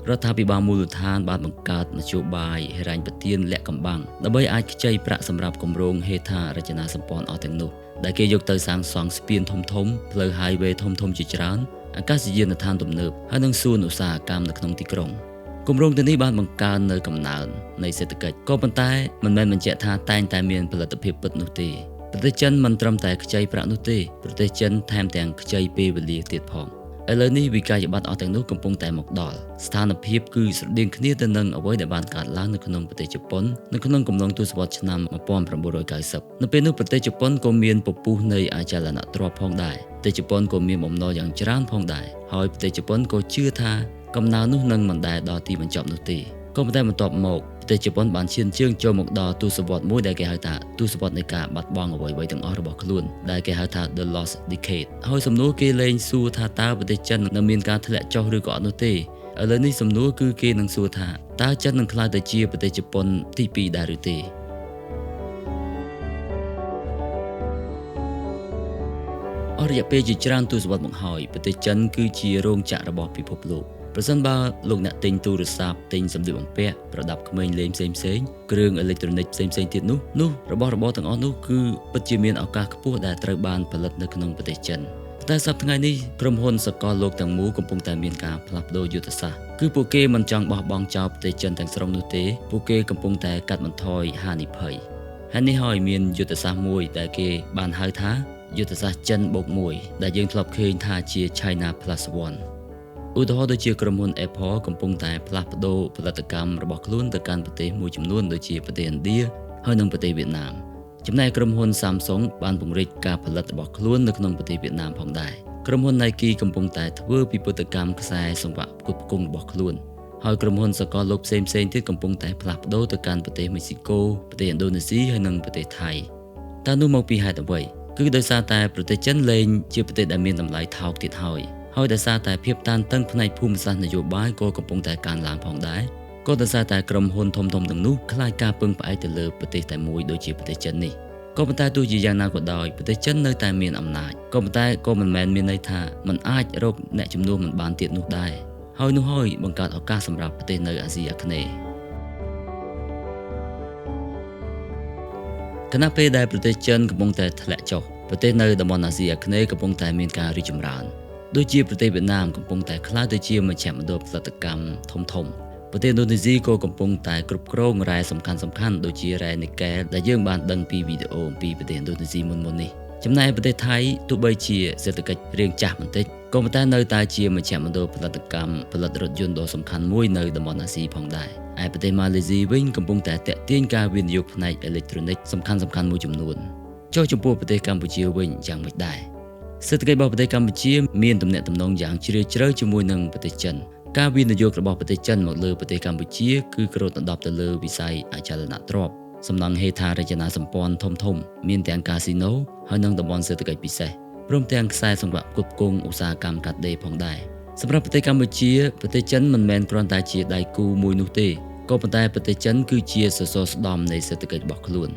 រដ្ឋាភិបាលមូលដ្ឋានបានបង្កើតមធ្យោបាយហិរញ្ញប្បទានលាក់កំបាំងដើម្បីអាចខ្ចីប្រាក់សម្រាប់គម្រោងហេដ្ឋារចនាសម្ព័ន្ធអស់ទាំងនោះដែលគេយកទៅសាងសង់ស្ពានធំៗផ្លូវ highway ធំៗជាច្រើនអាកាសយានដ្ឋានទំនើបហើយនិងសួនឧស្សាហកម្មនៅក្នុងទីក្រុងគម្រោងទាំងនេះបានបង្កើននៅកំណើននៃសេដ្ឋកិច្ចក៏ប៉ុន្តែមិនមែនបញ្ជាក់ថាតែងតែមានផលិតភាពពិតនោះទេប្រទេសចិនមិនត្រឹមតែខ្ចីប្រាក់នោះទេប្រទេសចិនថែមទាំងខ្ចីពេលវេលាទៀតផងឥឡូវនេះវិក្កយបត្រអស់ទាំងនោះកំពុងតែមកដល់ស្ថានភាពគឺស្រដៀងគ្នាទៅនឹងអ្វីដែលបានកើតឡើងនៅក្នុងប្រទេសជប៉ុននៅក្នុងកំឡុងទសវត្សរ៍ឆ្នាំ1990នៅពេលនោះប្រទេសជប៉ុនក៏មានពពុះនៃអចលនទ្រព្យផងដែរប្រទេសជប៉ុនក៏មានបំណុលយ៉ាងច្រើនផងដែរហើយប្រទេសជប៉ុនក៏ជឿថាកំណើននោះនឹងមិនដែលដល់ទីបញ្ចប់នោះទេក៏ប៉ុន្តែបន្ទាប់មកប្រទេសជប៉ុនបានឈានជើងចូលមកដល់ទសវត្សរ៍មួយដែលគេហៅថាទសវត្សរ៍នៃការបាត់បង់អ្វីៗទាំងអស់របស់ខ្លួនដែលគេហៅថា The Lost Decade ហើយសំណួរគេលែងសួរថាតើប្រទេសចិននឹងមានការធ្លាក់ចុះឬក៏អត់នោះទេឥឡូវនេះសំណួរគឺគេនឹងសួរថាតើចិននឹងក្លាយទៅជាប្រទេសជប៉ុនទី2ដែរឬទេអស់រយៈពេលជាច្រើនទសវត្សរ៍មកហើយប្រទេសចិនគឺជារោងចក្ររបស់ពិភពលោកប្រសិនបើលោកអ្នកទិញទូរស័ព្ទទិញសម្លៀកបំពាក់ប្រដាប់ក្មេងលេងផ្សេងៗគ្រឿងអេឡិចត្រូនិកផ្សេងៗទៀតនោះរបស់របរទាំងអស់នោះគឺពិតជាមានឱកាសខ្ពស់ដែលត្រូវបានផលិតនៅក្នុងប្រទេសចិនតែសប្តាហ៍ថ្ងៃនេះក្រុមហ៊ុនសកលលោកទាំងមូលកំពុងតែមានការផ្លាស់ប្ដូរយុទ្ធសាស្ត្រគឺពួកគេមិនចង់បោះបង់ចោលប្រទេសចិនទាំងស្រុងនោះទេពួកគេកំពុងតែកាត់បន្ថយហានិភ័យហើយនេះហើយមានយុទ្ធសាស្ត្រមួយដែលគេបានហៅថាយុទ្ធសាស្ត្រចិនបូក1ដែលយើងធ្លាប់ឃើញថាជា China Plus One ឧទាហរណ៍ដូចជាក្រុមហ៊ុន Apple កំពុងតែផ្លាស់ប្ដូរផលិតកម្មរបស់ខ្លួនទៅកាន់ប្រទេសមួយចំនួនដូចជាប្រទេសឥណ្ឌាហើយនិងប្រទេសវៀតណាមចំណែកក្រុមហ៊ុន Samsung បានពង្រីកការផលិតរបស់ខ្លួននៅក្នុងប្រទេសវៀតណាមផងដែរក្រុមហ៊ុន Nike កំពុងតែធ្វើពិពិធកម្មខ្សែសង្វាក់ផ្គត់ផ្គង់របស់ខ្លួនហើយក្រុមហ៊ុនសកលលោកផ្សេងៗទៀតកំពុងតែផ្លាស់ប្ដូរទៅកាន់ប្រទេសមេស៊ីកូប្រទេសឥណ្ឌូនេស៊ីហើយនិងប្រទេសថៃតើនោះមកពីហេតុអ្វីគឺដោយសារតែប្រទេសចិនលែងជាប្រទេសដែលមានតម្លៃថោកទៀតហើយដោយសារតែភាពតានតឹងផ្នែកភូមិសាស្ត្រនយោបាយក៏កំពុងតែកើនឡើងផងដែរក៏ដោយសារតែក្រុមហ៊ុនធំៗទាំងនោះខ្លាចការពឹងផ្អែកទៅលើប្រទេសតែមួយដូចជាប្រទេសចិននេះក៏ប៉ុន្តែទោះជាយ៉ាងណាក៏ដោយប្រទេសចិននៅតែមានអំណាចក៏ប៉ុន្តែក៏មិនមែនមានន័យថាมันអាចរកអ្នកជំនួសមិនបានទៀតនោះដែរហើយនោះហើយបង្កើតឱកាសសម្រាប់ប្រទេសនៅអាស៊ីអាគ្នេយ៍ខណៈពេលដែលប្រទេសចិនកំពុងតែធ្លាក់ចុះប្រទេសនៅតំបន់អាស៊ីអាគ្នេយ៍កំពុងតែមានការរីកចម្រើនដូចជាប្រទេសវៀតណាមកំពុងតែក្លាយទៅជាមជ្ឈមណ្ឌលផលិតកម្មធំៗប្រទេសឥណ្ឌូនេស៊ីក៏កំពុងតែគ្រប់គ្រងរ៉ែសំខាន់ៗដូចជារ៉ែនីកែលដែលយើងបានដឹងពីវីដេអូអំពីប្រទេសឥណ្ឌូនេស៊ីមុនៗនេះចំណែកប្រទេសថៃទោះបីជាសេដ្ឋកិច្ចរាងចាស់បន្តិចក៏ប៉ុន្តែនៅតែជាមជ្ឈមណ្ឌលផលិតកម្មផលិតរថយន្តដ៏សំខាន់មួយនៅតំបន់អាស៊ីផងដែរឯប្រទេសម៉ាឡេស៊ីវិញកំពុងតែទាក់ទាញការវិនិយោគផ្នែកអេឡិចត្រូនិកសំខាន់ៗមួយចំនួនចុះចំពោះប្រទេសកម្ពុជាវិញយ៉ាងម៉េចដែរសេដ្ឋកិច្ចរបស់ប្រទេសកម្ពុជាមានទំនាក់ទំនងយ៉ាងជ្រាលជ្រៅជាមួយនឹងប្រទេសចិនការវិនិយោគរបស់ប្រទេសចិនមកលើប្រទេសកម្ពុជាគឺគ្របដណ្ដប់ទៅលើវិស័យអចលនទ្រព្យសំណង់ហេដ្ឋារចនាសម្ព័ន្ធធំៗមានទាំងកាស៊ីណូហើយនិងតំបន់សេដ្ឋកិច្ចពិសេសព្រមទាំងខ្សែសង្វាក់ផ្គត់ផ្គង់ឧស្សាហកម្មកាត់ដេរផងដែរសម្រាប់ប្រទេសកម្ពុជាប្រទេសចិនមិនមែនគ្រាន់តែជាដៃគូមួយនោះទេក៏ប៉ុន្តែប្រទេសចិនគឺជាសសរស្តម្ភនៃសេដ្ឋកិច្ចរបស់ខ្លួន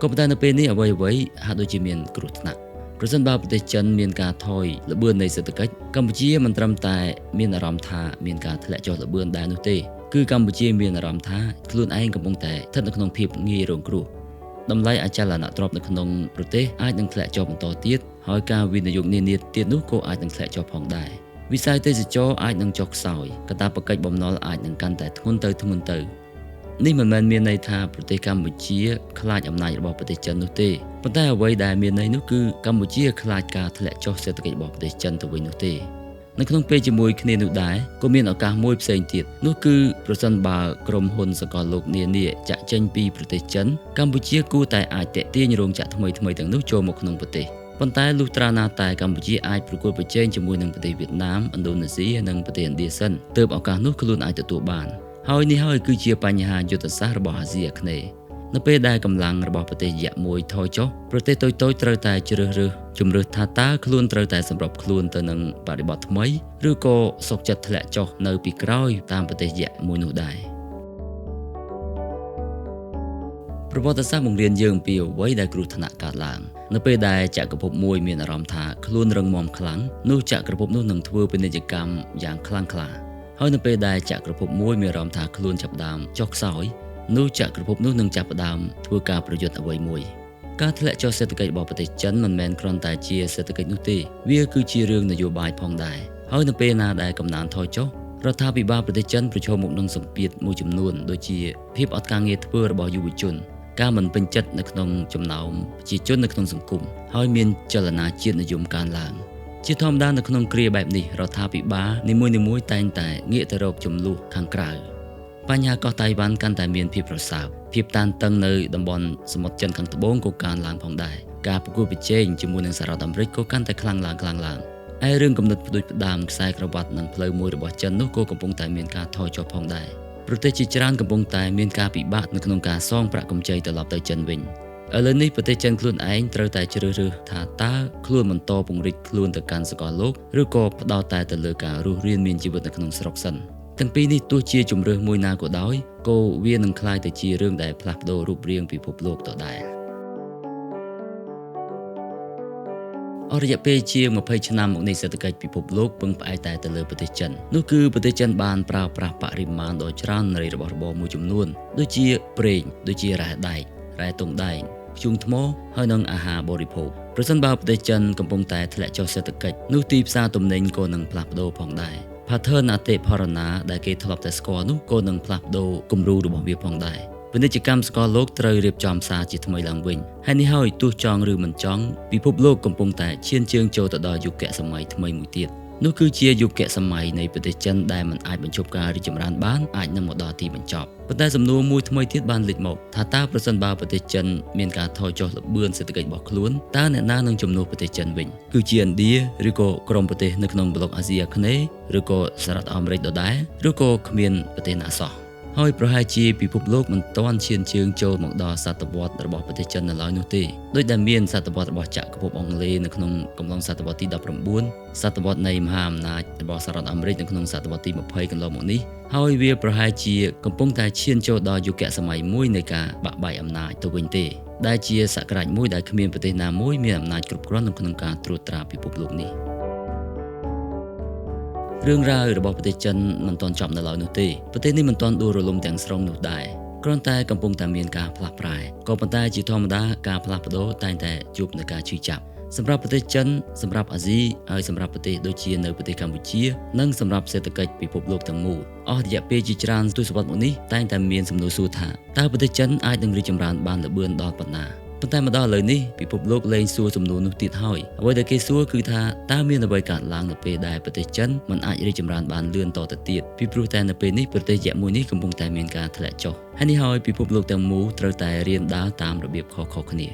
ក៏ប៉ុន្តែនៅពេលនេះអ្វីៗហាក់ដូចជាមានគ្រោះថ្នាក់ ប្រសិនបើប្រទេសចិនមានការថយល្បឿននៃសេដ្ឋកិច្ចកម្ពុជាមិនត្រឹមតែមានអារម្មណ៍ថាមានការធ្លាក់ចុះល្បឿនដែរនោះទេគឺកម្ពុជាមានអារម្មណ៍ថាខ្លួនឯងកំពុងតែស្ថិតនៅក្នុងភាពងាយរងគ្រោះតម្លៃអចលនទ្រព្យនៅក្នុងប្រទេសអាចនឹងធ្លាក់ចុះបន្តទៀតហើយការវិនិយោគនានាទៀតនោះក៏អាចនឹងធ្លាក់ចុះផងដែរវិស័យទេសចរអាចនឹងចុះខ្សោយកាតព្វកិច្ចបំណុលអាចនឹងកាន់តែធ្ងន់ទៅធ្ងន់ទៅនេះមិនមែនមានន័យថាប្រទេសកម្ពុជាខ្លាចអំណាចរបស់ប្រទេសចិននោះទេប៉ុន្តែអ្វីដែលមានន័យនោះគឺកម្ពុជាខ្លាចការធ្លាក់ចុះសេដ្ឋកិច្ចរបស់ប្រទេសចិនទៅវិញនោះទេនៅក្នុងពេលជាមួយគ្នានោះដែរក៏មានឱកាសមួយផ្សេងទៀតនោះគឺប្រសិនបើក្រុមហ៊ុនសកលលោកនានាចាក់ចេញពីប្រទេសចិនកម្ពុជាគួរតែអាចទាក់ទាញរោងចក្រថ្មីៗទាំងនោះចូលមកក្នុងប្រទេសប៉ុន្តែលុះត្រាណាតែកម្ពុជាអាចប្រកួតប្រជែងជាមួយនឹងប្រទេសវៀតណាមឥណ្ឌូនេស៊ីនិងប្រទេសឥណ្ឌាសិនទើបឱកាសនោះខ្លួនអាចទទួលបានហើយនេះហើយគឺជាបញ្ហាយុទ្ធសាស្ត្ររបស់អាស៊ីអាគ្នេយ៍នៅពេលដែលកម្លាំងរបស់ប្រទេសយក្សមួយថយចុះប្រទេសតូចៗត្រូវតែជ្រើសរើសជំរើសថាតើខ្លួនត្រូវតែសម្របខ្លួនទៅនឹងបរិបទថ្មីឬក៏សុខចិត្តធ្លាក់ចុះនៅពីក្រោយតាមប្រទេសយក្សមួយនោះដែរប្រវត្តិសាស្ត្របង្រៀនយើងអំពីអ្វីដែលគ្រោះថ្នាក់កើតឡើងនៅពេលដែលចក្រភពមួយមានអារម្មណ៍ថាខ្លួនរឹងមាំខ្លាំងនោះចក្រភពនោះនឹងធ្វើពាណិជ្ជកម្មយ៉ាងខ្លាំងក្លាហើយនៅពេលដែលចក្រភពមួយមានអារម្មណ៍ថាខ្លួនចាប់ផ្ដើមចុះខ្សោយនោះចក្រភពនោះនឹងចាប់ផ្ដើមធ្វើការប្រយុទ្ធអ្វីមួយការធ្លាក់ចុះសេដ្ឋកិច្ចរបស់ប្រទេសចិនមិនមែនគ្រាន់តែជាសេដ្ឋកិច្ចនោះទេវាគឺជារឿងនយោបាយផងដែរហើយនៅពេលណាដែលកំណើនថយចុះរដ្ឋាភិបាលប្រទេសចិនប្រឈមមុខនឹងសម្ពាធមួយចំនួនដូចជាភាពអត់ការងារធ្វើរបស់យុវជនការមិនពេញចិត្តនៅក្នុងចំណោមប្រជាជននៅក្នុងសង្គមហើយមានចលនាជាតិនិយមកើនឡើងជាធម្មតានៅក្នុងគ្រាបែបនេះរដ្ឋាភិបាលនីមួយៗតែងតែងាកទៅរកចំនួនខាងក្រៅបញ្ហាកោះតៃវ៉ាន់កាន់តែមានភាពប្រសើរភាពតានតឹងនៅតំបន់សមុទ្រចិនខាងត្បូងក៏កើនឡើងផងដែរការប្រកួតប្រជែងជាមួយនឹងសហរដ្ឋអាមេរិកក៏កាន់តែខ្លាំងឡើងឯរឿងគំនិតផ្ដួចផ្ដើមខ្សែក្រវ៉ាត់និងផ្លូវមួយរបស់ចិននោះក៏កំពុងតែមានការថយចុះផងដែរប្រទេសជាច្រើនកំពុងតែមានការពិបាកនៅក្នុងការសងប្រាក់កម្ចីត្រឡប់ទៅចិនវិញឥឡូវនេះប្រទេសចិនខ្លួនឯងត្រូវតែជ្រើសរើសថាតើខ្លួនបន្តពង្រីកខ្លួនទៅកាន់សកលលោកឬក៏ផ្ដោតតែទៅលើការរស់រានមានជីវិតនៅក្នុងស្រុកសិនទាំងពីរនេះទោះជាជម្រើសមួយណាក៏ដោយក៏វានឹងក្លាយទៅជារឿងដែលផ្លាស់ប្ដូររូបរាងពិភពលោកដដែលអស់រយៈពេលជាង20ឆ្នាំមកនេះសេដ្ឋកិច្ចពិភពលោកពឹងផ្អែកតែទៅលើប្រទេសចិននោះគឺប្រទេសចិនបានប្រើប្រាស់បរិមាណដ៏ច្រើននៃរបស់របរមួយចំនួនដូចជាប្រេងដូចជារ៉ែដែករ៉ែទង់ដែងធ្យូងថ្មហើយនិងអាហារបរិភោគប្រសិនបើប្រទេសចិនកំពុងតែធ្លាក់ចុះសេដ្ឋកិច្ចនោះទីផ្សារទំនិញក៏នឹងផ្លាស់ប្ដូរផងដែរ pattern អតិផរណាដែលគេធ្លាប់តែស្គាល់នោះក៏នឹងផ្លាស់ប្ដូរគំរូរបស់វាផងដែរពាណិជ្ជកម្មសកលលោកត្រូវរៀបចំសារជាថ្មីឡើងវិញហើយនេះហើយទោះចង់ឬមិនចង់ពិភពលោកកំពុងតែឈានជើងចូលទៅដល់យុគសម័យថ្មីមួយទៀតនោះគឺជាយុគសម័យនៃប្រទេសចិនដែលមិនអាចបញ្ឈប់ការរីកចម្រើនបានអាចនឹងមកដល់ទីបញ្ចប់ប៉ុន្តែសំណួរមួយថ្មីទៀតបានលេចមកថាតើប្រសិនបើប្រទេសចិនមានការថយចុះល្បឿនសេដ្ឋកិច្ចរបស់ខ្លួនតើអ្នកណានឹងជំនួសប្រទេសចិនវិញគឺជាឥណ្ឌាឬក៏ក្រុមប្រទេសនៅក្នុងប្លុកអាស៊ីអាគ្នេយ៍ឬក៏សហរដ្ឋអាមេរិកដដែលឬក៏គ្មានប្រទេសណាសោះហើយប្រហែលជាពិភពលោកមិនទាន់ឈានជើងចូលមកដល់សតវត្សរបស់ប្រទេសចិននៅឡើយនោះទេដោយដែលមានសតវត្សរបស់ចក្រភពអង់គ្លេសនៅក្នុងកំឡុងសតវត្សទី19សតវត្សនៃមហាអំណាចរបស់សហរដ្ឋអាមេរិកនៅក្នុងសតវត្សទី20កន្លងមកនេះហើយវាប្រហែលជាកំពុងតែឈានចូលដល់យុគសម័យមួយនៃការបាក់បែកអំណាចទៅវិញទេដែលជាសក្តានមួយដែលគ្មានប្រទេសណាមួយមានអំណាចគ្រប់គ្រាន់នៅក្នុងការត្រួតត្រាពិភពលោកនេះរឿងរ៉ាវរបស់ប្រទេសចិនមិនទាន់ចប់នៅឡើយនោះទេប្រទេសនេះមិនទាន់ដួលរលំទាំងស្រុងនោះដែរគ្រាន់តែកំពុងតែមានការផ្លាស់ប្រែក៏ប៉ុន្តែជាធម្មតាការផ្លាស់ប្ដូរតែងតែជួបនឹងការឈឺចាប់សម្រាប់ប្រទេសចិនសម្រាប់អាស៊ីហើយសម្រាប់ប្រទេសដូចជានៅប្រទេសកម្ពុជានិងសម្រាប់សេដ្ឋកិច្ចពិភពលោកទាំងមូលអស់រយៈពេលជាច្រើនទសវត្សរ៍មកនេះតែងតែមានសំណួរសួរថាតើប្រទេសចិនអាចនឹងរីកចម្រើនបានល្បឿនដល់ប៉ុណ្ណាប៉ុន្តែមកដល់ឥឡូវនេះពិភពលោកលែងសួរសំណួរនោះទៀតហើយអ្វីដែលគេសួរគឺថាតើមានអ្វីកើតឡើងនៅពេលដែលប្រទេសចិនមិនអាចរីកចម្រើនបានលឿនតទៅទៀតពីព្រោះតែនៅពេលនេះប្រទេសយក្សមួយនេះកំពុងតែមានការធ្លាក់ចុះហើយនេះហើយពិភពលោកទាំងមូលត្រូវតែរៀនដើរតាមរបៀបខុសៗគ្នា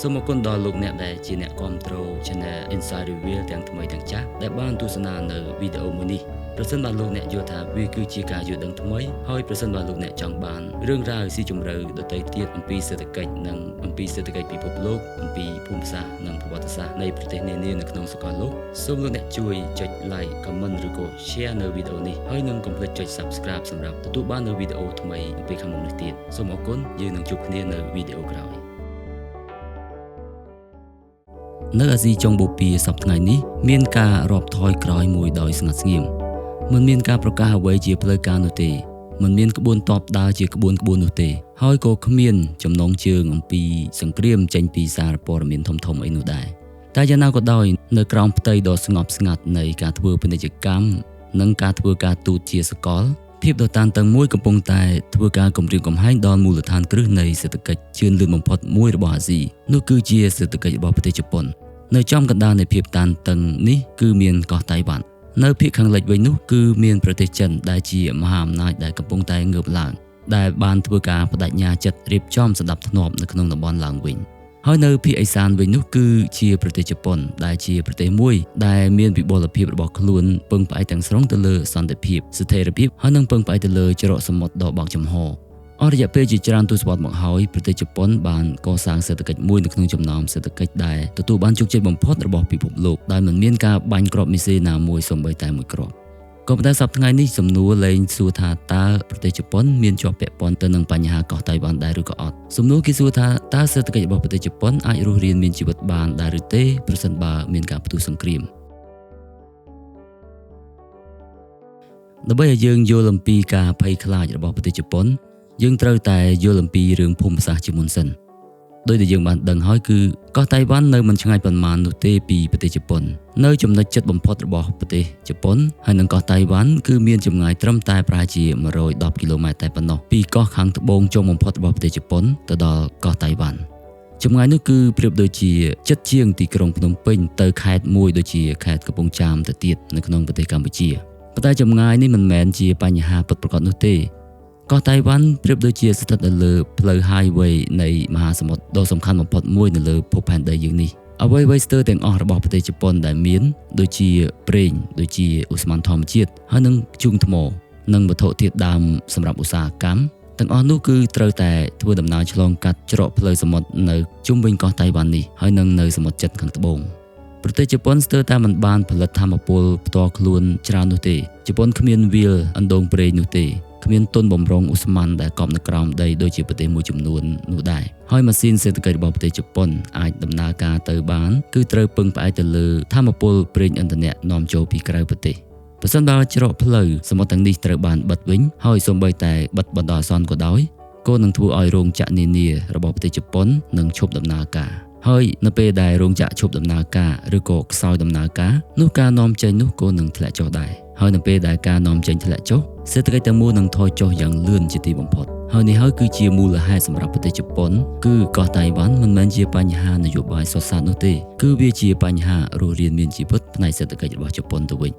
សូមអរគុណដល់លោកអ្នកដែលជាអ្នកគាំទ្រ Channel Inside Reveal ទាំងថ្មីទាំងចាស់ដែលបានទស្សនានៅវីដេអូមួយនេះប្រសិនបើលោកអ្នកយល់ថាវាគឺជាការយល់ដឹងថ្មីហើយប្រសិនបើលោកអ្នកចង់បានរឿងរ៉ាវស៊ីជម្រៅដទៃទៀតអំពីសេដ្ឋកិច្ចនិងអំពីសេដ្ឋកិច្ចពិភពលោកអំពីភូមិសាស្ត្រនិងប្រវត្តិសាស្ត្រនៃប្រទេសនានានៅក្នុងសកលលោកសូមលោកអ្នកជួយចុច Like Comment ឬក៏ Share នៅវីដេអូនេះហើយនិងកុំភ្លេចចុច Subscribe សម្រាប់ទទួលបាននូវវីដេអូថ្មីនៅពេលខាងមុខនេះទៀតសូមអរគុណយើងនឹងជួបគ្នានៅវីដេអូក្រោយ នៅអាស៊ីចុងបូព៌ាសប្តាហ៍ថ្ងៃនេះមានការរាប់ថយក្រោយមួយដោយស្ងាត់ស្ងៀមមិនមានការប្រកាសអ្វីជាផ្លូវការនោះទេមិនមានក្បួនតបដើរជាក្បួនក្បួននោះទេហើយក៏គ្មានចំណងជើងអំពីសង្គ្រាមចេញពីសារព័ត៌មានធំៗអីនោះដែរតែយ៉ាងណាក៏ដោយនៅក្រោមផ្ទៃដ៏ស្ងប់ស្ងាត់នៃការធ្វើពាណិជ្ជកម្មនិងការធ្វើការទូតជាសកលភាពដ៏តានតឹងមួយកំពុងតែធ្វើការគំរាមកំហែងដល់មូលដ្ឋានគ្រឹះនៃសេដ្ឋកិច្ចជឿនលឿនបំផុតមួយរបស់អាស៊ីនោះគឺជាសេដ្ឋកិច្ចរបស់ប្រទេសជប៉ុននៅចំកណ្ដាលនៃភាពតានតឹងនេះគឺមានកោះតៃវ៉ាន់នៅភាគខាងលិចវិញនោះគឺមានប្រទេសចិនដែលជាមហាអំណាចដែលកំពុងតែងើបឡើងដែលបានធ្វើការបដិញ្ញាចិត្តរៀបចំសណ្ដាប់ធ្នាប់នៅក្នុងតំបន់ឡើងវិញហើយនៅភាគឦសានវិញនោះគឺជាប្រទេសជប៉ុនដែលជាប្រទេសមួយដែលមានវិបុលភាពរបស់ខ្លួនពឹងផ្អែកទាំងស្រុងទៅលើសន្តិភាពស្ថិរភាពហើយនិងពឹងផ្អែកទៅលើច្រកសមុទ្រដ៏បើកចំហអស់រយៈពេលជាច្រើនទសវត្សរ៍មកហើយប្រទេសជប៉ុនបានកសាងសេដ្ឋកិច្ចមួយនៅក្នុងចំណោមសេដ្ឋកិច្ចដែលទទួលបានជោគជ័យបំផុតរបស់ពិភពលោកដោយមិនមានការបាញ់គ្រាប់មីស៊ីលណាមួយសូម្បីតែមួយគ្រាប់ក៏ប៉ុន្តែសប្តាហ៍ថ្ងៃនេះសំណួរលែងសួរថាតើប្រទេសជប៉ុនមានជាប់ពាក់ព័ន្ធទៅនឹងបញ្ហាកោះតៃវ៉ាន់ដែរឬក៏អត់សំណួរគេសួរថាតើសេដ្ឋកិច្ចរបស់ប្រទេសជប៉ុនអាចរស់រានមានជីវិតបានដែរឬទេប្រសិនបើមានការផ្ទុះសង្គ្រាមដើម្បីឲ្យយើងយល់អំពីការភ័យខ្លាចរបស់ប្រទេសជប៉ុនយើងត្រូវតែយល់អំពីរឿងភូមិសាស្ត្រជាមុនសិនដោយដែលយើងបានដឹងហើយគឺកោះតៃវ៉ាន់នៅមិនឆ្ងាយប៉ុន្មាននោះទេពីប្រទេសជប៉ុននៅចំណុចជិតបំផុតរបស់ប្រទេសជប៉ុនហើយនិងកោះតៃវ៉ាន់គឺមានចម្ងាយត្រឹមតែប្រហែលជា110គីឡូម៉ែត្រតែប៉ុណ្ណោះពីកោះខាងត្បូងចុងបំផុតរបស់ប្រទេសជប៉ុនទៅដល់កោះតៃវ៉ាន់ចម្ងាយនោះគឺប្រៀបដូចជាជិតជាងទីក្រុងភ្នំពេញទៅខេត្តមួយដូចជាខេត្តកំពង់ចាមទៅទៀតនៅក្នុងប្រទេសកម្ពុជាប៉ុន្តែចម្ងាយនេះមិនមែនជាបញ្ហាពិតប្រាកដនោះទេកោះតៃវ៉ាន់ប្រៀបដូចជាស្ថិតនៅលើផ្លូវ highway នៃមហាសមុទ្រដ៏សំខាន់បំផុតមួយនៅលើភពផែនដីយើងនេះអ្វីៗស្ទើរទាំងអស់របស់ប្រទេសជប៉ុនដែលមានដូចជាប្រេងដូចជាឧស្ម័នធម្មជាតិហើយនិងធ្យូងថ្មនិងវត្ថុធាតុដើមសម្រាប់ឧស្សាហកម្មទាំងអស់នោះគឺត្រូវតែធ្វើដំណើរឆ្លងកាត់ច្រកផ្លូវសមុទ្រនៅជុំវិញកោះតៃវ៉ាន់នេះហើយនិងនៅសមុទ្រចិនខាងត្បូងប្រទេសជប៉ុនស្ទើរតែមិនបានផលិតថាមពលផ្ទាល់ខ្លួនច្រើននោះទេជប៉ុនគ្មានវាលអណ្ដូងប្រេងនោះទេគ្មានទុនបំរុងឧស្ម័នដែលកប់នៅក្រោមដីដូចជាប្រទេសមួយចំនួននោះដែរហើយម៉ាស៊ីនសេដ្ឋកិច្ចរបស់ប្រទេសជប៉ុនអាចដំណើរការទៅបានគឺត្រូវពឹងផ្អែកទៅលើថាមពលប្រេងឥន្ធនៈនាំចូលពីក្រៅប្រទេសប្រសិនបើច្រកផ្លូវសមុទ្រទាំងនេះត្រូវបានបិទវិញហើយសូម្បីតែបិទបណ្ដោះអាសន្នក៏ដោយក៏នឹងធ្វើឲ្យរោងចក្រនានារបស់ប្រទេសជប៉ុននឹងឈប់ដំណើរការហើយនៅពេលដែលរោងចក្រឈប់ដំណើរការឬក៏ខ្សោយដំណើរការនោះការនាំចេញនោះក៏នឹងធ្លាក់ចុះដែរហើយនៅពេលដែលការនាំចេញធ្លាក់ចុះសេដ្ឋកិច្ចទាំងមូលនឹងថយចុះយ៉ាងលឿនជាទីបំផុតហើយនេះហើយគឺជាមូលហេតុសម្រាប់ប្រទេសជប៉ុនគឺកោះតៃវ៉ាន់មិនមែនជាបញ្ហានយោបាយសុទ្ធសាធនោះទេគឺវាជាបញ្ហារស់រានមានជីវិតផ្នែកសេដ្ឋកិច្ចរបស់ជប៉ុនទៅវិញ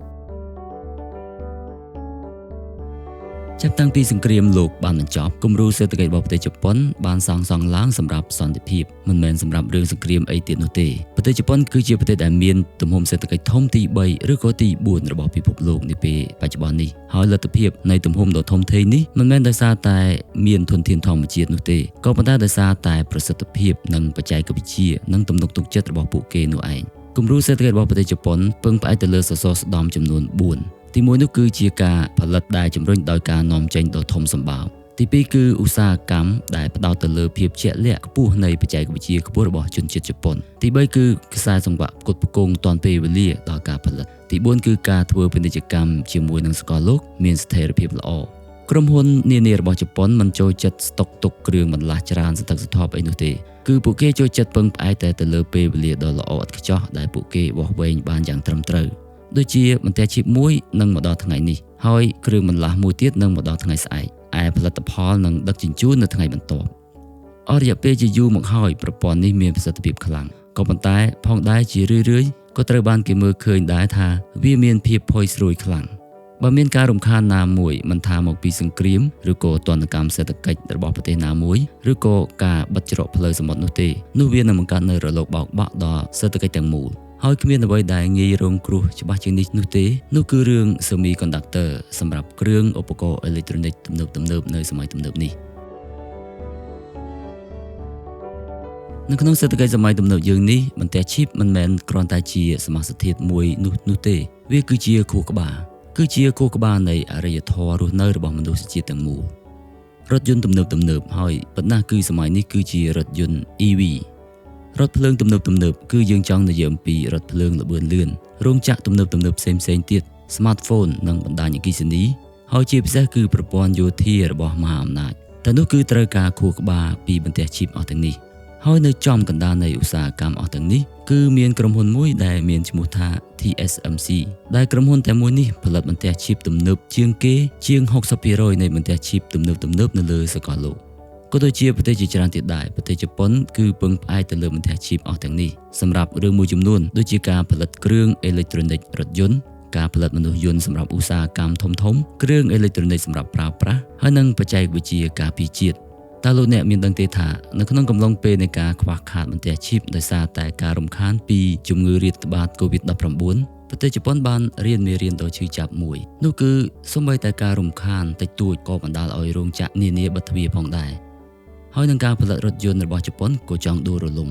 ចាប់តាំងពីសង្គ្រាមលោកបានបញ្ចប់គំរូសេដ្ឋកិច្ចរបស់ប្រទេសជប៉ុនបានសាងសង់ឡើងសម្រាប់សន្តិភាពមិនមែនសម្រាប់រឿងសង្គ្រាមអីទៀតនោះទេប្រទេសជប៉ុនគឺជាប្រទេសដែលមានទំហំសេដ្ឋកិច្ចធំទី3ឬក៏ទី4របស់ពិភពលោកនាពេលបច្ចុប្បន្ននេះហើយលទ្ធភាពនៃទំហំដ៏ធំធេងនេះមិនមែនដោយសារតែមានធនធានធម្មជាតិនោះទេក៏ប៉ុន្តែដោយសារតែប្រសិទ្ធភាពនិងបច្ចេកវិទ្យានិងទំនុកទុកចិត្តរបស់ពួកគេនោះឯងគំរូសេដ្ឋកិច្ចរបស់ប្រទេសជប៉ុនពឹងផ្អែកទៅលើសសរស្តម្ភចំនួន4ទីមួយនោះគឺជាការផលិតដែលជំរុញដោយការនាំចេញដ៏ធំសម្បើមទីពីរគឺឧស្សាហកម្មដែលផ្ដោតទៅលើភាពជាក់លាក់ខ្ពស់នៃបច្ចេកវិទ្យាខ្ពស់របស់ជនជាតិជប៉ុនទី3គឺខ្សែសង្វាក់ផ្គត់ផ្គង់ទាន់ពេលវេលាដល់ការផលិតទី4គឺការធ្វើពាណិជ្ជកម្មជាមួយនឹងសកលលោកមានស្ថិរភាពល្អក្រុមហ៊ុននានារបស់ជប៉ុនមិនចូលចិត្តស្តុកទុកគ្រឿងបន្លាស់ច្រើនសន្ធឹកសន្ធាប់អីនោះទេគឺពួកគេចូលចិត្តពឹងផ្អែកតែទៅលើពេលវេលាដ៏ល្អឥតខ្ចោះដែលពួកគេវាស់វែងបានយ៉ាងត្រឹមត្រូវដូចជាបន្ទះឈីបមួយនឹងមកដល់ថ្ងៃនេះហើយគ្រឿងបន្លាស់មួយទៀតនឹងមកដល់ថ្ងៃស្អែកឯផលិតផលនឹងដឹកជញ្ជូននៅថ្ងៃបន្ទាប់អស់រយៈពេលជាយូរមកហើយប្រព័ន្ធនេះមានប្រសិទ្ធភាពខ្លាំងក៏ប៉ុន្តែផងដែរជារឿយៗក៏ត្រូវបានគេមើលឃើញដែរថាវាមានភាពផុយស្រួយខ្លាំងបើមានការរំខានណាមួយមិនថាមកពីសង្គ្រាមឬក៏ទណ្ឌកម្មសេដ្ឋកិច្ចរបស់ប្រទេសណាមួយឬក៏ការបិទច្រកផ្លូវសមុទ្រនោះទេនោះវានឹងបង្កើតនូវរលកបោកបក់ដល់សេដ្ឋកិច្ចទាំងមូលហើយគ្មានអ្វីដែលងាយរងគ្រោះច្បាស់ជាងនេះនោះទេនោះគឺរឿង semiconductor សម្រាប់គ្រឿងឧបករណ៍អេឡិចត្រូនិកទំនើបៗនៅសម័យទំនើបនេះនៅក្នុងសេដ្ឋកិច្ចសម័យទំនើបយើងនេះបន្ទះឈីបមិនមែនគ្រាន់តែជាសមាសធាតុមួយនោះទេវាគឺជាខួរក្បាលគឺជាខួរក្បាលនៃអរិយធម៌រស់នៅរបស់មនុស្សជាតិទាំងមូលរថយន្តទំនើបៗហើយប៉ុន្តែគឺសម័យនេះគឺជារថយន្ត EV រថភ្លើងទំនើបទំនើបគឺយើងចង់និយាយអំពីរថភ្លើងល្បឿនលឿនរោងចក្រទំនើបទំនើបផ្សេងផ្សេងទៀត smartphone និងបណ្ដាញអគ្គិសនីហើយជាពិសេសគឺប្រព័ន្ធយោធារបស់មហាអំណាចតែនោះគឺត្រូវការខួរក្បាលពីបន្ទះឈីបអស់ទាំងនេះហើយនៅចំកណ្ដាលនៃឧស្សាហកម្មអស់ទាំងនេះគឺមានក្រុមហ៊ុនមួយដែលមានឈ្មោះថា TSMC ដែលក្រុមហ៊ុនតែមួយនេះផលិតបន្ទះឈីបទំនើបជាងគេជាង60%នៃបន្ទះឈីបទំនើបទំនើបនៅលើសកលលោកក៏ដូចជាប្រទេសជាច្រើនទៀតដែរប្រទេសជប៉ុនគឺពឹងផ្អែកទៅលើបន្ទះឈីបអស់ទាំងនេះសម្រាប់រឿងមួយចំនួនដូចជាការផលិតគ្រឿងអេឡិចត្រូនិករថយន្តការផលិតមនុស្សយន្តសម្រាប់ឧស្សាហកម្មធំធំគ្រឿងអេឡិចត្រូនិកសម្រាប់ប្រើប្រាស់ហើយនិងបច្ចេកវិទ្យាការពារជាតិតើលោកអ្នកមានដឹងទេថានៅក្នុងកំឡុងពេលនៃការខ្វះខាតបន្ទះឈីបដោយសារតែការរំខានពីជំងឺរាតត្បាត COVID-19 ប្រទេសជប៉ុនបានរៀនមេរៀនដ៏ឈឺចាប់មួយនោះគឺសូម្បីតែការរំខានតិចតួចក៏បណ្ដាលឲ្យរោងចក្រនានាបិទទ្វារផងដែរហើយនឹងការផលិតរថយន្តរបស់ជប៉ុនក៏ចង់ដួលរលំ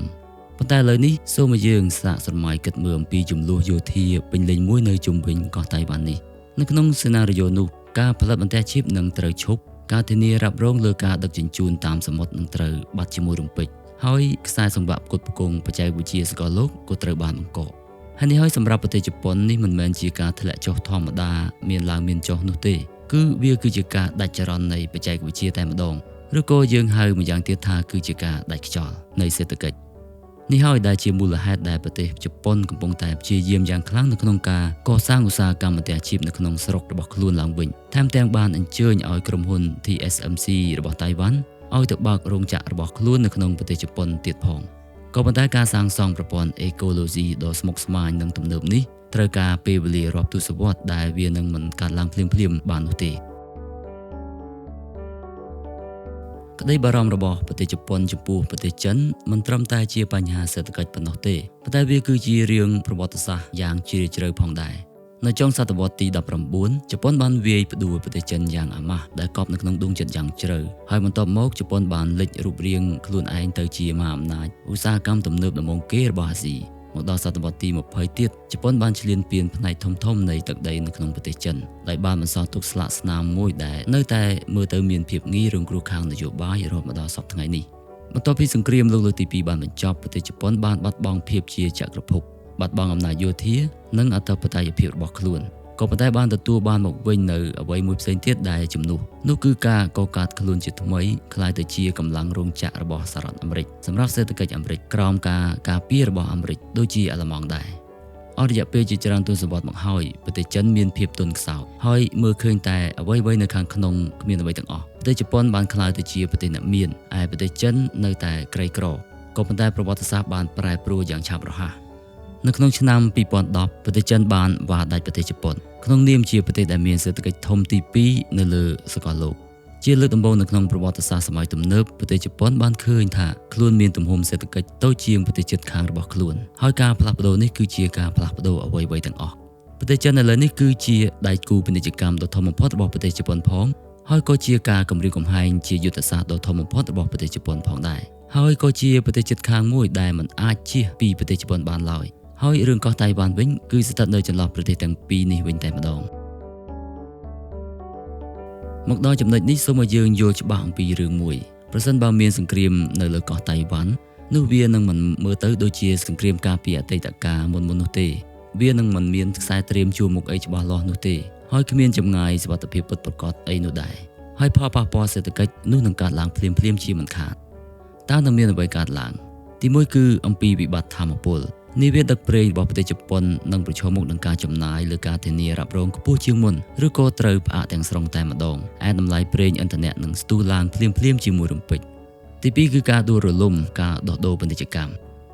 ប៉ុន្តែឥឡូវនេះសូមឲ្យយើងសាកស្រមៃគិតមើលអំពីចំនួនយោធាពេញលេញមួយនៅជុំវិញកោះតៃវ៉ាន់នេះនៅក្នុងសេណារីយ៉ូនោះការផលិតបន្ទះឈីបនឹងត្រូវឈប់ការធានារ៉ាប់រងលើការដឹកជញ្ជូនតាមសមុទ្រនឹងត្រូវបាត់ជាមួយរំពេចហើយខ្សែសង្វាក់ផ្គត់ផ្គង់បច្ចេកវិទ្យាសកលលោកក៏ត្រូវបានបង្កកហើយនេះហើយសម្រាប់ប្រទេសជប៉ុននេះមិនមែនជាការធ្លាក់ចុះធម្មតាមានឡើងមានចុះនោះទេគឺវាគឺជាការដាច់ចរន្តនៃបច្ចេកវិទ្យាតែម្ដងឬក៏យើងហៅម្យ៉ាងទៀតថាគឺជាការដាច់ខ្យល់នៃសេដ្ឋកិច្ចនេះហើយដែលជាមូលហេតុដែលប្រទេសជប៉ុនកំពុងតែព្យាយាមយ៉ាងខ្លាំងនៅក្នុងការកសាងឧស្សាហកម្មបន្ទះឈីបនៅក្នុងស្រុករបស់ខ្លួនឡើងវិញថែមទាំងបានអញ្ជើញឲ្យក្រុមហ៊ុន TSMC របស់តៃវ៉ាន់ឲ្យទៅបើករោងចក្ររបស់ខ្លួននៅក្នុងប្រទេសជប៉ុនទៀតផងក៏ប៉ុន្តែការសាងសង់ប្រព័ន្ធអេកូឡូស៊ីដ៏ស្មុគស្មាញនិងទំនើបនេះត្រូវការពេលវេលារាប់ទសវត្សរ៍ដែលវានឹងមិនកើតឡើងភ្លាមៗបាននោះទេក្តីបារម្ភរបស់ប្រទេសជប៉ុនចំពោះប្រទេសចិនមិនត្រឹមតែជាបញ្ហាសេដ្ឋកិច្ចប៉ុណ្ណោះទេប៉ុន្តែវាគឺជារឿងប្រវត្តិសាស្ត្រយ៉ាងជ្រាលជ្រៅផងដែរនៅចុងសតវត្សទី19ជប៉ុនបានវាយផ្ដួលប្រទេសចិនយ៉ាងអាម៉ាស់ដែលកប់នៅក្នុងដួងចិត្តយ៉ាងជ្រៅហើយបន្ទាប់មកជប៉ុនបានលេចរូបរាងខ្លួនឯងទៅជាមហាអំណាចឧស្សាហកម្មទំនើបដំបូងគេរបស់អាស៊ីមកដល់សតវត្សទី20ទៀតជប៉ុនបានឈ្លានពានផ្នែកធំៗនៃទឹកដីនៅក្នុងប្រទេសចិនដែលបានបន្សល់ទុកស្លាកស្នាមមួយដែលនៅតែមើលទៅមានភាពងាយរងគ្រោះខាងនយោបាយរហូតមកដល់សព្វថ្ងៃនេះបន្ទាប់ពីសង្គ្រាមលោកលើកទី2បានបញ្ចប់ប្រទេសជប៉ុនបានបាត់បង់ភាពជាចក្រភពបាត់បង់អំណាចយោធានិងអធិបតេយ្យភាពរបស់ខ្លួនក៏ប៉ុន្តែបានទទួលបានមកវិញនៅអ្វីមួយផ្សេងទៀតដែលជំនួសនោះគឺការកកើតខ្លួនជាថ្មីក្លាយទៅជាកម្លាំងរោងចក្ររបស់សហរដ្ឋអាមេរិកសម្រាប់សេដ្ឋកិច្ចអាមេរិកក្រោមការការពាររបស់អាមេរិកដូចជាអាល្លឺម៉ង់ដែរអស់រយៈពេលជាច្រើនទសវត្សរ៍មកហើយប្រទេសចិនមានភាពទន់ខ្សោយហើយមើលឃើញតែអ្វីៗនៅខាងក្នុងគ្មានអ្វីទាំងអស់ប្រទេសជប៉ុនបានក្លាយទៅជាប្រទេសអ្នកមានឯប្រទេសចិននៅតែក្រីក្រក៏ប៉ុន្តែប្រវត្តិសាស្ត្របានប្រែប្រួលយ៉ាងឆាប់រហ័សនៅក្នុងឆ្នាំ2010ប្រទេសចិនបានវ៉ាដាច់ប្រទេសជប៉ុនក្នុងនាមជាប្រទេសដែលមានសេដ្ឋកិច្ចធំទី2នៅលើសកលលោកជាលើកដំបូងនៅក្នុងប្រវត្តិសាស្ត្រសម័យទំនើបប្រទេសជប៉ុនបានឃើញថាខ្លួនមានទំហំសេដ្ឋកិច្ចតូចជាងប្រទេសជិតខាងរបស់ខ្លួនហើយការផ្លាស់ប្ដូរនេះគឺជាការផ្លាស់ប្ដូរអ្វីៗទាំងអស់ប្រទេសចិនឥឡូវនេះគឺជាដៃគូពាណិជ្ជកម្មដ៏ធំបំផុតរបស់ប្រទេសជប៉ុនផងហើយក៏ជាការគំរាមកំហែងជាយុទ្ធសាស្ត្រដ៏ធំបំផុតរបស់ប្រទេសជប៉ុនផងដែរហើយក៏ជាប្រទេសជិតខាងមួយដែលមិនអាចជៀសពីប្រទេសជប៉ុនបានឡើយហើយរឿងកោះតៃវ៉ាន់វិញគឺស្ថិតនៅចន្លោះប្រទេសទាំងពីរនេះវិញតែម្ដងមកដល់ចំណុចនេះសូមឲ្យយើងយល់ច្បាស់អំពីរឿងមួយប្រសិនបើមានសង្គ្រាមនៅលើកោះតៃវ៉ាន់នោះវានឹងមិនមើលទៅដូចជាសង្គ្រាមកាលពីអតីតកាលមុនៗនោះទេវានឹងមិនមានខ្សែត្រៀមជួរមុខអីច្បាស់លាស់នោះទេហើយគ្មានចម្ងាយសុវត្ថិភាពពិតប្រាកដអីនោះដែរហើយផលប៉ះពាល់សេដ្ឋកិច្ចនោះនឹងកើតឡើងភ្លាមៗជាមិនខានតើនឹងមានអ្វីកើតឡើងទីមួយគឺអំពីវិបត្តិថាមពលនាវាដឹកប្រេងរបស់ប្រទេសជប៉ុននឹងប្រឈមមុខនឹងការចំណាយលើការធានារ៉ាប់រងខ្ពស់ជាងមុនឬក៏ត្រូវផ្អាកទាំងស្រុងតែម្ដងឯតម្លៃប្រេងឥន្ធនៈនឹងស្ទុះឡើងភ្លាមៗជាមួយរំពេចទីពីរគឺការដួលរលំការដោះដូរពាណិជ្ជកម្ម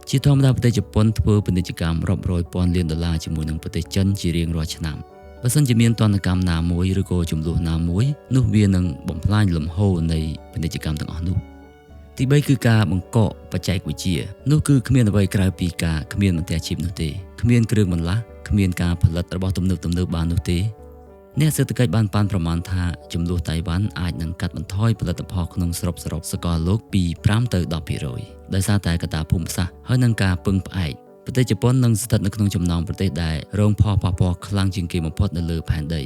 ជាធម្មតាប្រទេសជប៉ុនធ្វើពាណិជ្ជកម្មរាប់រយពាន់លានដុល្លារជាមួយនឹងប្រទេសចិនជារៀងរាល់ឆ្នាំបើសិនជាមានទណ្ឌកម្មណាមួយឬក៏ចំនួនណាមួយនោះវានឹងបំផ្លាញលំហូរនៃពាណិជ្ជកម្មទាំងអស់នោះទី3គឺការបង្កកបច្ចេកវិទ្យានោះគឺគ្មានអ្វីក្រៅពីការគ្មានបន្ទះឈីបនោះទេគ្មានគ្រឿងបន្លាស់គ្មានការផលិតរបស់ទំនើបៗបាននោះទេអ្នកសេដ្ឋកិច្ចបានប៉ាន់ប្រមាណថាចំនួនតៃវ៉ាន់អាចនឹងកាត់បន្ថយផលិតផលក្នុងស្រុកសរុបសកលលោកពី5ទៅ10%ដោយសារតែកត្តាភូមិសាស្ត្រហើយនិងការពឹងផ្អែកប្រទេសជប៉ុននឹងស្ថិតនៅក្នុងចំណោមប្រទេសដែលរងផលប៉ះពាល់ខ្លាំងជាងគេបំផុតនៅលើផែនដី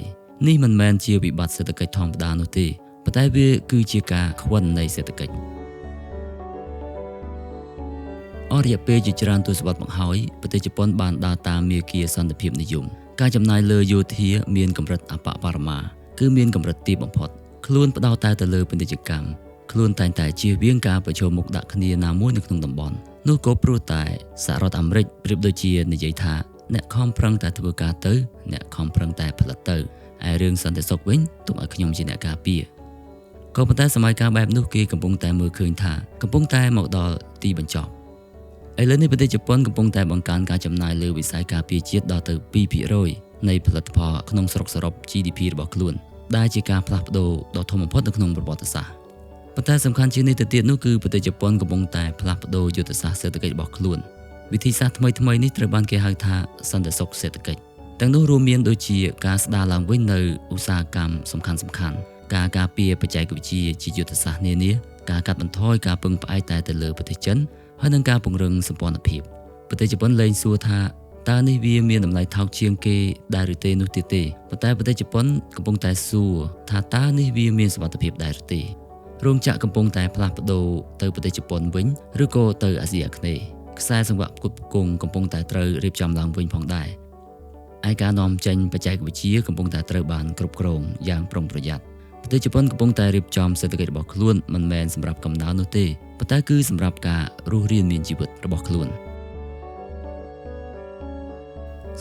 នេះមិនមែនជាវិបត្តិសេដ្ឋកិច្ចធម្មតានោះទេប៉ុន្តែវាគឺជាការខ្វិននៃសេដ្ឋកិច្ច អស់រយៈពេលជាច្រើនទសវត្សរ៍មកហើយប្រទេសជប៉ុនបានដើរតាមមាគ៌ាសន្តិភាពនិយមការចំណាយលើយោធាមានកម្រិតអប្បបរមាគឺមានកម្រិតទាបបំផុតខ្លួនផ្ដោតតែទៅលើពាណិជ្ជកម្មខ្លួនតែងតែជៀសវាងការប្រឈមមុខដាក់គ្នាណាមួយនៅក្នុងតំបន់នោះក៏ព្រោះតែសហរដ្ឋអាមេរិកប្រៀបដូចជានិយាយថាអ្នកខំប្រឹងតែធ្វើការទៅអ្នកខំប្រឹងតែផលិតទៅឯរឿងសន្តិសុខវិញទុកឲ្យខ្ញុំជាអ្នកការពារក៏ប៉ុន្តែសម័យកាលបែបនោះគេកំពុងតែមើលឃើញថាកំពុងតែមកដល់ទីបញ្ចប់ឥឡូវនេះប្រទេសជប៉ុនកំពុងតែបង្កើនការចំណាយលើវិស័យការពារជាតិដល់ទៅ 2% នៃផលិតផលក្នុងស្រុកសរុប GDP របស់ខ្លួនដែលជាការផ្លាស់ប្ដូរដ៏ធំបំផុតនៅក្នុងប្រវត្តិសាស្ត្រប៉ុន្តែសំខាន់ជាងនេះទៅទៀតនោះគឺប្រទេសជប៉ុនកំពុងតែផ្លាស់ប្ដូរយុទ្ធសាស្ត្រសេដ្ឋកិច្ចរបស់ខ្លួនវិធីសាស្ត្រថ្មីៗនេះត្រូវបានគេហៅថាសន្តិសុខសេដ្ឋកិច្ចទាំងនោះរួមមានដូចជាការស្ដារឡើងវិញនៅឧស្សាហកម្មសំខាន់ៗការការពារបច្ចេកវិទ្យាជាយុទ្ធសាស្ត្រនានាការកាត់បន្ថយការពឹងផ្អែកតែទៅលើប្រទេសចិនហើយនឹងការពង្រឹងសម្ព័ន្ធភាពប្រទេសជប៉ុនលែងសួរថាតើនេះវាមានតម្លៃថោកជាងគេដែរឬទេនោះទៀតទេប៉ុន្តែប្រទេសជប៉ុនកំពុងតែសួរថាតើនេះវាមានសុវត្ថិភាពដែរឬទេរោងចក្រកំពុងតែផ្លាស់ប្ដូរទៅប្រទេសជប៉ុនវិញឬក៏ទៅអាស៊ីអាគ្នេយ៍ខ្សែសង្វាក់ផ្គត់ផ្គង់កំពុងតែត្រូវរៀបចំឡើងវិញផងដែរឯការនាំចេញបច្ចេកវិទ្យាកំពុងតែត្រូវបានគ្រប់គ្រងយ៉ាងប្រុងប្រយ័ត្នប្រទេសជប៉ុនកំពុងតែរៀបចំសេដ្ឋកិច្ចរបស់ខ្លួនមិនមែនសម្រាប់កំណើននោះទេប៉ុន្តែគឺសម្រាប់ការរស់រានមានជីវិតរបស់ខ្លួន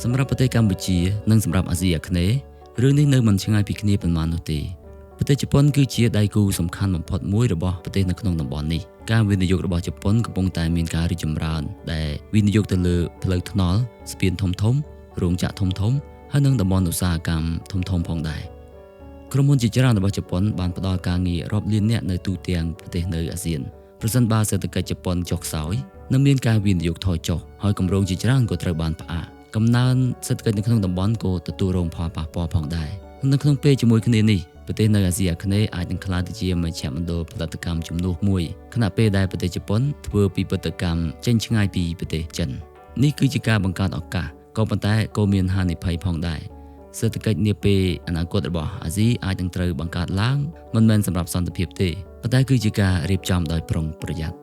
សម្រាប់ប្រទេសកម្ពុជានិងសម្រាប់អាស៊ីអាគ្នេយ៍រឿងនេះនៅមិនឆ្ងាយពីគ្នាប៉ុន្មាននោះទេប្រទេសជប៉ុនគឺជាដៃគូសំខាន់បំផុតមួយរបស់ប្រទេសនៅក្នុងតំបន់នេះការវិនិយោគរបស់ជប៉ុនកំពុងតែមានការរីកចម្រើនដែលវិនិយោគទៅលើផ្លូវថ្នល់ស្ពានធំៗរោងចក្រធំៗហើយនិងតំបន់ឧស្សាហកម្មធំៗផងដែរក្រុមហ៊ុនជាច្រើនរបស់ជប៉ុនបានផ្ដល់ការងាររាប់លាននាក់នៅទូទាំងប្រទេសនៅអាស៊ានប្រសិនបើសេដ្ឋកិច្ចជប៉ុនចុះខ្សោយនឹងមានការវិនិយោគថយចុះហើយគម្រោងជាច្រើនក៏ត្រូវបានផ្អាកកំណើនសេដ្ឋកិច្ចនៅក្នុងតំបន់ក៏ទទួលរងផលប៉ះពាល់ផងដែរនៅក្នុងពេលជាមួយគ្នានេះប្រទេសនៅអាស៊ីអាគ្នេយ៍អាចនឹងក្លាយទៅជាមជ្ឈមណ្ឌលផលិតកម្មជំនួសមួយខណៈពេលដែលប្រទេសជប៉ុនធ្វើពិពិធកម្មចេញឆ្ងាយពីប្រទេសចិននេះគឺជាការបង្កើតឱកាសក៏ប៉ុន្តែក៏មានហានិភ័យផងដែរសេដ្ឋកិច្ចនាពេលអនាគតរបស់អាស៊ីអាចនឹងត្រូវបង្កើតឡើងមិនមែនសម្រាប់សន្តិភាពទេប៉ុន្តែគឺជាការរៀបចំដោយប្រុងប្រយ័ត្ន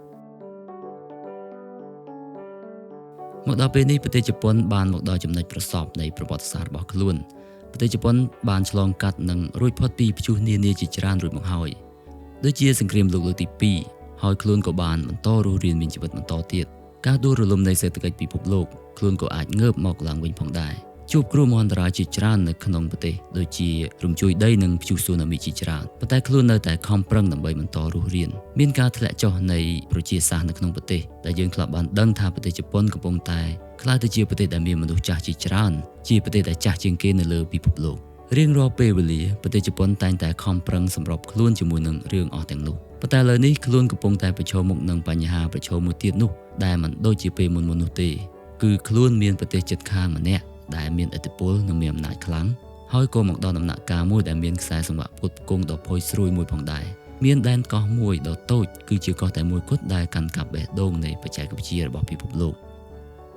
មកដល់ពេលនេះប្រទេសជប៉ុនបានមកដល់ចំណុចប្រសព្វនៃប្រវត្តិសាស្ត្ររបស់ខ្លួនប្រទេសជប៉ុនបានឆ្លងកាត់និងរួចផុតពីព្យុះនានាជាច្រើនរួចមកហើយដូចជាសង្គ្រាមលោកលើកទី2ហើយខ្លួនក៏បានបន្តរស់រានមានជីវិតបន្តទៀតការដួលរលំនៃសេដ្ឋកិច្ចពិភពលោកខ្លួនក៏អាចងើបមកឡើងវិញផងដែរជួបគ្រោះមហន្តរាយជាច្រើននៅក្នុងប្រទេសដូចជារំជួយដីនិងព្យុះស៊ូណាមីជាច្រើនប៉ុន្តែខ្លួននៅតែខំប្រឹងដើម្បីបន្តរស់រានមានការធ្លាក់ចុះនៃប្រជាសាស្ត្រនៅក្នុងប្រទេសដែលយើងធ្លាប់បានដឹងថាប្រទេសជប៉ុនកំពុងតែក្លាយទៅជាប្រទេសដែលមានមនុស្សចាស់ជាច្រើនជាប្រទេសដែលចាស់ជាងគេនៅលើពិភពលោករៀងរាល់ពេលវេលាប្រទេសជប៉ុនតែងតែខំប្រឹងសម្របខ្លួនជាមួយនឹងរឿងអស់ទាំងនោះប៉ុន្តែឥឡូវនេះខ្លួនកំពុងតែប្រឈមមុខនឹងបញ្ហាប្រឈមមួយទៀតនោះដែលមិនដូចជាពេលមុនៗនោះទេគឺខ្លួនមានប្រទេសជិតខាងម្នាក់ដែលមានឥទ្ធិពលនិងមានអំណាចខ្លាំងហើយក៏មកដល់ដំណាក់កាលមួយដែលមានខ្សែសង្វាក់ផ្គត់ផ្គង់ដ៏ផុយស្រួយមួយផងដែរមានដែនកោះមួយដ៏តូចគឺជាកោះតែមួយគត់ដែលកាន់កាប់បេះដូងនៃបច្ចេកវិទ្យារបស់ពិភពលោក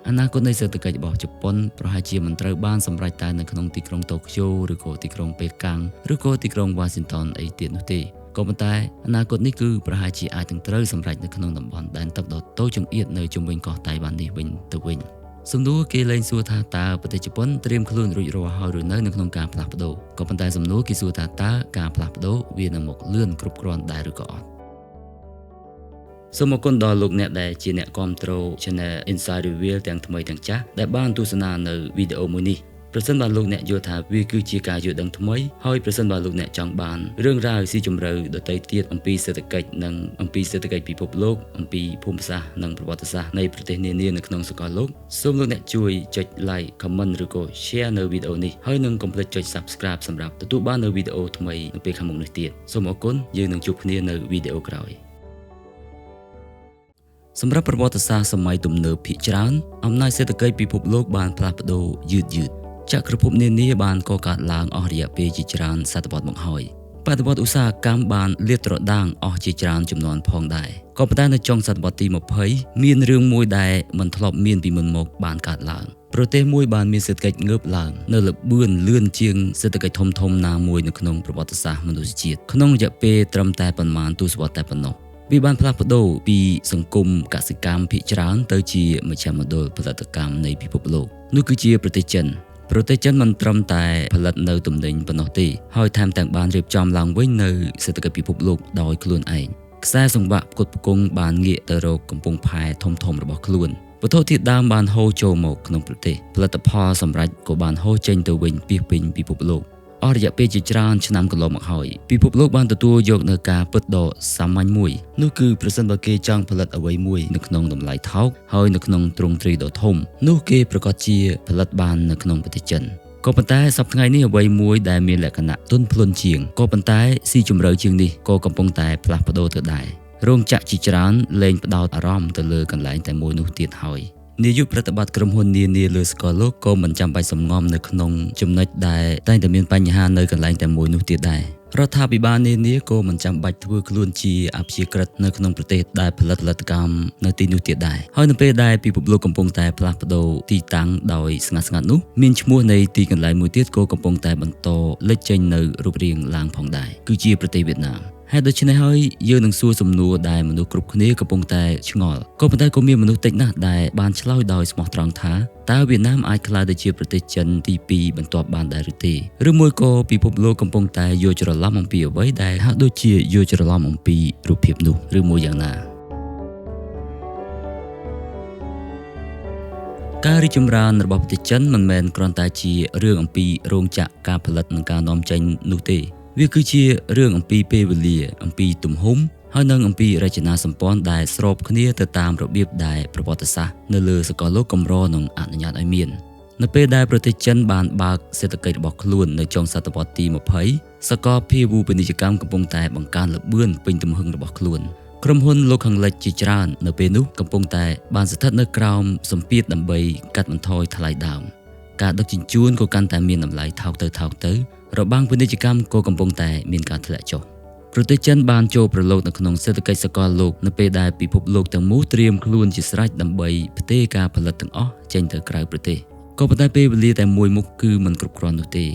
អនាគតនៃសេដ្ឋកិច្ចរបស់ជប៉ុនប្រហែលជាមិនត្រូវបានសម្រេចតែនៅក្នុងទីក្រុងតូក្យូឬក៏ទីក្រុងប៉េកាំងឬក៏ទីក្រុងវ៉ាស៊ីនតោនអីទៀតនោះទេក៏ប៉ុន្តែអនាគតនេះគឺប្រហែលជាអាចនឹងត្រូវសម្រេចនៅក្នុងតំបន់ដែនទឹកដ៏តូចចង្អៀតនៅជុំវិញកោះតៃវ៉ាន់នេះវិញទៅវិញសំណួរគេលែងសួរថាតើប្រទេសជប៉ុនត្រៀមខ្លួនរួចរាល់ហើយឬនៅនៅក្នុងការផ្លាស់ប្ដូរក៏ប៉ុន្តែសំណួរគេសួរថាតើការផ្លាស់ប្ដូរវានឹងមកលឿនគ្រប់គ្រាន់ដែរឬក៏អត់សូមអរគុណដល់លោកអ្នកដែលជាអ្នកគាំទ្រ Channel Inside Reveal ទាំងថ្មីទាំងចាស់ដែលបានទស្សនានៅវីដេអូមួយនេះប្រសិនបើលោកអ្នកយល់ថាវាគឺជាការយល់ដឹងថ្មីហើយប្រសិនបើលោកអ្នកចង់បានរឿងរ៉ាវស៊ីជម្រៅដទៃទៀតអំពីសេដ្ឋកិច្ចនិងអំពីសេដ្ឋកិច្ចពិភពលោកអំពីភូមិសាស្ត្រនិងប្រវត្តិសាស្ត្រនៃប្រទេសនានានៅក្នុងសកលលោកសូមលោកអ្នកជួយចុច Like Comment ឬក៏ Share នៅវីដេអូនេះហើយនិងកុំភ្លេចចុច Subscribe សម្រាប់ទទួលបាននៅវីដេអូថ្មីនៅពេលខាងមុខនេះទៀតសូមអរគុណយើងនឹងជួបគ្នានៅវីដេអូក្រោយសម្រាប់ប្រវត្តិសាស្ត្រសម័យទំនើបភាគច្រើនអំណាចសេដ្ឋកិច្ចពិភពលោកបានផ្លាស់ប្ដូរយឺតៗចក្រភពនានាបានកកើតឡើងអស់រយៈពេលជាច្រើនសតវត្សមកហើយបដិវត្តឧស្សាហកម្មបានលាតត្រដាងអស់ជាច្រើនចំនួនផងដែរក៏ប៉ុន្តែនៅចុងសតវត្សទី20មានរឿងមួយដែលមិនធ្លាប់មានពីមុនមកបានកើតឡើងប្រទេសមួយបានមានសេដ្ឋកិច្ចងើបឡើងនៅល្បឿនលឿនជាងសេដ្ឋកិច្ចធំៗណាមួយនៅក្នុងប្រវត្តិសាស្ត្រមនុស្សជាតិក្នុងរយៈពេលត្រឹមតែប៉ុន្មានទសវត្សរ៍តែប៉ុណ្ណោះ វាបានផ្លាស់ប្ដូរពីសង្គមកសិកម្មភាគច្រើនទៅជាមជ្ឈមណ្ឌលផលិតកម្មនៃពិភពលោកនោះគឺជាប្រទេសចិនប្រទេសចិនមិនត្រឹមតែផលិតនៅទំនិញប៉ុណ្ណោះទេហើយថែមទាំងបានរៀបចំឡើងវិញនៅសេដ្ឋកិច្ចពិភពលោកដោយខ្លួនឯងខ្សែសង្វាក់ផ្គត់ផ្គង់បានងាកទៅរកកំពង់ផែធំៗរបស់ខ្លួនវត្ថុធាតុដើមបានហូរចូលមកក្នុងប្រទេសផលិតផលសម្រេចក៏បានហូរចេញទៅវិញពាសពេញពិភពលោកអស់រយៈពេលជាច្រើនឆ្នាំកន្លងមកហើយពិភពលោកបានទទួលយកនៅការពិតដ៏សាមញ្ញមួយនោះគឺប្រសិនបើគេចង់ផលិតអ្វីមួយនៅក្នុងតម្លៃថោកហើយនៅក្នុងទ្រង់ទ្រាយដ៏ធំនោះគេប្រាកដជាផលិតបាននៅក្នុងប្រទេសចិនក៏ប៉ុន្តែសប្តាហ៍ថ្ងៃនេះអ្វីមួយដែលមានលក្ខណៈទន់ភ្លន់ជាងក៏ប៉ុន្តែស៊ីជម្រៅជាងនេះក៏កំពុងតែផ្លាស់ប្ដូរទៅដែររោងចក្រជាច្រើនលែងផ្ដោតអារម្មណ៍ទៅលើកន្លែងតែមួយនោះទៀតហើយនាយកប្រតិបត្តិក្រុមហ៊ុននានាលើសកលលោកក៏មិនចាំបាច់សំងំនៅក្នុងចំណុចដែលតែងតែមានបញ្ហានៅកន្លែងតែមួយនោះទៀតដែររដ្ឋាភិបាលនានាក៏មិនចាំបាច់ធ្វើខ្លួនជាអព្យាក្រឹតនៅក្នុងប្រទេសដែលផលិតផលិតកម្មនៅទីនោះទៀតដែរហើយនៅពេលដែលពិភពលោកកំពុងតែផ្លាស់ប្ដូរទីតាំងដោយស្ងាត់ៗនោះមានឈ្មោះនៃទីកន្លែងមួយទៀតក៏កំពុងតែបន្តលេចចេញនៅរូបរាងឡើងផងដែរគឺជាប្រទេសវៀតណាមហេតុដូច្នេះហើយយើងនឹងសួរសំណួរដែលមនុស្សគ្រប់គ្នាកំពុងតែឆ្ងល់ក៏ប៉ុន្តែក៏មានមនុស្សតិចណាស់ដែលបានឆ្លើយដោយស្មោះត្រង់ថាតើវៀតណាមអាចក្លាយទៅជាប្រទេសចិនទី2បន្ទាប់បានដែរឬទេឬមួយក៏ពិភពលោកកំពុងតែយល់ច្រឡំអំពីអ្វីដែលហាក់ដូចជាយល់ច្រឡំអំពីរូបភាពនោះឬមួយយ៉ាងណាការរីកចម្រើនរបស់ប្រទេសចិនមិនមែនគ្រាន់តែជារឿងអំពីរោងចក្រការផលិតនិងការនាំចេញនោះទេវាគឺជារឿងអំពីពេលវេលាអំពីទំហំហើយនិងអំពីរចនាសម្ព័ន្ធដែលស្របគ្នាទៅតាមរបៀបដែលប្រវត្តិសាស្ត្រនៅលើសកលលោកកម្រនឹងអនុញ្ញាតឲ្យមាននៅពេលដែលប្រទេសចិនបានបើកសេដ្ឋកិច្ចរបស់ខ្លួននៅចុងសតវត្សទី20សកលភាវូបនីយកម្មកំពុងតែបង្កើនល្បឿនពេញទំហឹងរបស់ខ្លួនក្រុមហ៊ុនលោកខាងលិចជាច្រើននៅពេលនោះកំពុងតែបានស្ថិតនៅក្រោមសម្ពាធដើម្បីកាត់បន្ថយថ្លៃដើមការដឹកជញ្ជូនក៏កាន់តែមានតម្លៃថោកទៅរបាំងពាណិជ្ជកម្មក៏កំពុងតែមានការធ្លាក់ចុះប្រទេសចិនបានចូលប្រឡូកនៅក្នុងសេដ្ឋកិច្ចសកលលោកនៅពេលដែលពិភពលោកទាំងមូលត្រៀមខ្លួនជាស្រេចដើម្បីផ្ទេរការផលិតទាំងអស់ចេញទៅក្រៅប្រទេសក៏ប៉ុន្តែពេលវេលាតែមួយមុខគឺមិនគ្រប់គ្រាន់នោះទេ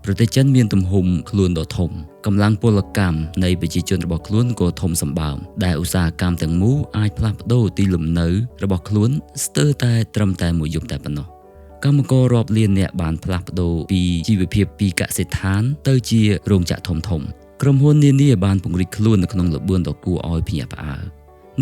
ប្រទេសចិនមានទំហំខ្លួនដ៏ធំកម្លាំងពលកម្មនៃប្រជាជនរបស់ខ្លួនក៏ធំសម្បើមដែលឧស្សាហកម្មទាំងមូលអាចផ្លាស់ប្ដូរទីលំនៅរបស់ខ្លួនស្ទើរតែត្រឹមតែមួយយប់តែប៉ុណ្ណោះកម្មកររាប់លានអ្នកបានផ្លាស់ប្ដូរពីជីវភាពពីកសិដ្ឋានទៅជារោងចក្រធំៗក្រុមហ៊ុននានាបានពង្រីកខ្លួននៅក្នុងល្បឿនដ៏គួរឲ្យភ្ញាក់ផ្អើល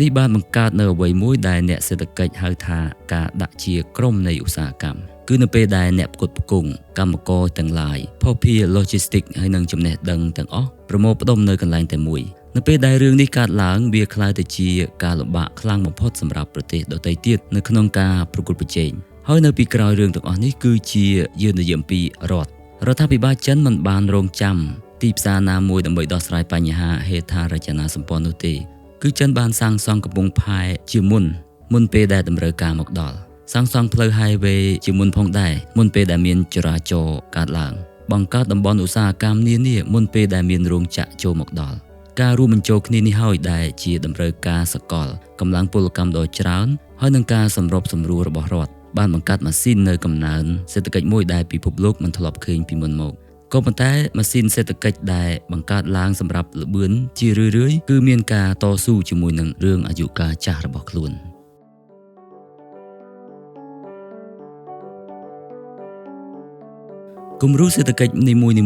នេះបានបង្កើតនៅអ្វីមួយដែលអ្នកសេដ្ឋកិច្ចហៅថាការដាក់ជាក្រុមនៃឧស្សាហកម្មគឺនៅពេលដែលអ្នកផ្គត់ផ្គង់កម្មករទាំងឡាយភស្តុភារ Logistics ហើយនិងចំណេះដឹងទាំងអស់ប្រមូលផ្ដុំនៅកន្លែងតែមួយនៅពេលដែលរឿងនេះកើតឡើងវាក្លាយទៅជាការលំបាកខ្លាំងបំផុតសម្រាប់ប្រទេសដទៃទៀតនៅក្នុងការប្រកួតប្រជែងហើយនៅពីក្រោយរឿងទាំងអស់នេះគឺជាយើងនិយាយអំពីរដ្ឋាភិបាលចិនមិនបានរងចាំទីផ្សារណាមួយដើម្បីដោះស្រាយបញ្ហាហេដ្ឋារចនាសម្ព័ន្ធនោះទេគឺចិនបានសាងសង់កំពង់ផែជាមុនពេលដែលតម្រូវការមកដល់សាងសង់ផ្លូវ highway ជាមុនផងដែរមុនពេលដែលមានចរាចរណ៍កើតឡើងបង្កើតតំបន់ឧស្សាហកម្មនានាមុនពេលដែលមានរោងចក្រចូលមកដល់ការរួមបញ្ចូលគ្នានេះហើយដែលជាតម្រូវការសកលកម្លាំងពលកម្មដ៏ច្រើនហើយនឹងការសម្របសម្រួលរបស់រដ្ឋបានបង្កើតម៉ាស៊ីននៅកំណើនសេដ្ឋកិច្ចមួយដែលពិភពលោកមិនធ្លាប់ឃើញពីមុនមកក៏ប៉ុន្តែម៉ាស៊ីនសេដ្ឋកិច្ចដែលបង្កើតឡើងសម្រាប់ល្បឿនជារឿយៗគឺមានការតស៊ូជាមួយនឹងរឿងអាយុកាលចាស់របស់ខ្លួនគំរូសេដ្ឋកិច្ចនីមួយៗ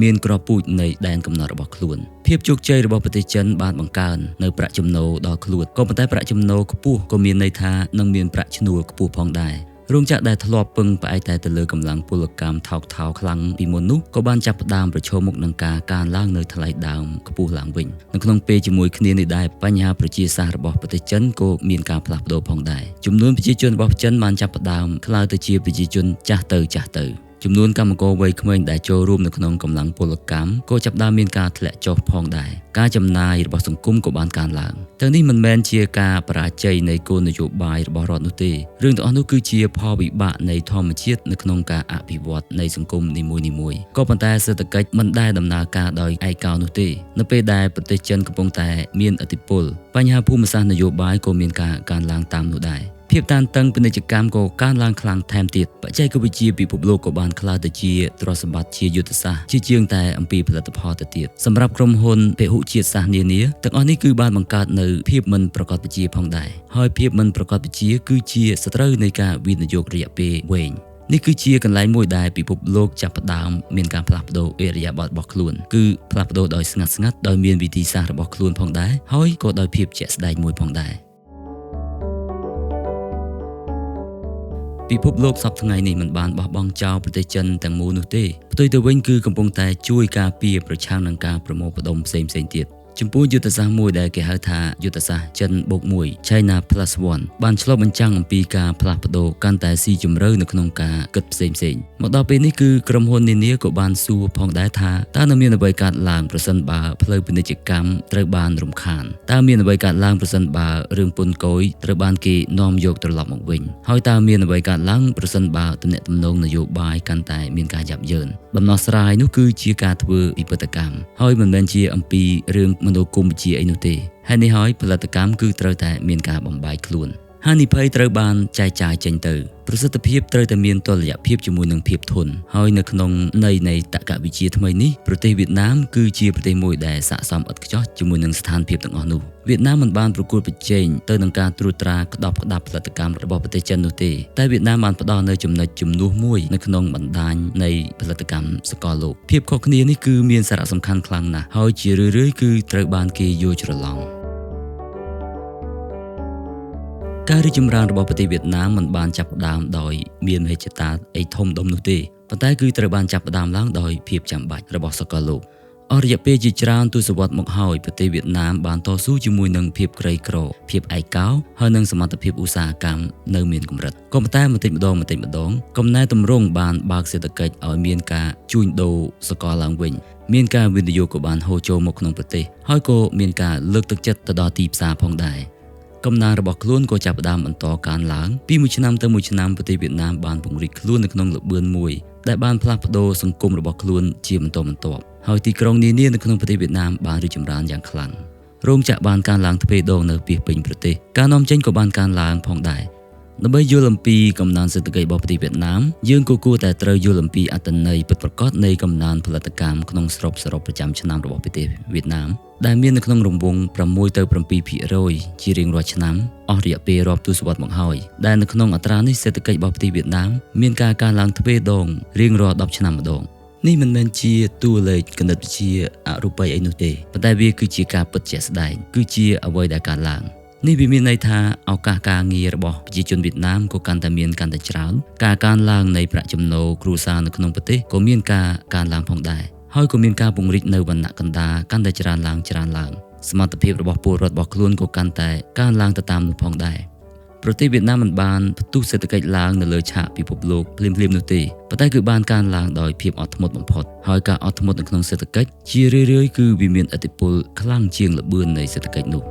មានក្របពូជនៃដែនកំណត់របស់ខ្លួនភាពជោគជ័យរបស់ប្រទេសចិនបានបង្កើននៅប្រាក់ចំណូលដល់ខ្លួនក៏ប៉ុន្តែប្រាក់ចំណូលខ្ពស់ក៏មានន័យថានឹងមានប្រាក់ឈ្នួលខ្ពស់ផងដែររោងចក្រដែលធ្លាប់ពឹងផ្អែកតែទៅលើកម្លាំងពលកម្មថោកខ្លាំងពីមុននោះក៏បានចាប់ផ្ដើមប្រឈមមុខនឹងការកើនឡើងនៅថ្លៃដើមខ្ពស់ឡើងវិញនៅក្នុងពេលជាមួយគ្នានេះដែរបញ្ហាប្រជាសាស្ត្ររបស់ប្រទេសចិនក៏មានការផ្លាស់ប្ដូរផងដែរចំនួនប្រជាជនរបស់ចិនបានចាប់ផ្ដើមក្លាយទៅជាប្រជាជនចាស់ទៅចំនួនកម្មករវ័យក្មេងដែលចូលរួមនៅក្នុងកម្លាំងពលកម្មក៏ចាប់ផ្ដើមមានការធ្លាក់ចុះផងដែរការចំណាយរបស់សង្គមក៏បានកើនឡើងទាំងនេះមិនមែនជាការបរាជ័យនៃគោលនយោបាយរបស់រដ្ឋនោះទេរឿងទាំងអស់នោះគឺជាផលវិបាកនៃធម្មជាតិនៅក្នុងការអភិវឌ្ឍនៃសង្គមនីមួយៗក៏ប៉ុន្តែសេដ្ឋកិច្ចមិនដែលដំណើរការដោយឯកោនោះទេនៅពេលដែលប្រទេសចិនកំពុងតែមានឥទ្ធិពលបញ្ហាភូមិសាស្ត្រនយោបាយក៏មានការកើនឡើងតាមនោះដែរ ភាពតានតឹងពាណិជ្ជកម្មក៏កើនឡើងខ្លាំងថែមទៀតបច្ចេកវិទ្យាពិភពលោកក៏បានក្លាយទៅជាទ្រព្យសម្បត្តិជាយុទ្ធសាស្ត្រជាជាងតែអំពីផលិតផលទៅទៀតសម្រាប់ក្រុមហ៊ុនពហុជាតិសាសន៍នានាទាំងអស់នេះគឺបានបង្កើតនៅភាពមិនប្រាកដប្រជាផងដែរហើយភាពមិនប្រាកដប្រជាគឺជាសត្រូវនៃការវិនិយោគរយៈពេលវែងនេះគឺជាកន្លែងមួយដែលពិភពលោកចាប់ផ្ដើមមានការផ្លាស់ប្ដូរឥរិយាបថរបស់ខ្លួនគឺផ្លាស់ប្ដូរដោយស្ងាត់ស្ងាត់ដោយមានវិធីសាស្ត្ររបស់ខ្លួនផងដែរហើយក៏ដោយភាពជាក់ស្ដែងមួយផងដែរពិភពលោកសប្តាហ៍ថ្ងៃនេះមិនបានបោះបង់ចោលប្រទេសចិនទាំងមូលនោះទេផ្ទុយទៅវិញគឺកំពុងតែជួយការពារប្រឆាំងនឹងការប្រមូលផ្ដុំផ្សេងៗទៀតចំពោះយុទ្ធសាស្ត្រមួយដែលគេហៅថាយុទ្ធសាស្ត្រចិនបូក1 China Plus One បានឆ្លុះបញ្ចាំងអំពីការផ្លាស់ប្ដូរកាន់តែស៊ីជម្រៅនៅក្នុងការគិតផ្សេងៗមកដល់ពេលនេះគឺក្រុមហ៊ុននានាក៏បានសួរផងដែរថាតើនឹងមានអ្វីកើតឡើងប្រសិនបើផ្លូវពាណិជ្ជកម្មត្រូវបានរំខានតើមានអ្វីកើតឡើងប្រសិនបើរឿងពន្ធគយត្រូវបានគេនាំយកត្រឡប់មកវិញហើយតើមានអ្វីកើតឡើងប្រសិនបើទំនាក់ទំនងនយោបាយកាន់តែមានការយ៉ាប់យ៉ឺនដំណោះស្រាយនោះគឺជាការធ្វើពិពិធកម្មហើយមិនមែនជាអំពីរឿងមនោគមវិជ្ជាអីនោះទេហើយនេះហើយផលិតកម្មគឺត្រូវតែមានការបំបែកខ្លួនហានិភ័យត្រូវបានចែកចាយចេញទៅប្រសិទ្ធភាពត្រូវតែមានតុល្យភាពជាមួយនឹងភាពធន់ហើយនៅក្នុងន័យនៃតក្កវិជ្ជាថ្មីនេះប្រទេសវៀតណាមគឺជាប្រទេសមួយដែលស័ក្តិសមឥតខ្ចោះជាមួយនឹងស្ថានភាពទាំងអស់នោះវៀតណាមមិនបានប្រកួតប្រជែងទៅនឹងការត្រួតត្រាក្តោបក្តាប់ផលិតកម្មរបស់ប្រទេសចិននោះទេតែវៀតណាមបានផ្ដល់នូវចំណុចជំនួសមួយនៅក្នុងបណ្ដាញនៃផលិតកម្មសកលលោកភាពខុសគ្នានេះគឺមានសារៈសំខាន់ខ្លាំងណាស់ហើយជារឿយៗគឺត្រូវបានគេយល់ច្រឡំការរីកចម្រើនរបស់ប្រទេសវៀតណាមមិនបានចាប់ផ្ដើមដោយមានមហិច្ឆតាអីធំដុំនោះទេប៉ុន្តែគឺត្រូវបានចាប់ផ្ដើមឡើងដោយភាពចាំបាច់របស់សកលលោកអស់រយៈពេលជាច្រើនទសវត្សរ៍មកហើយប្រទេសវៀតណាមបានតស៊ូជាមួយនឹងភាពក្រីក្រភាពឯកោហើយនិងសមត្ថភាពឧស្សាហកម្មនៅមានកម្រិតក៏ប៉ុន្តែបន្តិចម្ដងកំណែទម្រង់បានបើកសេដ្ឋកិច្ចឲ្យមានការជួញដូរសកលឡើងវិញមានការវិនិយោគក៏បានហូរចូលមកក្នុងប្រទេសហើយក៏មានការលើកទឹកចិត្តទៅដល់ទីផ្សារផងដែរកំណើនរបស់ខ្លួនក៏ចាប់ផ្ដើមបន្តកើនឡើងពីមួយឆ្នាំទៅមួយឆ្នាំប្រទេសវៀតណាមបានពង្រីកខ្លួននៅក្នុងល្បឿនមួយដែលបានផ្លាស់ប្ដូរសង្គមរបស់ខ្លួនជាបន្តបន្ទាប់ហើយទីក្រុងនានានៅក្នុងប្រទេសវៀតណាមបានរីកចម្រើនយ៉ាងខ្លាំងរោងចក្របានកើនឡើងទ្វេដងនៅពាសពេញប្រទេសការនាំចេញក៏បានកើនឡើងផងដែរដើម្បីយល់អំពីកំណើនសេដ្ឋកិច្ចរបស់ប្រទេសវៀតណាមយើងក៏គួរតែត្រូវយល់អំពីអត្ថន័យពិតប្រាកដនៃកំណើនផលិតកម្មក្នុងស្រុកសរុបប្រចាំឆ្នាំរបស់ប្រទេសវៀតណាមដែលមាននៅក្នុងរង្វង់6ទៅ7%ជារៀងរាល់ឆ្នាំអស់រយៈពេលរាប់ទសវត្សរ៍មកហើយដែលនៅក្នុងអត្រានេះសេដ្ឋកិច្ចរបស់ប្រទេសវៀតណាមមានការកើនឡើងទ្វេដងរៀងរាល់10ឆ្នាំម្ដងនេះមិនមែនជាតួលេខគណិតវិទ្យាអរូបីអីនោះទេប៉ុន្តែវាគឺជាការពិតជាក់ស្ដែងគឺជាអ្វីដែលកើតឡើងនេះវាមានន័យថាឱកាសការងាររបស់ប្រជាជនវៀតណាមក៏កាន់តែមានកាន់តែច្រើនការកើនឡើងនៃប្រាក់ចំណូលគ្រួសារនៅក្នុងប្រទេសក៏មានការកើនឡើងផងដែរហើយក៏មានការពង្រីកនៅវណ្ណៈកណ្ដាលកាន់តែច្រើនឡើងសមត្ថភាពរបស់ពលរដ្ឋរបស់ខ្លួនក៏កាន់តែកើនឡើងទៅតាមនោះផងដែរប្រទេសវៀតណាមមិនបានផ្ទុះសេដ្ឋកិច្ចឡើងនៅលើឆាកពិភពលោកភ្លាមៗនោះទេប៉ុន្តែគឺបានកើនឡើងដោយភាពអត់ធ្មត់បំផុតហើយការអត់ធ្មត់នៅក្នុងសេដ្ឋកិច្ចជារឿយៗគឺវាមានឥទ្ធិពលខ្លាំងជាងល្បឿននៃសេដ្ឋកិច្ចនោះ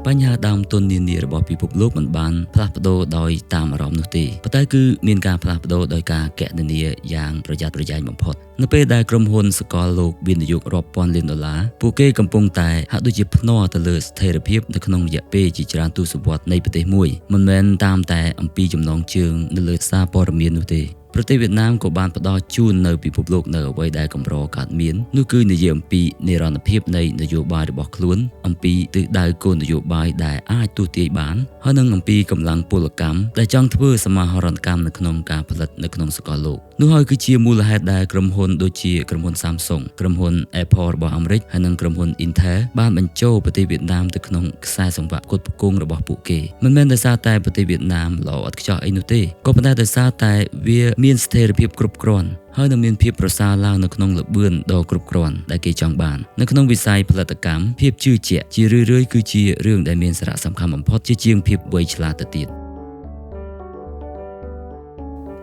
បញ្ហាដើមទុននានារបស់ពិភពលោកមិនបានផ្លាស់ប្ដូរដោយតាមអារម្មណ៍នោះទេប៉ុន្តែគឺមានការផ្លាស់ប្ដូរដោយការគណនាយ៉ាងប្រយ័ត្នប្រយែងបំផុតនៅពេលដែលក្រុមហ៊ុនសកលលោកវិនិយោគរាប់ពាន់លានដុល្លារពួកគេកំពុងតែហាក់ដូចជាភ្នាល់ទៅលើស្ថិរភាពនៅក្នុងរយៈពេលជាច្រើនទសវត្សរ៍នៃប្រទេសមួយមិនមែនតាមតែអំពីចំណងជើងនៅលើសារព័ត៌មាននោះទេប្រទេសវៀតណាមក៏បានផ្ដល់ជូននៅពិភពលោកនៅអ្វីដែលកម្រកើតមាននោះគឺនិយាយអំពីនិរន្តរភាពនៃនយោបាយរបស់ខ្លួនអំពីទិសដៅគោលនយោបាយដែលអាចទស្សន៍ទាយបានហើយនិងអំពីកម្លាំងពលកម្មដែលចង់ធ្វើសមាហរណកម្មនៅក្នុងការផលិតនៅក្នុងសកលលោកនោះហើយគឺជាមូលហេតុដែលក្រុមហ៊ុនដូចជាក្រុមហ៊ុន Samsung ក្រុមហ៊ុន Apple របស់អាមេរិកហើយនិងក្រុមហ៊ុន Intel បានបញ្ចូលប្រទេសវៀតណាមទៅក្នុងខ្សែសង្វាក់ផ្គត់ផ្គង់របស់ពួកគេមិនមែនដោយសារតែប្រទេសវៀតណាមល្អឥតខ្ចោះអីនោះទេក៏ប៉ុន្តែដោយសារតែវាមានស្ថិរភាពគ្រប់គ្រាន់ហើយនឹងមានភាពប្រសើរឡើងនៅក្នុងល្បឿនដ៏គ្រប់គ្រាន់ដែលគេចង់បាននៅក្នុងវិស័យផលិតកម្មភាពជឿជាក់ជារឿយៗគឺជារឿងដែលមានសារៈសំខាន់បំផុតជាជាងភាពវៃឆ្លាតទៅទៀត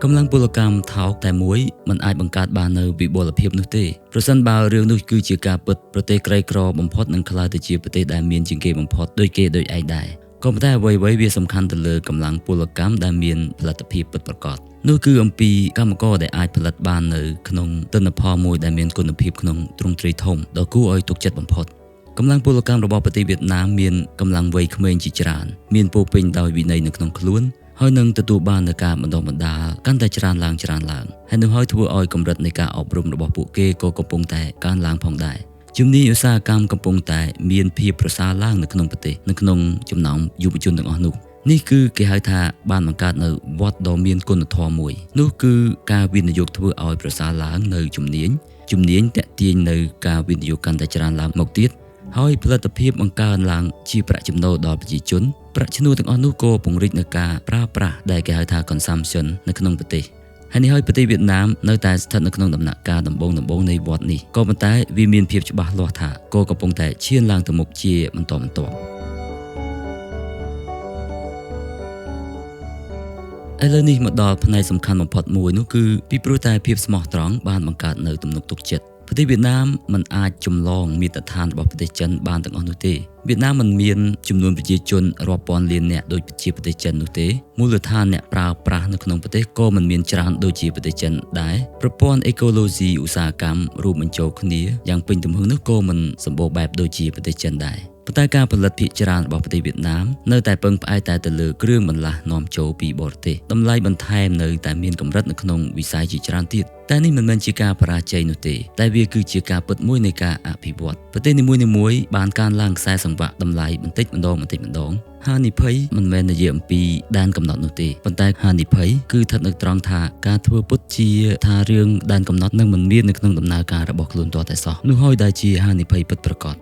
កម្លាំងពលកម្មថោកតែមួយមិនអាចបង្កើតបាននូវវិបុលភាពនោះទេប្រសិនបើរឿងនោះគឺជាការពិតប្រទេសក្រីក្របំផុតនឹងក្លាយទៅជាប្រទេសដែលមានជាងគេបំផុតដូចគេដូចឯងដែរក៏ប៉ុន្តែអ្វីៗវាសំខាន់ទៅលើកម្លាំងពលកម្មដែលមានផលិតភាពពិតប្រាកដនោះគឺអំពីកម្មករដែលអាចផលិតបាននៅក្នុងទិន្នផលមួយដែលមានគុណភាពក្នុងទ្រង់ទ្រាយធំដ៏គួរឲ្យទុកចិត្តបំផុត កម្លាំងពលកម្មរបស់ប្រទេសវៀតណាមមានកម្លាំងវ័យក្មេងជាច្រើនមានពោរពេញដោយវិន័យនៅក្នុងខ្លួនហើយនឹងទទួលបាននូវការបណ្ដុះបណ្ដាលកាន់តែច្រើនឡើងច្រើនឡើងហើយនោះហើយធ្វើឲ្យកម្រិតនៃការអប់រំរបស់ពួកគេក៏កំពុងតែកើនឡើងផងដែរជំនាញឧស្សាហកម្មកំពុងតែមានភាពប្រសើរឡើងនៅក្នុងប្រទេសនៅក្នុងចំណោមយុវជនទាំងអស់នោះនេះគឺគេហៅថាបានបង្កើតនៅវត្តដ៏មានគុណធម៌មួយនោះគឺការវិនិយោគធ្វើឲ្យប្រសើរឡើងនៅជំនាញទាក់ទាញនៅការវិនិយោគកាន់តែច្រើនឡើងមកទៀតហើយផលិតភាពបង្កើនឡើងជាប្រាក់ចំណូលដល់ប្រជាជនប្រាក់ឈ្នួលទាំងអស់នោះក៏ពង្រីកនៅការប្រើប្រាស់ដែលគេហៅថា consumption នៅក្នុងប្រទេសហើយនេះហើយប្រទេសវៀតណាមនៅតែស្ថិតនៅក្នុងដំណាក់កាលដំបូងៗនៃវត្តនេះក៏ប៉ុន្តែវាមានភាពច្បាស់លាស់ថាក៏កំពុងតែឈានឡើងទៅមុខជាបន្តបន្ទាប់ឥឡូវនេះមកដល់ផ្នែកសំខាន់បំផុតមួយនោះគឺពីព្រោះតែភាពស្មោះត្រង់បានបង្កើតនៅទំនុកទុកចិត្តប្រទេសវៀតណាមមិនអាចចម្លងមាត្រដ្ឋានរបស់ប្រទេសចិនបានទាំងអស់នោះទេវៀតណាមមិនមានចំនួនប្រជាជនរាប់ពាន់លាននាក់ដូចជាប្រទេសចិននោះទេមូលដ្ឋានអ្នកប្រើប្រាស់នៅក្នុងប្រទេសក៏មិនមានច្រើនដូចជាប្រទេសចិនដែរប្រព័ន្ធអេកូឡូស៊ីឧស្សាហកម្មរួមបញ្ចូលគ្នាយ៉ាងពេញទំហឹងនោះក៏មិនសម្បូរបែបដូចជាប្រទេសចិនដែរប៉ុន្តែការផលិតភាគច្រើនរបស់ប្រទេសវៀតណាមនៅតែពឹងផ្អែកតែទៅលើគ្រឿងបន្លាស់នាំចូលពីបរទេសតម្លៃបន្ថែមនៅតែមានកម្រិតនៅក្នុងវិស័យជាច្រើនទៀតតែនេះមិនមែនជាការបរាជ័យនោះទេតែវាគឺជាការពិតមួយនៃការអភិវឌ្ឍប្រទេសនីមួយៗបានកើនឡើងខ្សែសង្វាក់តម្លៃបន្តិចម្ដងហានិភ័យមិនមែននិយាយអំពីដែនកំណត់នោះទេប៉ុន្តែហានិភ័យគឺស្ថិតនៅត្រង់ថាការធ្វើពុតជាថារឿងដែនកំណត់នឹងមិនមាននៅក្នុងដំណើរការរបស់ខ្លួនទាល់តែសោះនោះហើយដែលជាហានិភ័យពិតប្រាកដ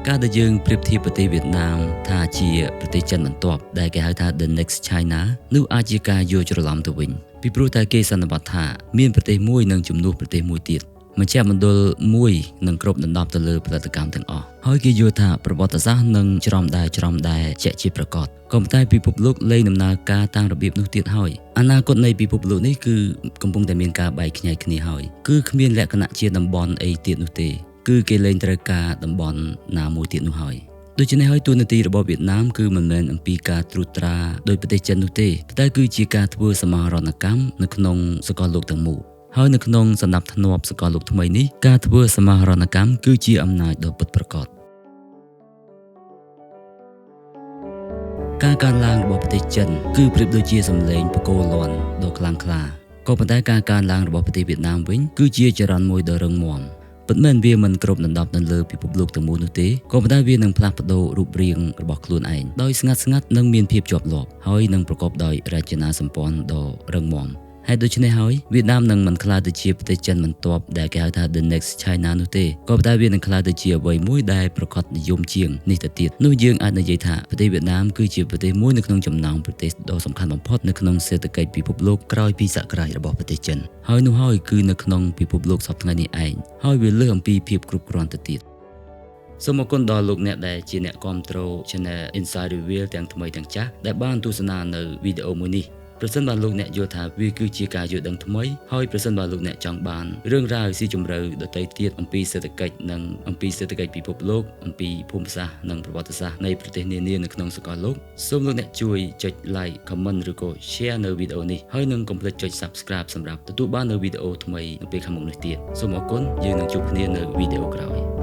ការដែលយើងប្រៀបធៀបប្រទេសវៀតណាមថាជាប្រទេសចិនបន្ទាប់ដែលគេហៅថា The Next China នោះអាចជាការយល់ច្រឡំទៅវិញពីព្រោះតែគេសន្និដ្ឋានថាមានប្រទេសមួយនឹងជំនួសប្រទេសមួយទៀតមជ្ឈមណ្ឌលមួយនឹងគ្រប់ដណ្ដប់ទៅលើផលិតកម្មទាំងអស់ហើយគេយល់ថាប្រវត្តិសាស្ត្រនឹងច្រំដែរជាក់ជាប្រកបក៏ប៉ុន្តែពិភពលោកលែងដំណើរការតាមរបៀបនោះទៀតហើយអនាគតនៃពិភពលោកនេះគឺកំពុងតែមានការបែកខ្ញែកគ្នាហើយគឺគ្មានលក្ខណៈជាតំបន់អីទៀតនោះទេគឺគេលែងត្រូវការតំបន់ណាមួយទៀតនោះហើយដូច្នេះហើយតួនាទីរបស់វៀតណាមគឺមិនមែនអំពីការត្រួតត្រាដោយប្រទេសចិននោះទេតែគឺជាការធ្វើសមាហរណកម្មនៅក្នុងសកលលោកទាំងមូលហើយនៅក្នុងសណ្ដាប់ធ្នាប់សកលលោកថ្មីនេះការធ្វើសមាហរណកម្មគឺជាអំណាចដ៏ពិតប្រាកដការកើនឡើងរបស់ប្រទេសចិនគឺប្រៀបដូចជាសម្លេងបកគោលាន់ដ៏ខ្លាំងក្លាក៏ប៉ុន្តែការកើនឡើងរបស់ប្រទេសវៀតណាមវិញគឺជាចរន្តមួយដ៏រឹងមាំពិតមែនវាមិនគ្រប់ដណ្ដប់នៅលើពិភពលោកទាំងមូលនោះទេក៏ប៉ុន្តែវានឹងផ្លាស់ប្ដូររូបរាងរបស់ខ្លួនឯងដោយស្ងាត់ៗនិងមានភាពជាប់លាប់ហើយនឹងប្រកបដោយរចនាសម្ព័ន្ធដ៏រឹងមាំហើយដូច្នេះហើយវៀតណាមនឹងមិនក្លាយទៅជាប្រទេសចិនបន្ទាប់ដែលគេហៅថា The Next China នោះទេក៏ប៉ុន្តែវានឹងក្លាយទៅជាអ្វីមួយដែលប្រកបនិយមជាងនេះទៅទៀតនោះយើងអាចនិយាយថាប្រទេសវៀតណាមគឺជាប្រទេសមួយនៅក្នុងចំណោមប្រទេសដ៏សំខាន់បំផុតនៅក្នុងសេដ្ឋកិច្ចពិភពលោកក្រោយពីសហគ្រាសរបស់ប្រទេសចិនហើយនោះហើយគឺនៅក្នុងពិភពលោកសព្វថ្ងៃនេះឯងហើយវាលើសអំពីភាពគ្រប់គ្រាន់ទៅទៀតសូមអរគុណដល់លោកអ្នកដែលជាអ្នកគាំទ្រ Channel Inside Reveal ទាំងថ្មីទាំងចាស់ដែលបានទស្សនានៅវីដេអូមួយនេះប្រសិនបើលោកអ្នកយល់ថាវាគឺជាការយល់ដឹងថ្មីហើយប្រសិនបើលោកអ្នកចង់បានរឿងរ៉ាវស៊ីជម្រៅដទៃទៀតអំពីសេដ្ឋកិច្ចនិងអំពីសេដ្ឋកិច្ចពិភពលោកអំពីភូមិសាស្ត្រនិងប្រវត្តិសាស្ត្រនៃប្រទេសនានានៅក្នុងសកលលោកសូមលោកអ្នកជួយចុច Like Comment ឬក៏ Share នៅវីដេអូនេះហើយនិងកុំភ្លេចចុច Subscribe សម្រាប់ទទួលបាននៅវីដេអូថ្មីនៅពេលខាងមុខនេះទៀតសូមអរគុណយើងនឹងជួបគ្នានៅវីដេអូក្រោយ។